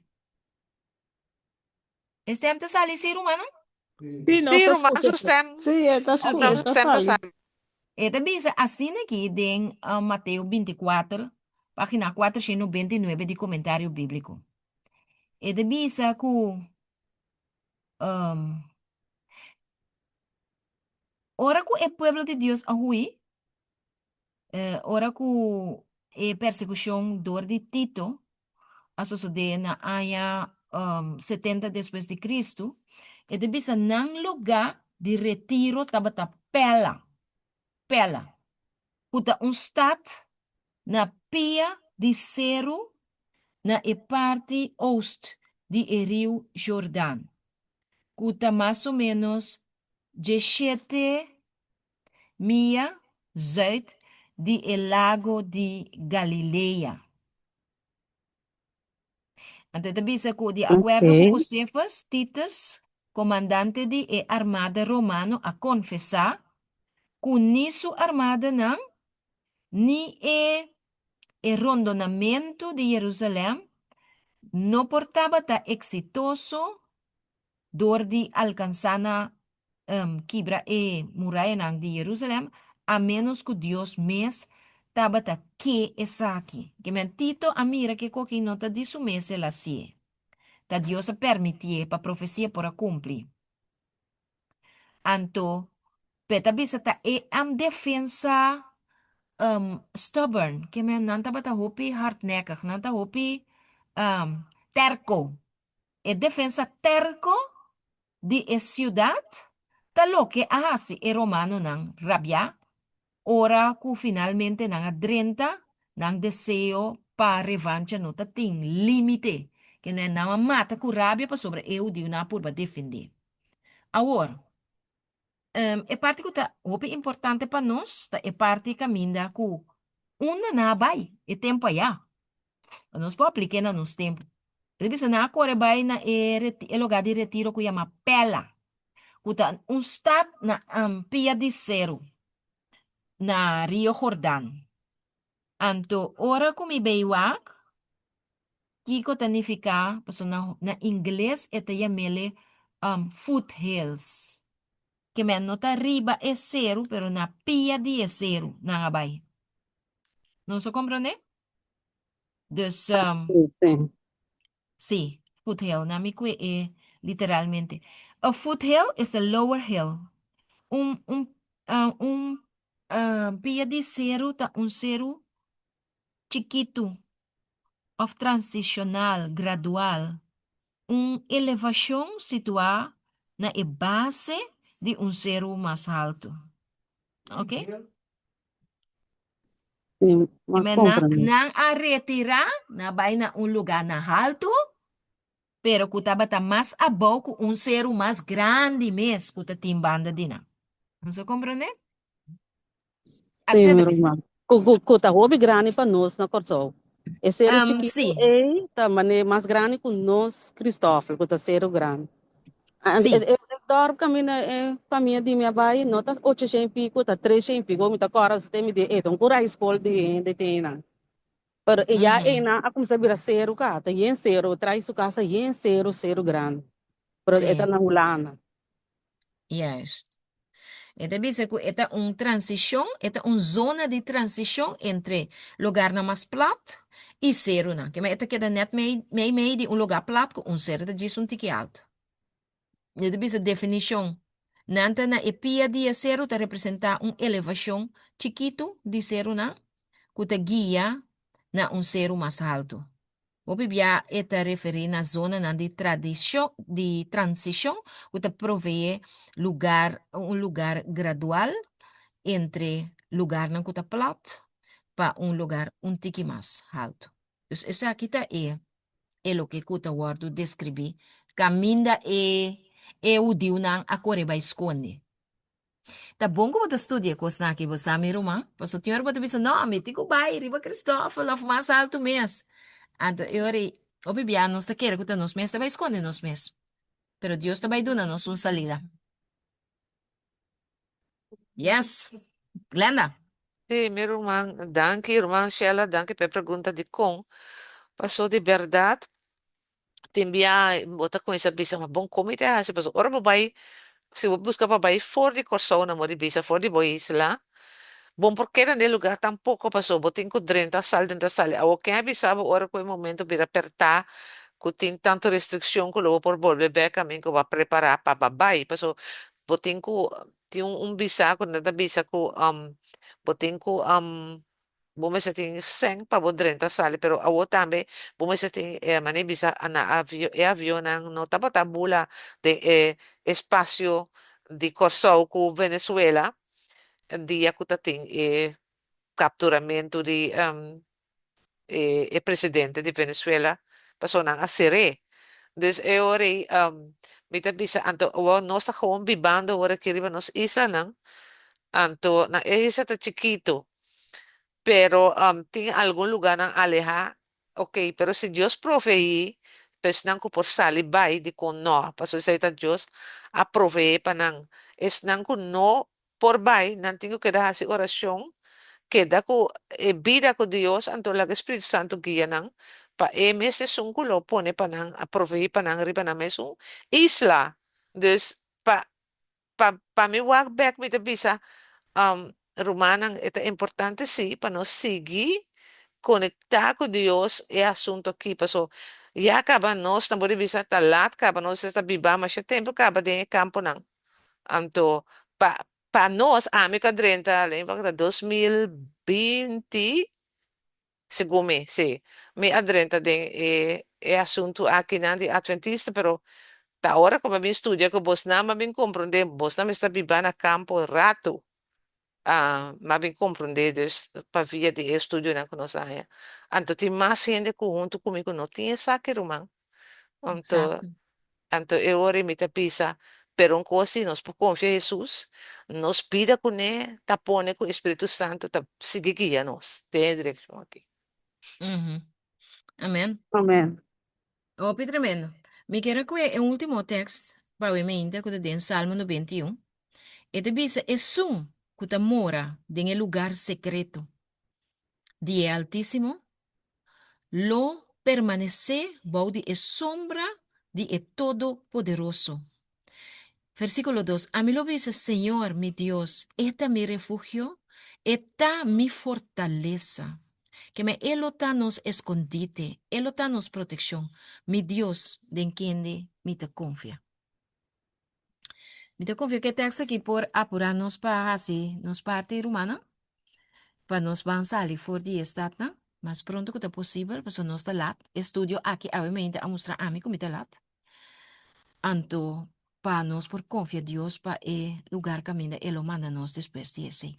E stem ta sali sí, rumannan? Sí, nos Sí, ta ruman, skucha. su stem, Sí, e ta su scu- ruman e su ta stem ta sali. sali. E ta bisa asina aki den Mateo 24, página 499 di Comentario Bíblico. E ta bisa ku ora ku e pueblo di Dios a hui, Ora ku e persekushon dor di Tito a sosodé na aña 70 despues di Kristu, e ta bisa nan lugá di retiro tabata Pella, Pella, ku ta un stat na pia di seru na e parti oost di e riu Jordan, ku ta mas o ménos 17 mia zuid di e Lago di Galilea. Anto e ta bisa ku di akuerdo ku Oké. Josephus, Titus, komandante di e armada romano a konfesá ku ni su armadanan ni e e rondonamentu di Jerusalèm no por tabata eksitoso dor di alkansá na kibra e murayanan di Jerusalèm, a ménos ku Dios mes tabata ke esaki. Ke men Tito a mira ke koki no ta di su mes el a hasié. Ta Dios a permitié pa profesia por a kumpli. Anto, p'e ta bisa ta e am defensa stubborn, ke men nan tabata hopi hardnekkig, nan ta hopi terko. E defensa terko di e siudat ta loke a hasi e romanonan rabiá ora ku finalmente nan a drenta, nan deseo pa revancha no ta tin límite, ke nan a mata ku rabia pasobra e hudiunan a purba defendé. Awor, e parti ku ta hopi importante pa nos ta e parti kaminda ku unda nan a bai e tempu ayá. Pa nos por aplik'é na nos tempu. E ta bisa nan a kore bai na e e lugá di retiro ku yama Pella, ku ta un stat na pia di seru na Rio Jordan. Anto ora ku mi bei wak, kiko ta nifiká, pasobra na na ingles e ta yam'ele foothills. Ke men no ta riba e seru, pero na pia di e seru nan a bai. Nos a komprondé? Dus, Sí. sí, foothill. Na mi kue e literalmente. A foothill is a lower hill. Un, un, uh, un uh, pia di seru ta un seru chikitu of transicional, gradual. Un elevacion situá na e base di un seru mas haltu. Ok? Sí, m'a Men nan, comprende. nan a retirá, nan a bai na un lugá na haltu, pero ku tabata mas abou ku un seru mas grandi mes ku ta tin banda di nan. Nos a komprendé? Sí, Asina mi ta bisa. ruman. Ku, ku, ku ta hopi grandi pa nos na Kòrsou. E seru chikitu Sí, ei ta mane mas grandi ku nos Christoffel, ku ta seru grandi. Ah, sí. E, e, e dorp kaminda e famia di mi a bai no ta 800 i piko, ta 300 i piko. Mi ta kòrda si mi di e ta un kurai skol di hende tin einan. Pero e ya einan a kuminsá bira seru ka, ta yen seru, trai su kasa yen seru, seru grandi. Pero e ta na Hulanda. Juist. E ta bisa ku e ta un transishon, e ta un zona di transishon entre lugarnan mas plat i serunan. Kema e ta keda nèt mei mei mei di un lugá plat ku un seru, e ta djis un tiki altu. E ta bisa definishon, Nan ta na e pia di e seru ta representá un elevashon chikitu di serunan ku ta guia na un seru mas haltu. Hopi bia e ta referí na zonanan di tradishon di transishon ku ta proveé lugar un lugar gradual entre lugarnan ku ta plat pa un lugar un tiki mas haltu. Dus esaki ta e e loke ku ta wòrdu deskribí kaminda e e hudiunan a kore bai skonde. Ta bon ku bo ta studia e kosnan aki, bo sa mi ruman. Pasobra tin ora bo ta bisa, no, mi tin ku bai riba Christoffel òf mas altu mes. Anto e ora ei, hopi bia nos ta kere ku ta nos mes ta bai skonde nos mes. Pero Dios ta bai duna nos un salida. Yes. Glenda. Sí, mi ruman, danki, ruman Shella, danki pa e pregunta dikon. Paso di bèrdat, Tin bia bo ta kuminsá bisa, ma bon kon mi ta hasi? Pasobra ora bo bai, si bo buska pa bai for di Kòrsou nan bo di bisa for di bo isla, bo no por keda na e lugá tampoko pasobra bo tin ku drenta sali drenta sali. Awor ken a bisa bo ora ku e momento bira pèrtá ku tin tantu restrikshon ku lo bo por bolbe bèk kaminda ku bo a prepará pa bo bai? Pasobra bo tin ku tin un bisa ku nan ta bisa ku bo tin ku. Bo mester tin sèn pa bo drenta sali, pero awor tambe bo mester tin e manera bisa na avio e avionnan no tabata bula den e espasio di Kòrsou ku Venezuela dia ku ta tin e kapturamentu di e e presidente di Venezuela pasobra nan a ser'é. Dus e ora ei mi ta bisa anto awor nos ta gewoon bibando awor aki riba nos islanan anto nan e isla ta chikitu Pero tin algun lugarnan alehá, ok, pero si Dios proveí, Pa esnan ku por sali bai, dikon nò? Pasobra esei ta Dios a proveé pa nan. Esnan ku no por bai, nan tin ku keda hasi orashon, keda ku e bida ku Dios, anto laga e Spiritu Santu guia nan, pa e mes esun ku lo pone pa nan, a proveé pa nan riba nan mesun isla. Dus, pa pa pa mi wak bek mi ta bisa, rumannan, e ta importante si pa nos sigui konektá ku Dios e asuntu aki, paso ya kaba nos nan por di bisa ta lat kaba, nos ta biba masha tempu kaba den e kamponan. Anto pa pa nos, ami ku a drenta alin ta 2020, Segun mi, sí. Mi a drenta den e e asuntu akinan di Adventista, pero ta ora ku mi a bin studia ku bosnan, mi a bin komprondé, bosnan mester biba na kampo ratu. Mi a bin komprondé dus pa via di e estudionan ku nos a haña. Anto tin mas hende ku huntu ku mi ku no tin esaki, ruman. Anto, Exacto. anto e ora mi ta bisa, pero un kos si nos por konfia Hesus, nos bida kuné ta pone ku e Spiritu Santu ta sigui guia nos den e direkshon aki. Mhm. Amen. Amen. Hopi tremendo. Mi kier a kue e ultimo tekst pa awe meinta ku ta den Salmo 91. E ta bisa, Esun ku ta mora den e lugar sekreto di e Altísimo lo permanesé bou di e sombra di e Todopoderoso. Versíkulo dos, Ami lo bisa, Señor, mi Dios, E ta mi refugio, E ta mi fortalesa. Keme E lo ta nos eskondite, E lo ta nos protekshon, mi Dios, den kende mi ta konfia. Mi ta konfia ku e tekst aki por apurá nos pa hasi nos parti, rumannan, pa nos ban sali for di e statnan mas pronto ku ta posibel, pasobra nos ta lat. E studio aki awe mente a mustra ami ku mi ta lat. Anto pa nos por konfia Dios pa e lugar kaminda E lo manda nos despues di esei.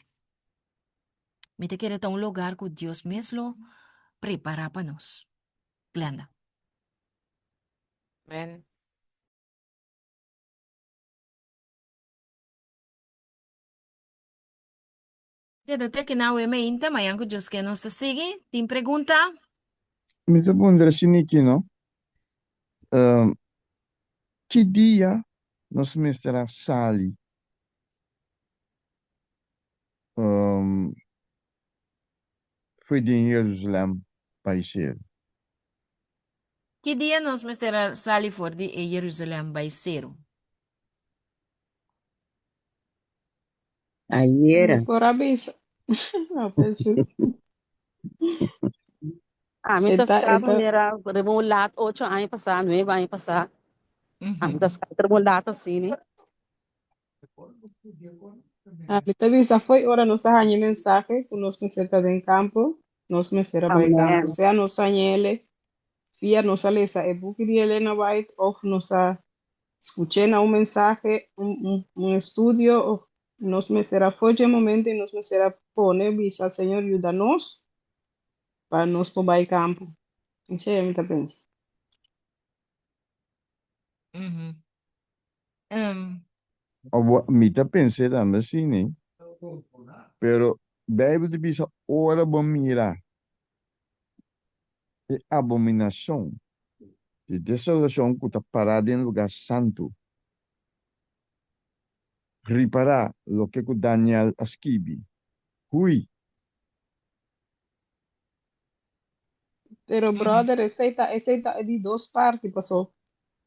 Mi ta kere ta un lugar ku Dios mes lo prepará pa nos. Glenda. Amen. Keda te aki na awe meinta, mañan ku Dios ke nos ta sigui. Tin pregunta? Mi ta puntra Shiniki no, ki dia nos mester a sali fo'i den Jerusalem bai seru? Ki dia nos mester a sali for di e Jerusalem bai seru? Ayera. Mi por a bisa. No pensé. Ami ta E ta, e ska ta. manera riba un lat ocho aña pasá, nuebe aña pasá. Ami ta ska riba un lat asina. Ami ta bisa foi ora nos a haña e mensahe ku nos mester ta den kampo, nos mester a bai kampo. Amen. Sea nos hañ'ele via nos a lesa e buki di Elena White òf nos a skuch'é na un mensahe, un, un, un estudio, òf nos mester a foi dje momento i nos mester a pone bisa Señor yuda nos pa nos por bai kampo. Esei ami ta pensa. Mhm. Um, Awor, mi ta pens'é tambe asina, eh. Pero Bijbel ta bisa ora bo mira e abominacion di desolacion cu ta pará den lugar santu, ripará loke cu Daniel a skibi, Hui! Pero brother, esei ta esei ta e di dos parti paso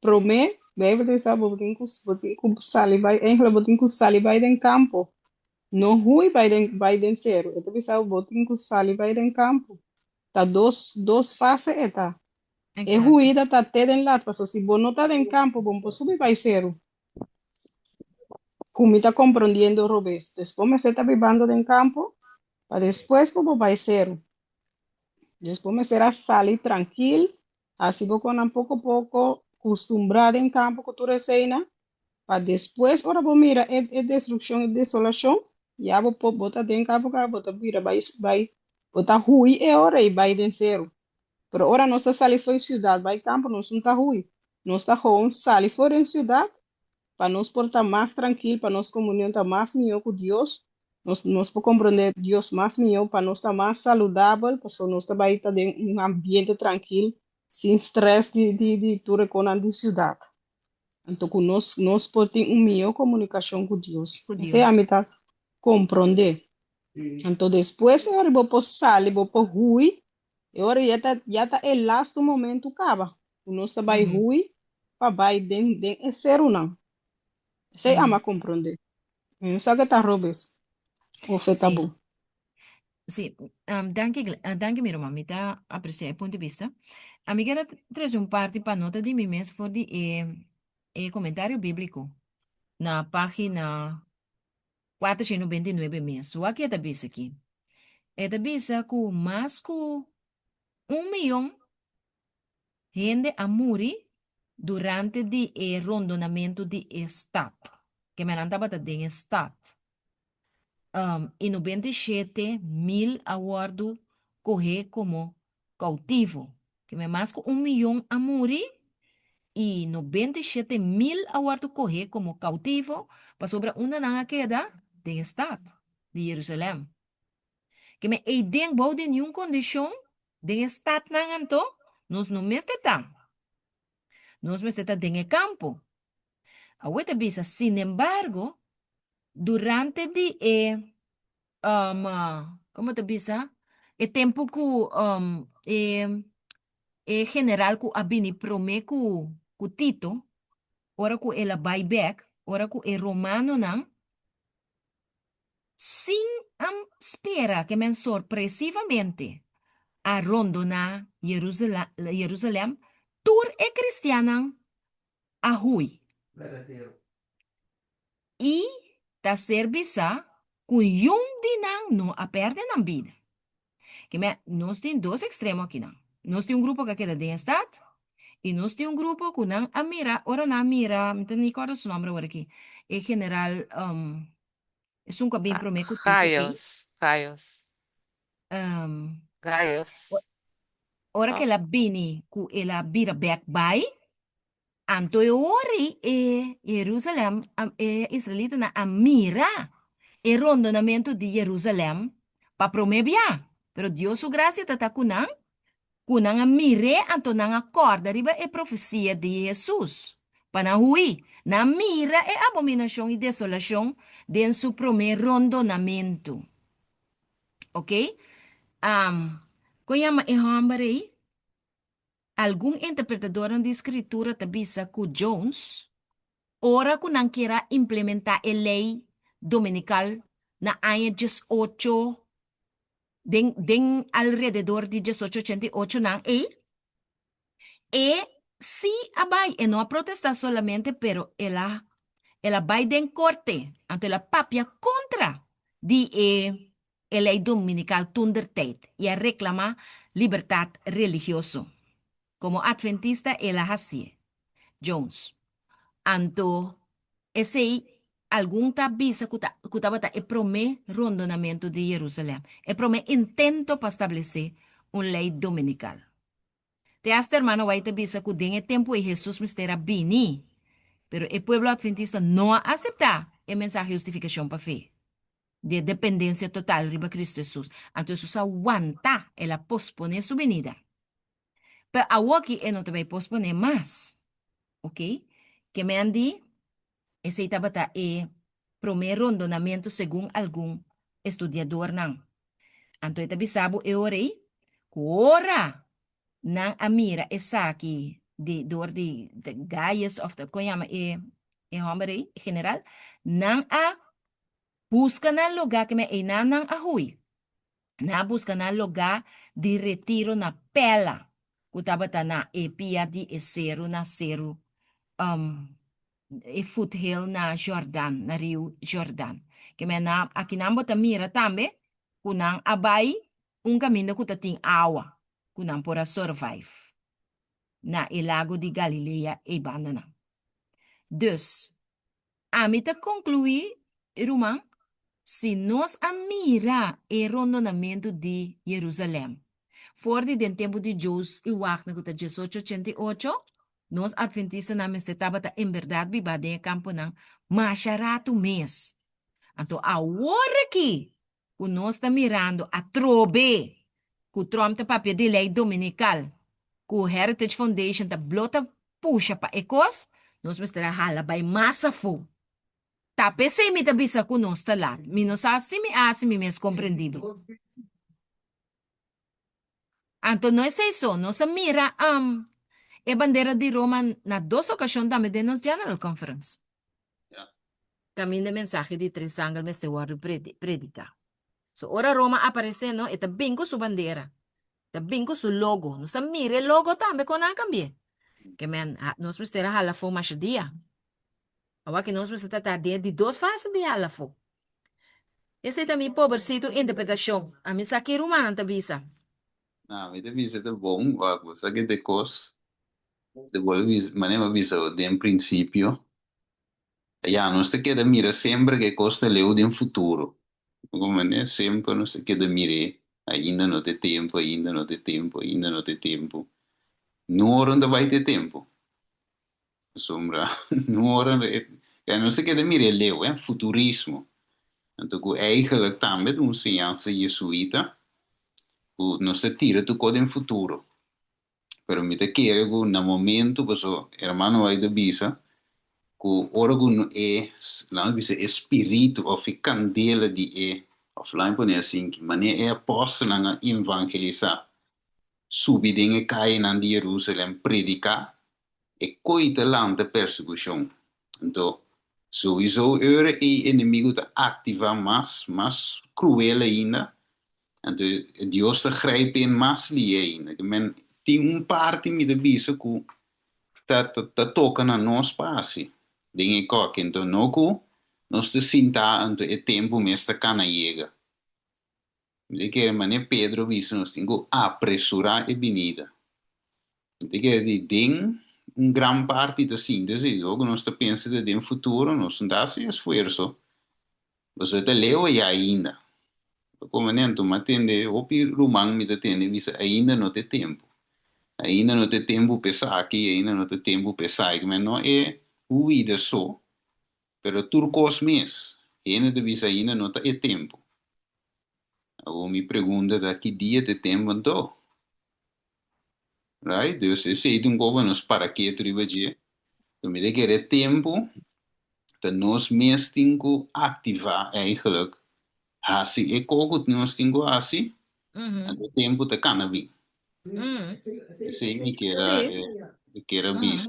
promé Bijbel ta bisa bo tin ku bo tin ku sali bai eigenlijk bo tin ku sali bai den kampo no hui bai den bai den seru e ta bisa bo tin ku sali bai den kampo ta dos dos fase e ta e Exacto. huida ta te den lat paso si bo no ta den kampo bo no por subi bai seru ku mi ta komprondiendo robes despues mester ta bibando den kampo pa despues ku bo bai seru. Dus bo mester a sali trankil, hasi bo konan poko poko, kustumbrá den kampo ku tur eseinan, pa despues ora bo mira e e destrukshon, e desolashon, ya bo por bo ta den kampo kaba bo ta bira bai bai bo ta hui e ora ei bai den seru. Pero ora nos ta sali for e siudat bai kampo nos no ta hui, nos ta gewoon sali for den siudat pa nos por ta mas trankil, pa nos komunion ta mas mihó ku Dios, nos nos por komprondé Dios mas mihó, pa nos ta mas saludabel, pasobra nos ta bai ta den un ambiente trankil. Sin stress di di di tur e konan di siudat. Anto ku nos nos por tin un mihó komunikashon ku Dios. Ku Esei Dios. ami ta komprondé. Anto despues e ora bo por sali, bo por hui, e ora ya ta ya ta e lastu momentu kaba ku nos ta bai hui pa bai den den e serunan. Esei ami a komprondé. Mi no sa ke ta robes of e ta Sí. bon. Sí, danki, danki mi ruman, mi ta aprecia e punto di bista. Ami kier a trece un parti pa nota di mi mes for di e e comentario biblico na pagina 429 mes. Wak e ta bisa aki? E ta bisa cu mas cu un miyon hende a muri durante di e rondonamento di e stad. Keme nan tabata den e stad. I 97.000 a wòrdu kohé komo koutivo. Keme mas ku un miyon a muri i 97.000 a wòrdu kohé komo koutivo pasobra unda nan a keda? Den e stat di Yerusalèm. Keme eiden bou di niun kondishon den e statnan anto nos no mester ta. Nos mester ta den e kampo. Awe ta bisa, sinembargo, durante di e, um, como ta bisa, e tempu ku um, e, e general ku a bini promé ku, ku Tito, ora ku el a bai bèk, ora ku e romanonan, sin a spera ke men sorpresivamente a rondoná Jerusalèm, tur e kristiannan a hui. I ta ser bisá ku yun di nan no a pèrdè nan bida. Keme, nos tin dos ekstremo akinan. Nos tin un grupo ku a keda den e stat i nos tin un grupo ku nan a mira, ora nan a mira, mi ta ni kòrda su nòmber awor aki, e general, esun ku a bin promé ku Tito ei. Gaius, Gaius. Gaius. Ora ku el a bini ku el a bira bèk bai, Anto e ora ei e Jerusalèm, e israelitanan a mira e rondonamentu di Jerusalèm pa promé bia. Pero Dios su grasia ta ta ku nan, ku nan a mir'é, anto nan a kòrda riba e profesia di Hesus pa nan hui. Nan a mira e abominashon i desolashon den su promé rondonamentu. Oke? Kon yama e hòmber ei? Algun interpretadornan di Skritura ta bisa ku Jones, ora ku nan kier a implementá e lei dominikal na aña 18 den den alrededor di 1888 nan ei, e sí a bai, e no a protestá solamente pero el a el a bai den korte, anto el a papia kontra di e E lei dominikal toendertijd i a reklamá libertat religioso. Komo atventista el a hasié. Jones. Anto esei algun ta bisa ku ta ku tabata e promé rondonamentu di Jerusalèm, e promé intento pa stablesé un lei dominikal. Te asta hermano White ta bisa ku den e tempu ei Hesus mester a bini, pero e pueblo atventista no a aseptá e mensahe hustifikashon pa fe. Di e dependensia total riba Cristo Jesus. Anto Jesus a wanta, el a posponé su binida. Pero awoki e no ta bai posponé mas. Ok? Ke men di, esei tabata e promé rondonamentu segun algun estudiadornan. Anto e ta bisa bo e ora ei, ku ora nan a mira esaki di dor di Gaius òf kon yama e e hòmber ei, e general, nan a Buska nan lugá ke men einan nan a hui. Nan a buska nan lugá di retiro na Pela, ku tabata na e pia di e seru na seru e foothill na Jordan, na riu Jordan. Ke men nan akinan bo ta mira tambe ku nan a bai un kaminda ku ta tin awa, ku nan por a survive na e lago di Galilea ei bandanan. Dus, Ami ta konkluí, ruman, si nos a mira e rondonamentu di Jerusalèm for di den tempu di Joos i Wagner ku ta 1888, nos atventistanan mester tabata enbèrdat bibá den e kamponan masha ratu mes. Anto awor aki ku nos ta mirando atrobe ku Trump ta papia di lei dominikal. ku Heritage Foundation ta blo ta pusha pa e kos, nos mester a hala bai mas afó. Ta p'esei mi ta bisa ku nos ta lat. Mi no sa si mi a hasi mi mes komprendibel. Anto no esei so, nos a mira e bandera di Roma na dos okashon tambe den nos General Conference. Kaminda e mensahe di tres angel mester wòrdu prediká. So ora Roma aparesé no, e ta bin ku su bandera, ta bin ku su logo. Nos a mira e logo tambe kon nan a kambi'é. Ke men, nos mester a hala afó masha dia. Awor nos mester ta ta den di dos fase di hala afó. Esei ta mi pobersitu interpretashon. Ami sa ki rumannan ta bisa. Na, mi ta bisa ta bon, wak bo sa ke te kos, te bolbe bisa, manera mi a bisa bo den prinsipio, ya nos ta keda mira semper ke kos ta leu den futuro. Bo manera semper nos ta keda mir'é, ainda no ta e tempu, ainda no ta e tempu, ainda no ta e tempu. No ora no ta bai ta e tempu. Pasobra no ora ya nos ta keda mira e leu, eh, futurismo. Anto ku eigenlijk tambe ta un enseñansa jesuita ku nos ta tira tur kos den futuro. Pero mi ta kere ku na momento, paso hermano White ta bisa ku ora ku e, laat mi bisa e spiritu of e kandela di e, of laat mi pone asinki, manera e apòstelnan a evangelisá, subi den e kayenan di Jerusalem prediká, e koi ta lanta persekushon. Anto, souiso e ora ei enemigu ta aktivá mas, mas kruel ainda, anto Dios ta grijp in mas lié ainda. Ke men tin un parti mi ta bisa ku ta ta toka na nos pa hasi den e kòki. Anto no ku nos ta sintá anto e tempu mes ta kana yega. Mi ta kere manera Pedro bisa nos tin ku apresurá e binida. Mi ta kere di den un gran parti ta sinti así, ora ku nos ta pensa ta den futuro nos no ta hasi esfuerso, pasobra ta leu ayá ainda. Ta komo manera anto mi a tende hopi ruman mi ta tende bisa ainda no ta e tempu, ainda no ta e tempu pa esaki, ainda no ta e tempu pa esaki, ma no e huida so, Pero tur kos mes, hende ta bisa ainda no ta e tempu. Awor mi pregunta ta ki dia ta e tempu anto? Right? Dus esei ta un kos pa nos para ketu riba dje. So mi ta kere tempu ta nos mes tin ku aktivá eigenlijk, hasi e kos ku nos tin ku hasi, anto e tempu ta kana bin. Esei mi kier a mi kier a bisa.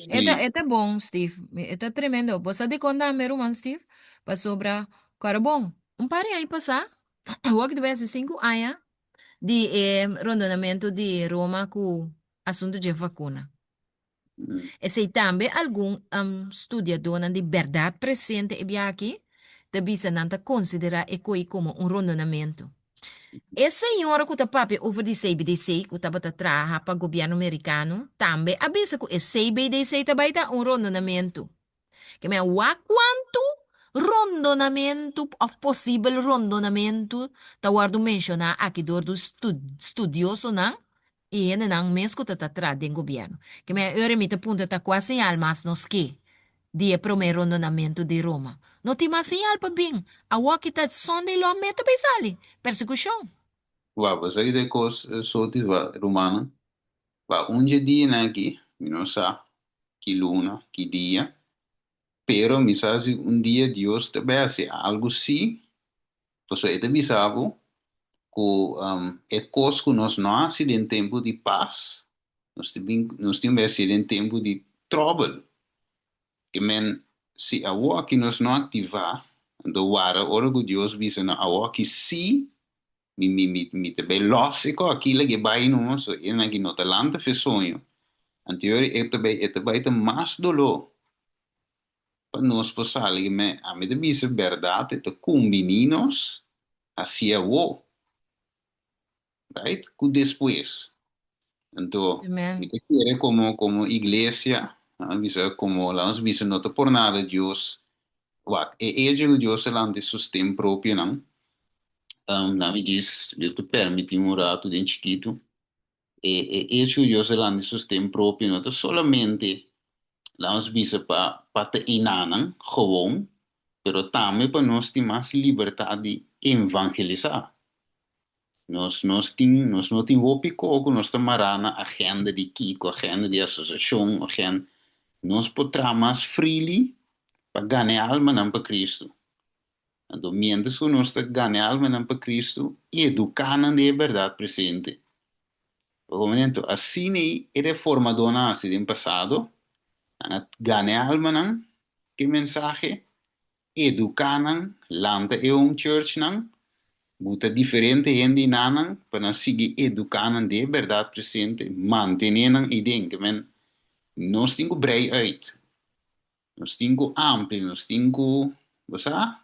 E ta, e ta bon, Steve. E ta tremendo. Bo sa dikon tambe, ruman Steve? Pasobra, kòrda bon, un par di aña pasá, awor ki ta bai hasi sinku aña di e rondonamentu di Roma ku asuntu dje vakuna. Esei tambe algun studiadónan di bèrdat presente e biaha aki ta bisa nan ta konsiderá e koi komo un rondonamentu. E señora ku ta papia over di CBDC ku tabata traha pa gobièrnu merikano tambe a bisa ku e CBDC ta bai ta un rondonamentu. Ke men a wak kuantu rondonamentu òf posibel rondonamentu ta wòrdu menshoná aki dor di studiosonan i hendenan mes ku ta ta traha den gobièrnu. Ke men ora mi ta puntra ta kua señal mas nos ke di e promé rondonamentu di Roma. No tin mas señal pa bin. Awoki ta Sunday law meta bai sali. Persekushon. Wak, bo sa ki ta e kos soti ba rumannan? Ba un dje dianan aki, mi no sa ki luna, ki dia, pero mi sa si un dia Dios ta bai hasi algu si, pasobra e ta bisa bo ku e kos ku nos no hasi den tempu di pas, nos ta bin, nos tin bai hasié den tempu di tròbel. Ke men, si awoki nos no aktivá, anto wara ora ku Dios bisa no awoki sí, mi, mi, mi, mi ta bai lòs e kos aki, lag'é bai numa, so esnan aki no ta lanta fe soño. Anto e ta bai, e ta bai ta mas doló pa nos por sali. Ke men, ami ta bisa bèrdat, e ta kumbiní nos hasié awo. Right? Ku despues. Anto, Amen. mi ta kere komo, komo iglesia, a bisa komo, laat nos bisa, no ta por nada Dios, wak, e echo ku Dios a lanta e sosten propionan, um, laat mi djis, Dios ta permití un ratu den chikitu, e, e echo ku Dios a lanta e sosten propio no ta solamente, laat nos bisa, pa, pa ta einanan, gewoon, pero tambe pa nos tin mas libertad di evangelisá. Nos nos tin nos no tin hopi ko ku nos ta mará na agenda di kiko, agenda di asosiashon, agenda. Nos por traha mas freely pa gana e almanan pa Kristu. Anto miéntras ku nos ta gana e almanan pa Kristu, eduká nan den e bèrdat presente. Anto asina ei e reformadónan a hasi den pasado, nan a gana e almanan ku e mensahe, eduká nan, lanta e home churchnan, buta diferente hende enanan pa nan sigui eduká nan den e bèrdat presente, mantené nan eiden. Ke men nos tin ku brei uit. Nos tin ku amplia, nos tin ku, bo sa,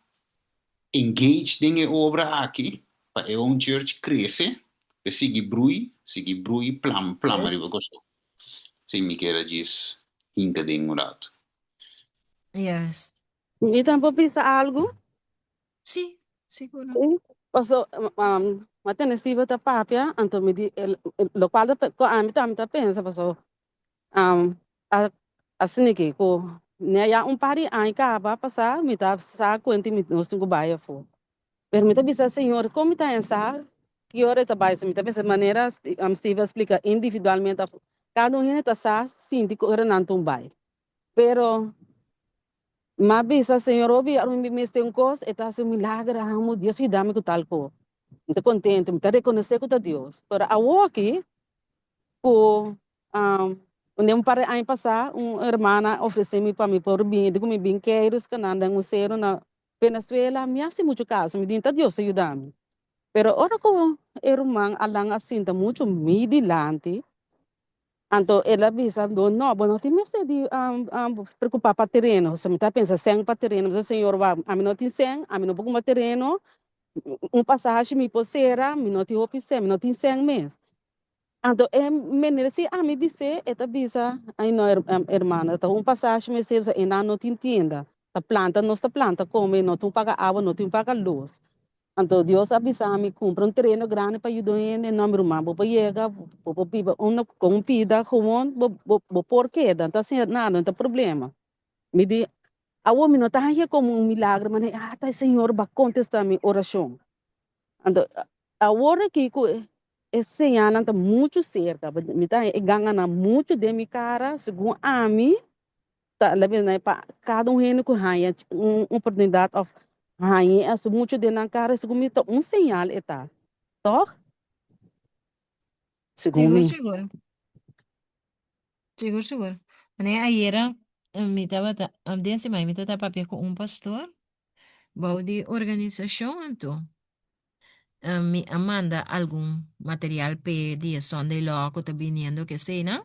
engage den e obra aki pa e home church krese, pa e sigui brui, sigui brui, plam, plama riba Kòrsou. Esei mi kier a djis hinka den un ratu. Yes. Mi tampo bisa algu? Sí, sigur. Sí. Paso, um, ma tene Steven ta papia, anto mi di, el, lokual ta, ku ami tambe ta pensa, paso, um, a, asina ki, ku ne ya un par di aña kaba pasá, mi ta sa kuenta mi nos tin ku bai afó. Pero mi ta bisa, Señor, kon mi ta haña sa ki ora e ta bai? So mi ta pensa manera um, Steven a splika individualmente, kada un hende ta sa sinti ku ora nan ta un bai. Pero m'a bisa, Señor, hopi ora mi mester un cos, e ta haci un milagro, amo, Dios yuda mi cu tal cos. Mi ta contento, mi ta reconoce cu ta Dios. Pero awoki, cu um, un par di aña pasa, un hermana a ofrece mi pa mi por bin, di cu mi bin Keirus, canan den un cero na Venezuela, mi haci mucho caso, mi di, ta Dios a yuda mi. Pero ora cu e ruman Alan a sinta mucho mi dilanti, Anto el a bisa, No, no, bo no tin mester di preocupa pa tereno. So mi ta pensa sèn pa tereno. Mi bisa, Señor, wak, ami no tin sèn, ami no por cumpra tereno. Un pasashi mi por sera, mi no tin hopi sèn, mi no tin sèn mes. Anto e meneer si ami bis'é, e ta bisa, Ay no, hermana, ta un pasashi mester, pasobra einan no tin tienda. Ta planta nos ta planta come, no tin paga awa, no tin paga luz. Anto Dios a bisa mi, Cumpra un tereno grandi pa yuda un hende. No, mi ruman, bo por yega, bo por biba unda cu un pida gewoon, bo, bo, bo por keda, no ta haciendo nada, no ta problema. Mi di, Awor mi no ta haña como un milagro, manera, ah, ta e Señor ba contesta mi oracion. Anto, awor aki cu e señalnan ta mucho cerca, mi ta haña e ganganan mucho den mi cara, segun ami, Ta la bes pa cada un hende cu haña un oportunidad of haña haci mucho den nan cara, segun mi ta un señal e ta, toch? Segun Sigur, mi. sigur. Sigur, sigur. Manera ayera mi tabata, den semana mi tabata papia cu un pastor bou di organisacion anto mi a manda algun material p'e di e Sunday Law cu ta biniendo keseynan.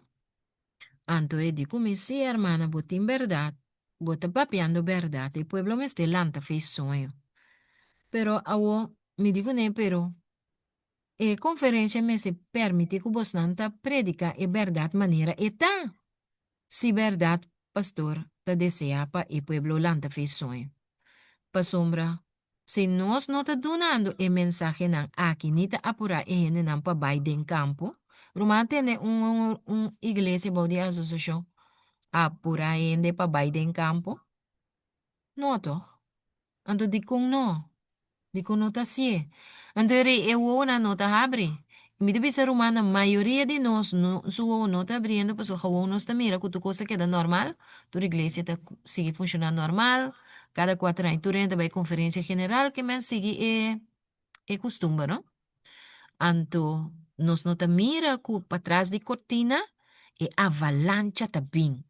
Anto e di ku mi, Sí, hermana, bo tin bèrdat. Bo ta papiando bèrdat. E pueblo mester lanta fe soño. Pero awo, mi di kuné, pero e konferensia mester permití ku bosnan ta prediká e bèrdat manera e ta. Si bèrdat, pastor ta deseá pa e pueblo lanta fe soño. Pasobra Si nos no ta dunando e mensahenan aki ni ta apurá e hendenan pa bai den kampo, ruman tene un un iglesia bou di asosiashon apurá hende pa bai den kampo? No tòg? Anto dikon no? Dikon no ta hasié? Anto e rei e wowonan no ta habri. I mi ta bisa rumannan, mayoria di nos no su wowo no ta abriendo pasobra gewoon nos ta mira ku tur kos ta keda normal, tur iglesia ta sigui funshoná normal, kada kuater aña tur hende ta bai konferensia general ke men sigui e e kustumber no. Anto nos no ta mira ku patras di kortina e avalancha ta bin,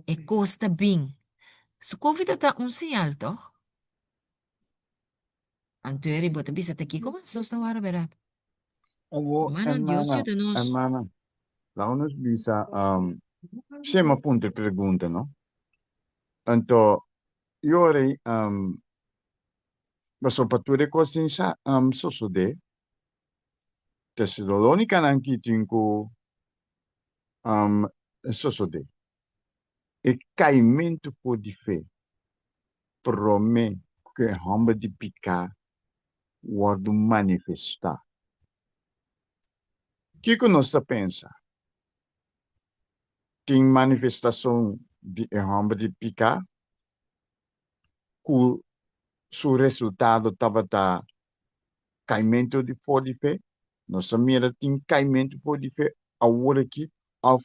e kos ta bin. Su covid ta ta un señal tòg? Anto eri bo ta bisa ta kiko mas nos ta wara berat? Awo, Hermana, Dios hermana, yuda nos. hermana, laga nos bisa, um, si mi a puntra e pregunta, no? Anto, yori, um, pasobra pa tur e kos tin sa, um, sosodé, Tesalonikanan ki tin ku, um, sosodé. E kaimentu for di fe promé ku e hòmber di piká wòrdu manifestá. Kiko nos ta pensa? Tin manifestashon di e hòmber di piká ku su resultado tabata. Kaimentu di for di fe? Nos a mira tin kaimentu for di fe awor aki òf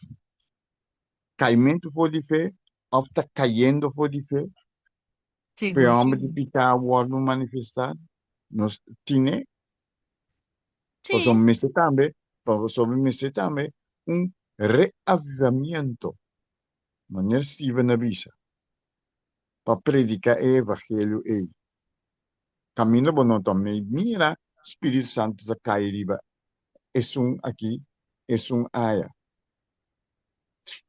kaimentu for di fe òf ta kayendo for di fe? Ku e Sigur, hòmber di sigur. piká a wòrdu manifestá, nos tine Sí. pasobra mester tambe, pasobra mester tambe un reavivamiento, manera Steven a bisa, pa prediká e evangelio ei. Kaminda bo no ta mei mira, Spiritu Santu ta kai riba esun aki, esun aya.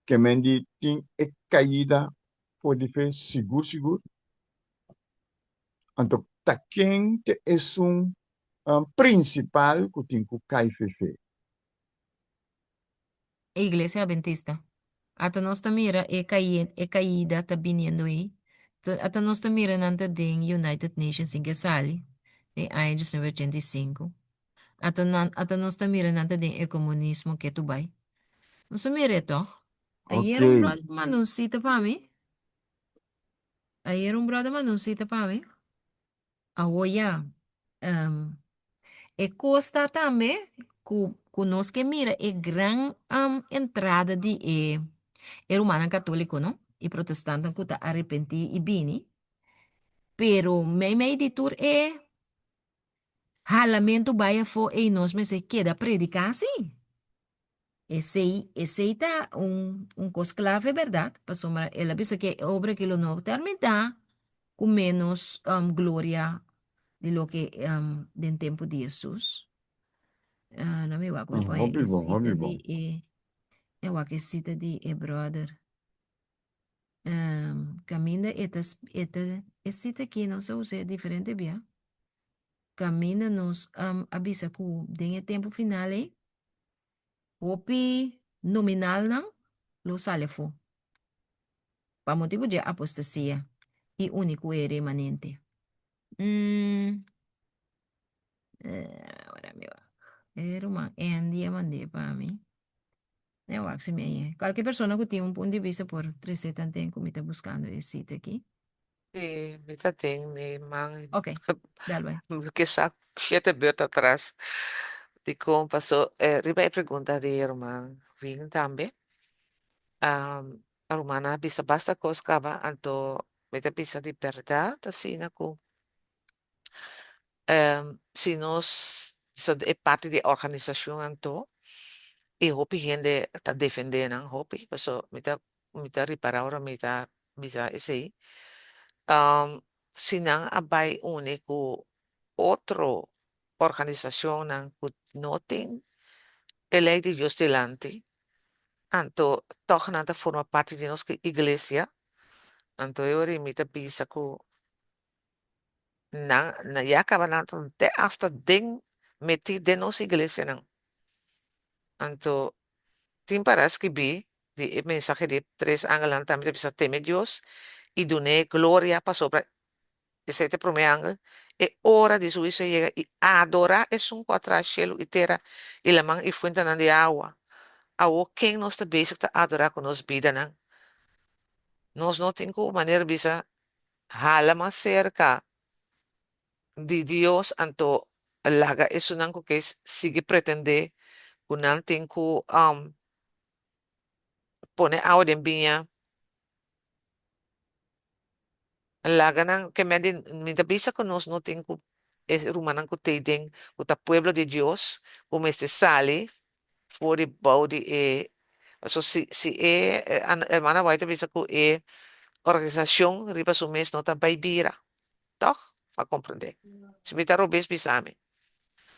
Ke men di tin e kaida for di fe sigur sigur. Anto ta ken ta esun prinsipal ku tin ku kai fe fe? E Iglesia Adventista. Ata nos ta mira e e kaida ta biniendo ei. Ata nos ta mira nan ta den United Nations sin ke sali den aña 1985. Ata nan ata nos ta mira nan ta den e komunismo ketu bai. Nos ta mira e tòg. Ayer un bròder manda un sita pa mi. Ayer un bròder manda un sita pa mi. Awor ya, e kos ta tambe ku ku nos ke mira e gran entrada di e e rumannan katóliko no i protestantenan ku ta arepentí i bini, pero meimei di tur e halamentu bai afó ei nos mester keda prediká sí. Esei, esei ta un, un kos klave, bèrdat? Pasobra el a bisa ku e obra aki lo no terminá ku ménos gloria di loke den tempu di Hesus. Na mi wak mi pone Hopi e bon, sita hopi di bon. e, e wak e sita di e bròder. Kaminda e ta, e ta, e sita aki nos a usa diferente bia. Kaminda nos a bisa ku den e tempu final ei, Hopi nominalnan lo sali afó pa motibu dje apostasia i uni ku e remanente. Mm, ora mi wak. E ruman Andy a mand'é pa mi. E wak si mi a yega. Kualke persona ku tin un punto di bista por trese tanten ku mi ta buskando e sita aki. Sí, mi ta den mi man. Ok, dal bai. Mi ke sa shete beurt atras. Dikon paso riba e pregunta di ruman Win tambe. Rumannan a bisa basta kos kaba anto mi ta bisa di bèrdat asina ku si nos so e parti di organisashon anto i hopi hende ta defende nan hopi paso mi ta mi ta ripara ora mi ta bisa esei si nan a bai uni ku otro organisashonnan ku no tin e lei di Dios dilanti anto tòg nan ta forma parti di nos iglesia anto e ora mi ta bisa ku nan ya kaba nan ta te asta den meti den nos iglesianan anto tin para skibí di e mensahe di e tres angelnan tambe ta bisa teme Dios i dun'é gloria pasobra esei ta e promé angel e ora di su huisio a yega i adorá esun ku a traha shelu i tera i laman i fuentenan di awa. Awor ken nos ta bezig ta adorá ku nos bidanan? Nos no tin ku manera bisa hala mas serka di Dios anto laga esunnan ku ke sigui pretendé ku nan tin ku pone awa den biña laga nan ke men di mi ta bisa ku nos no tin ku e rumannan ku tei den ku ta pueblo di Dios ku mester sali for di bou di e pasobra si si e hermana White ta bisa ku e organisashon riba su mes no ta bai bira tòg pa komprendé si mi ta robes bisa mi.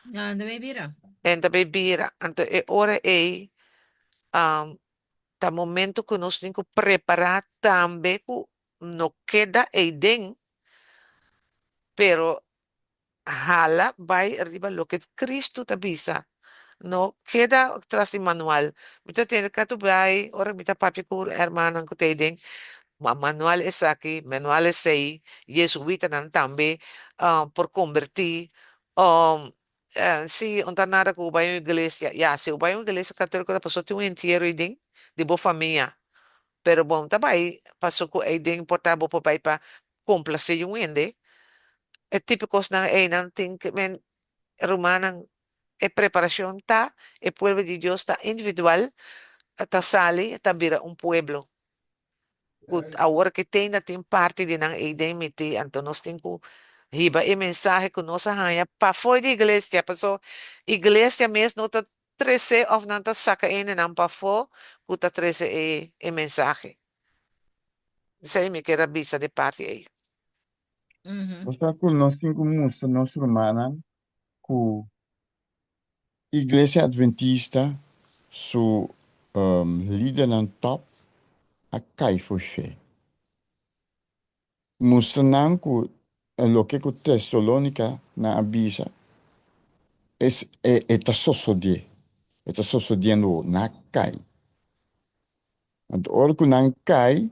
No, ta bai bira. En ta bai bira. Anto e ora ei ta momento ku nos tin ku prepará tambe ku no keda eiden, pero hala bai riba loke Cristo ta bisa. No keda tras di manual. Mi ta tende katu bai ora mi ta papia ku hermannan ku ta eiden, manual esaki, manual esei, jesuitanan tambe por kombertí Si, un ta nada ku bo bai un iglesia. Ya, si bo bai un iglesia katóliko ta pasobra tin un entiero ei den di bo famia. Pero bo no ta bai pasobra ku ei den por ta bo por bai pa komplasé un hende. E tipo kosnan einan tin ke men. Rumannan, e preparashon ta, e pueblo di Dios ta individual, ta sali, ta bira un pueblo. Ku awor ke tenda tin parti di nan ei den miti, anto nos tin ku hiba e mensahe ku nos a haña pafó di iglesia, paso iglesia mes no ta trese òf nan ta saka hendenan pafó ku ta trese e e mensahe. Esei mi kier a bisa di parti ei. Bo sa ku nos tin ku mustra nos rumannan ku Iglesia Adventista su lidernan tòp a kai for fe. Mustra nan ku loke ku Tesalónika nan a bisa e ta sosodé, e ta sosodiendo awor, nan a kai. Anto ora ku nan kai,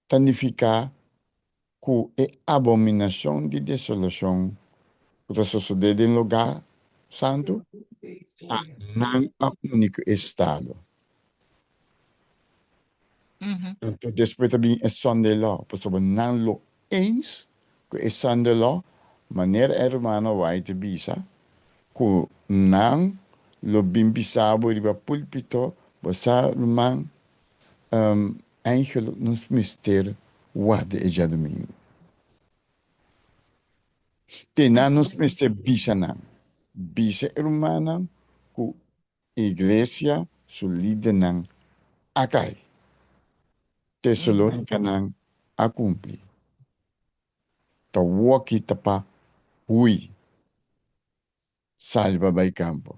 ta nifiká ku e abominashon di desolashon ku ta sosodé den lugá santu ta nan a uni ku e estado. Anto despues ta bin e Sunday Law, pasobra nan lo eens ku e Sunday Law, manera e hermano White a bisa, ku nan lo bin bisa bo riba pulpito, bo sa ruman, Eigenlijk nos mester warda e djadumingu. Te nan nos mester bisa nan, bisa e rumannan ku iglesia su lidernan a kai. Tesalonikanan a kumpli. Ta woki ta pa hui. Sali pa bai kampo.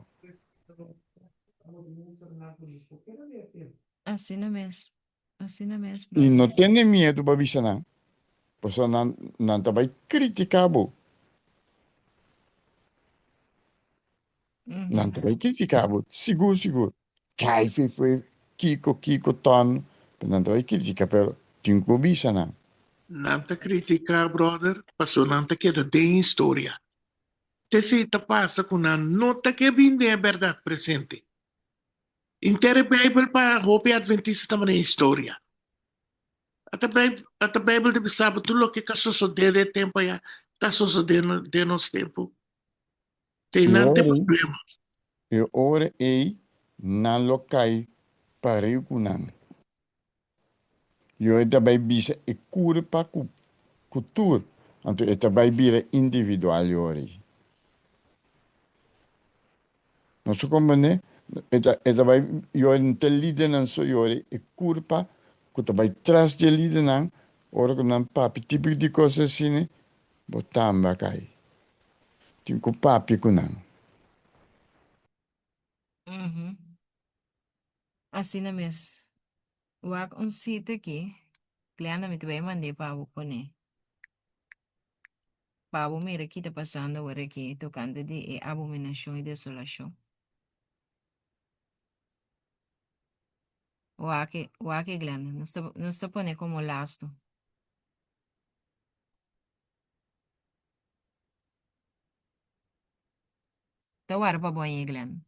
Asina mes, asina mes, I brother. no tene miedu pa bisa nan, pasobra nan, nan ta bai kritiká bo. Nan ta bai kritiká bo, sigur, sigur. Kai fe fue kiko, kiko, ton, pero nan ta bai kritiká, pero tin ku bisa nan. Nan ta kritiká, brother, pasobra nan ta keda den historia. T'esei ta pasa ku nan no ta ke bin den e bèrdat presente. Henter e Beibel pa hopi adventista ta manera historia. Ata ata Beibel ta bisa bo tur loke ka sosodé den e tempu ayá ta sosodé den nos tempu. Te E nan te ora ei, problema. e ora ei nan lo kai pariu ku nan. Yo e ta bai bisa e kurpa ku ku tur, anto e ta bai bira individual yori. Nos ta komprende? E ta e ta bai yori no ta lidernan so yori, e kurpa ku ta bai tras di e lidernan, ora ku nan papia tipo di kos asina, bo tambe a kai. Tin ku papia ku nan. Asina mes. Wak un sita aki. Glenda mi ta bai mand'é pa bo pone. Pa bo mira ki ta pasando awor aki tokante di e abominashon i desolashon. Wak e, wak e Glenda. Nos ta, nos ta pone komo lastu. Ta wara pa bo aña Glenda.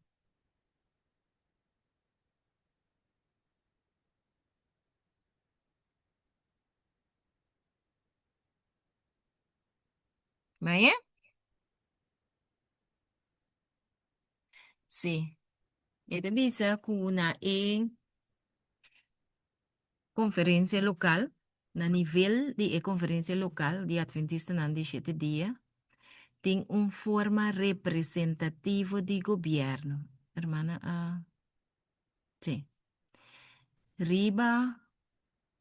Baie? Sí. E ta bisa ku na e konferensia lokal, na nivel di e konferensia lokal di Atventistanan di Shete Dia, tin un forma representativo di gobièrnu. Hermana a Sí. Riba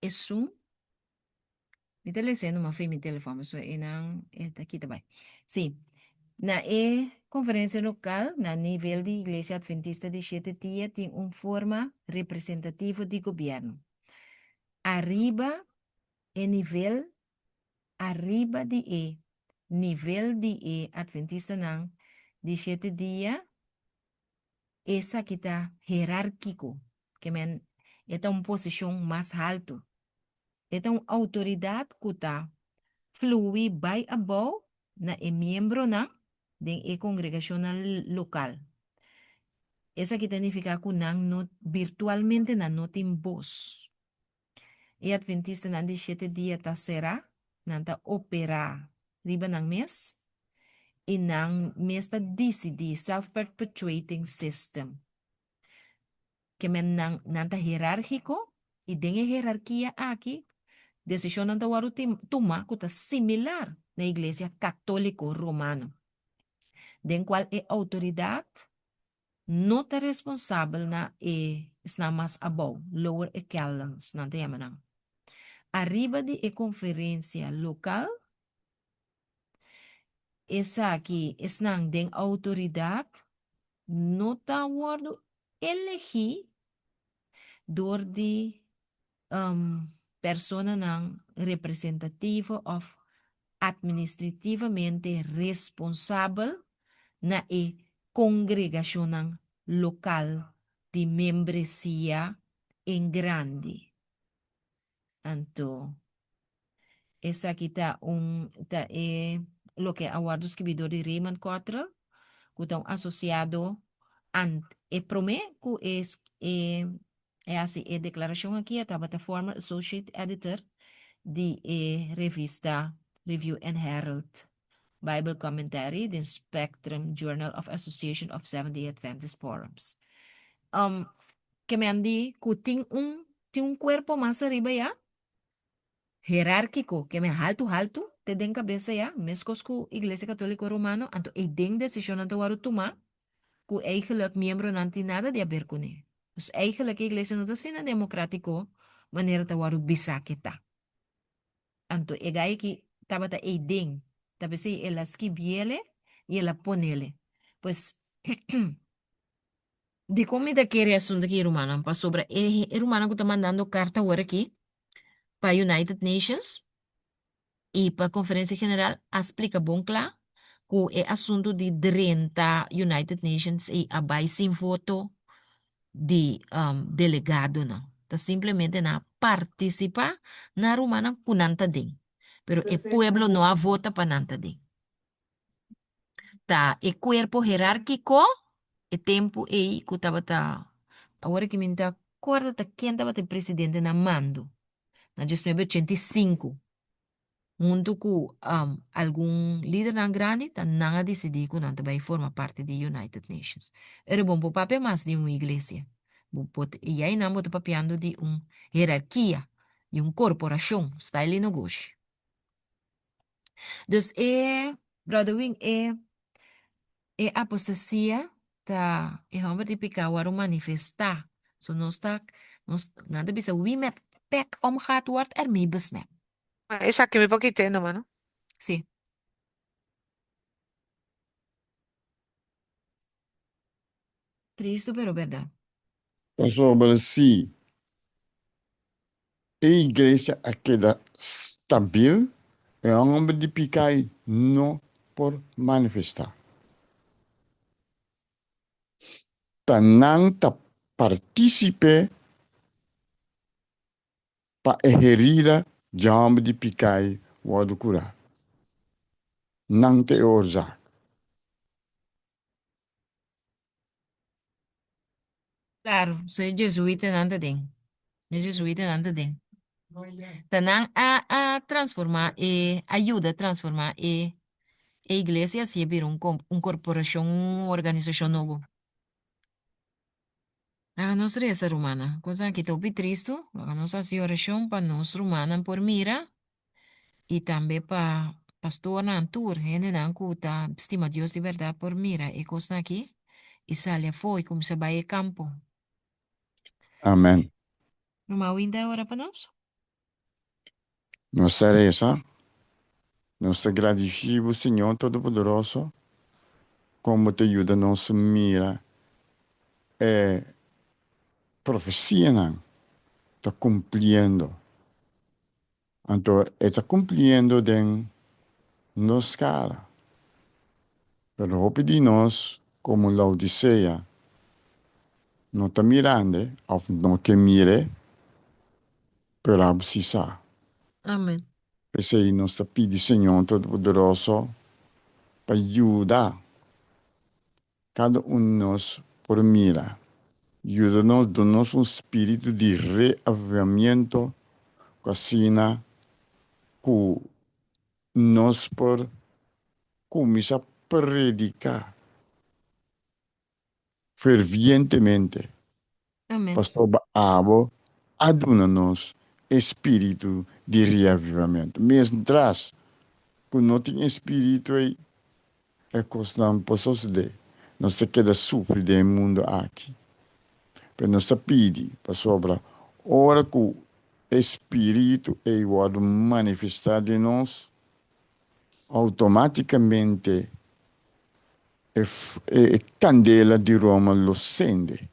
esun, mi ta lesa e numa fi mi telefòn, pasobra einan e ta kita bai. Sí, na e konferensia lokal na nivel di Iglesia Adventista di Shete Dia tin un forma representativo di gobièrnu. Ariba e nivel, ariba di e nivel di e Atventistanan di Shete Dia, Esaki ta herárkiko, ke men e ta un posishon mas haltu. E ta un outoridat ku ta flui bai abou na e miembronan den e kongregashonnan lokal. Esaki ta nifiká ku nan no birtualmente nan no tin bos. E Atventistanan di Shete Dia ta será, nan ta operá riba nan mes. I nan mes ta disidí, self-perpetuating system. Ke men nan nan ta herárgiko i den e herarkia aki desishonnan ta wòrdu tuma ku ta similar na Iglesia Katóliko Romano, den kual e outoridat no ta responsabel na e esnan mas abou, lower echelons nan ta yama nan. Ariba di e konferensia lokal, Esaki, esnan den outoridat no ta wòrdu elegí dor di personanan representativo òf atministrativamente responsabel na e kongregashonnan lokal di membresia en grandi. Anto, esaki ta un ta e loke a wòrdu skibí dor di Raymond Cottrell, ku ta un asosiado ant e promé ku e e e hasi e deklarashon aki e tabata former associate editor di e revista Review and Herald Bible Commentary den Spectrum Journal of Association of Seventh-day Adventist Forums. Um, ke men di ku tin un tin un kuerpo mas ariba ya, herárkiko, ke men haltu haltu te den kabesa ya, meskos ku Iglesia Katóliko Romano, anto ei den desishonnan ta wòrdu tumá ku eigenlijk miembronan tin nada di aber kuné. Dus eigenlijk e iglesia no ta asina demokrátiko manera ta wòrdu bisá ke ta. Anto e gai ki tabata ei den, ta p'esei el a skibiele i el a ponele. Pues, dikon mi ta kere e asuntu aki, rumannan? Pasobra e e rumannan ku ta mandando karta awor aki pa United Nations i pa Konferensia General a splika bon kla ku e asuntu di drenta United Nations ei a bai sin voto di delegadonan. Ta simplemente nan a partisipá na rumannan ku nan ta den. Pero e pueblo no a vota pa nan ta den. Ta e kuerpo herárkiko e tempu ei ku tabata, awor aki mi no ta kòrda ta ken tabata e presidente na mando na 1985. Huntu ku algun lidernan grandi ta nan a disidí ku nan ta bai forma parti di United Nations. Ora bo no por papia mas di un iglesia. Bo por i einan bo ta papiando di un herarkia, di un korporashon, style di negoshi. Dus e, Brother Wing, e e apostasia ta e hòmber di piká wòrdu manifestá. So nos ta, nos, nan ta bisa wie met pek omgaat wordt ermee besmet. Esaki mi por kit'é numa, no? Sí. Tristu pero berdad. Pasobra si e iglesia a keda stabil, e hòmber di piká ei no por manifestá. Ta nan ta partísipe Pa e herida dje hòmber di pikai wòrdu kurá. Nan ta e oorzaak. Claro, so e jesuitanan ta den. E jesuitanan ta den. Ta nan a a transformá e, a yuda transformá e e iglesia así a bira un un korporashon, un organisashon nobo. Laga nos resa, rumannan. Cosa aki ta hopi tristu. Laga nos hasi orashon pa nos rumannan por mira i tambe pa pastornan tur, hendenan ku ta stima Dios di bèrdat por mira e kosnan aki i sali afó i kuminsá bai e kampo. Amen. Ruman Winda a ora pa nos. Nos ta resa, Nos ta gradisí bo, Señor Todopoderoso, kon bo ta yuda nos mira e profesianan ta kumpliendo. Anto e ta kumpliendo den nos kara. Pero hopi di nos, komo Laodisea, no ta mirand'e òf no ke mir'e. Pero abo si sa. Amen. P'esei nos ta pidi Señor Todopoderoso pa yuda kada un di nos por mira. Yuda nos, duna nos un spiritu di reavivamiento ku asina ku nos por kuminsá. prediká fervientemente. Amen. Pasobra abo a duna nos e spiritu di reavivamentu. Mientras ku no tin e spiritu ei, e kosnan por sosodé. Nos ta keda sufri den e mundu aki. Pero nos ta pidi pasobra ora ku e spiritu ei wòrdu manifestá den nos, outomátikamente e kandela di Roma lo sende.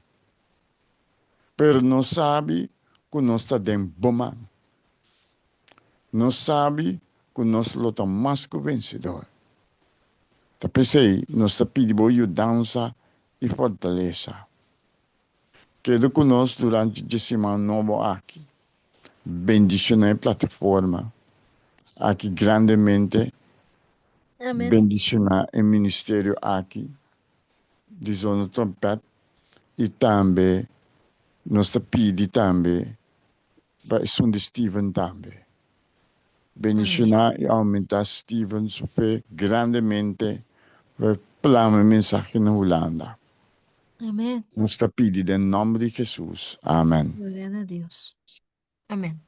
Pero nos sabi ku nos ta den bo man. Nos sabi ku nos lo ta mas ku vensedor. Ta p'esei nos ta pidi bo yudansa i fortalesa. Keda ku nos durante dje siman nobo aki. Bendishoná e plataforma aki grandemente. Amen. Bendishoná e ministerio aki di Zona Trompet i tambe nos ta pidi tambe pa esun di Steven tambe. Bendishoná i oumentá Steven su fe grandemente pa e plama e mensahe na Hulanda. Amen. Nos ta pidi den nòmber di Hesus. Amen. Gloria na Dios. Amen.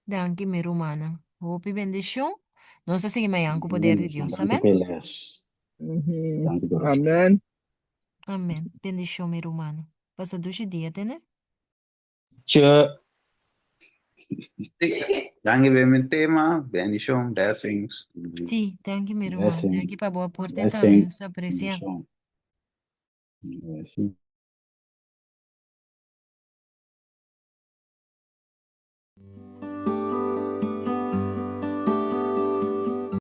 Danki mi rumannan. Hopi bendishon. Nos ta sigui mañan ku poder di Dios. Danki Amen. p'e les. Danki pa Amen. Amen. Bendishon mi rumannan. Pasa dushi dia tene. Tje. Danki p'e mi tema. Bendishon. Blessings. Sí, danki mi ruman. Blessing. Danki pa bo aporte tambe. Blessing. Nos ta aprecia. Bendishon. Blessing.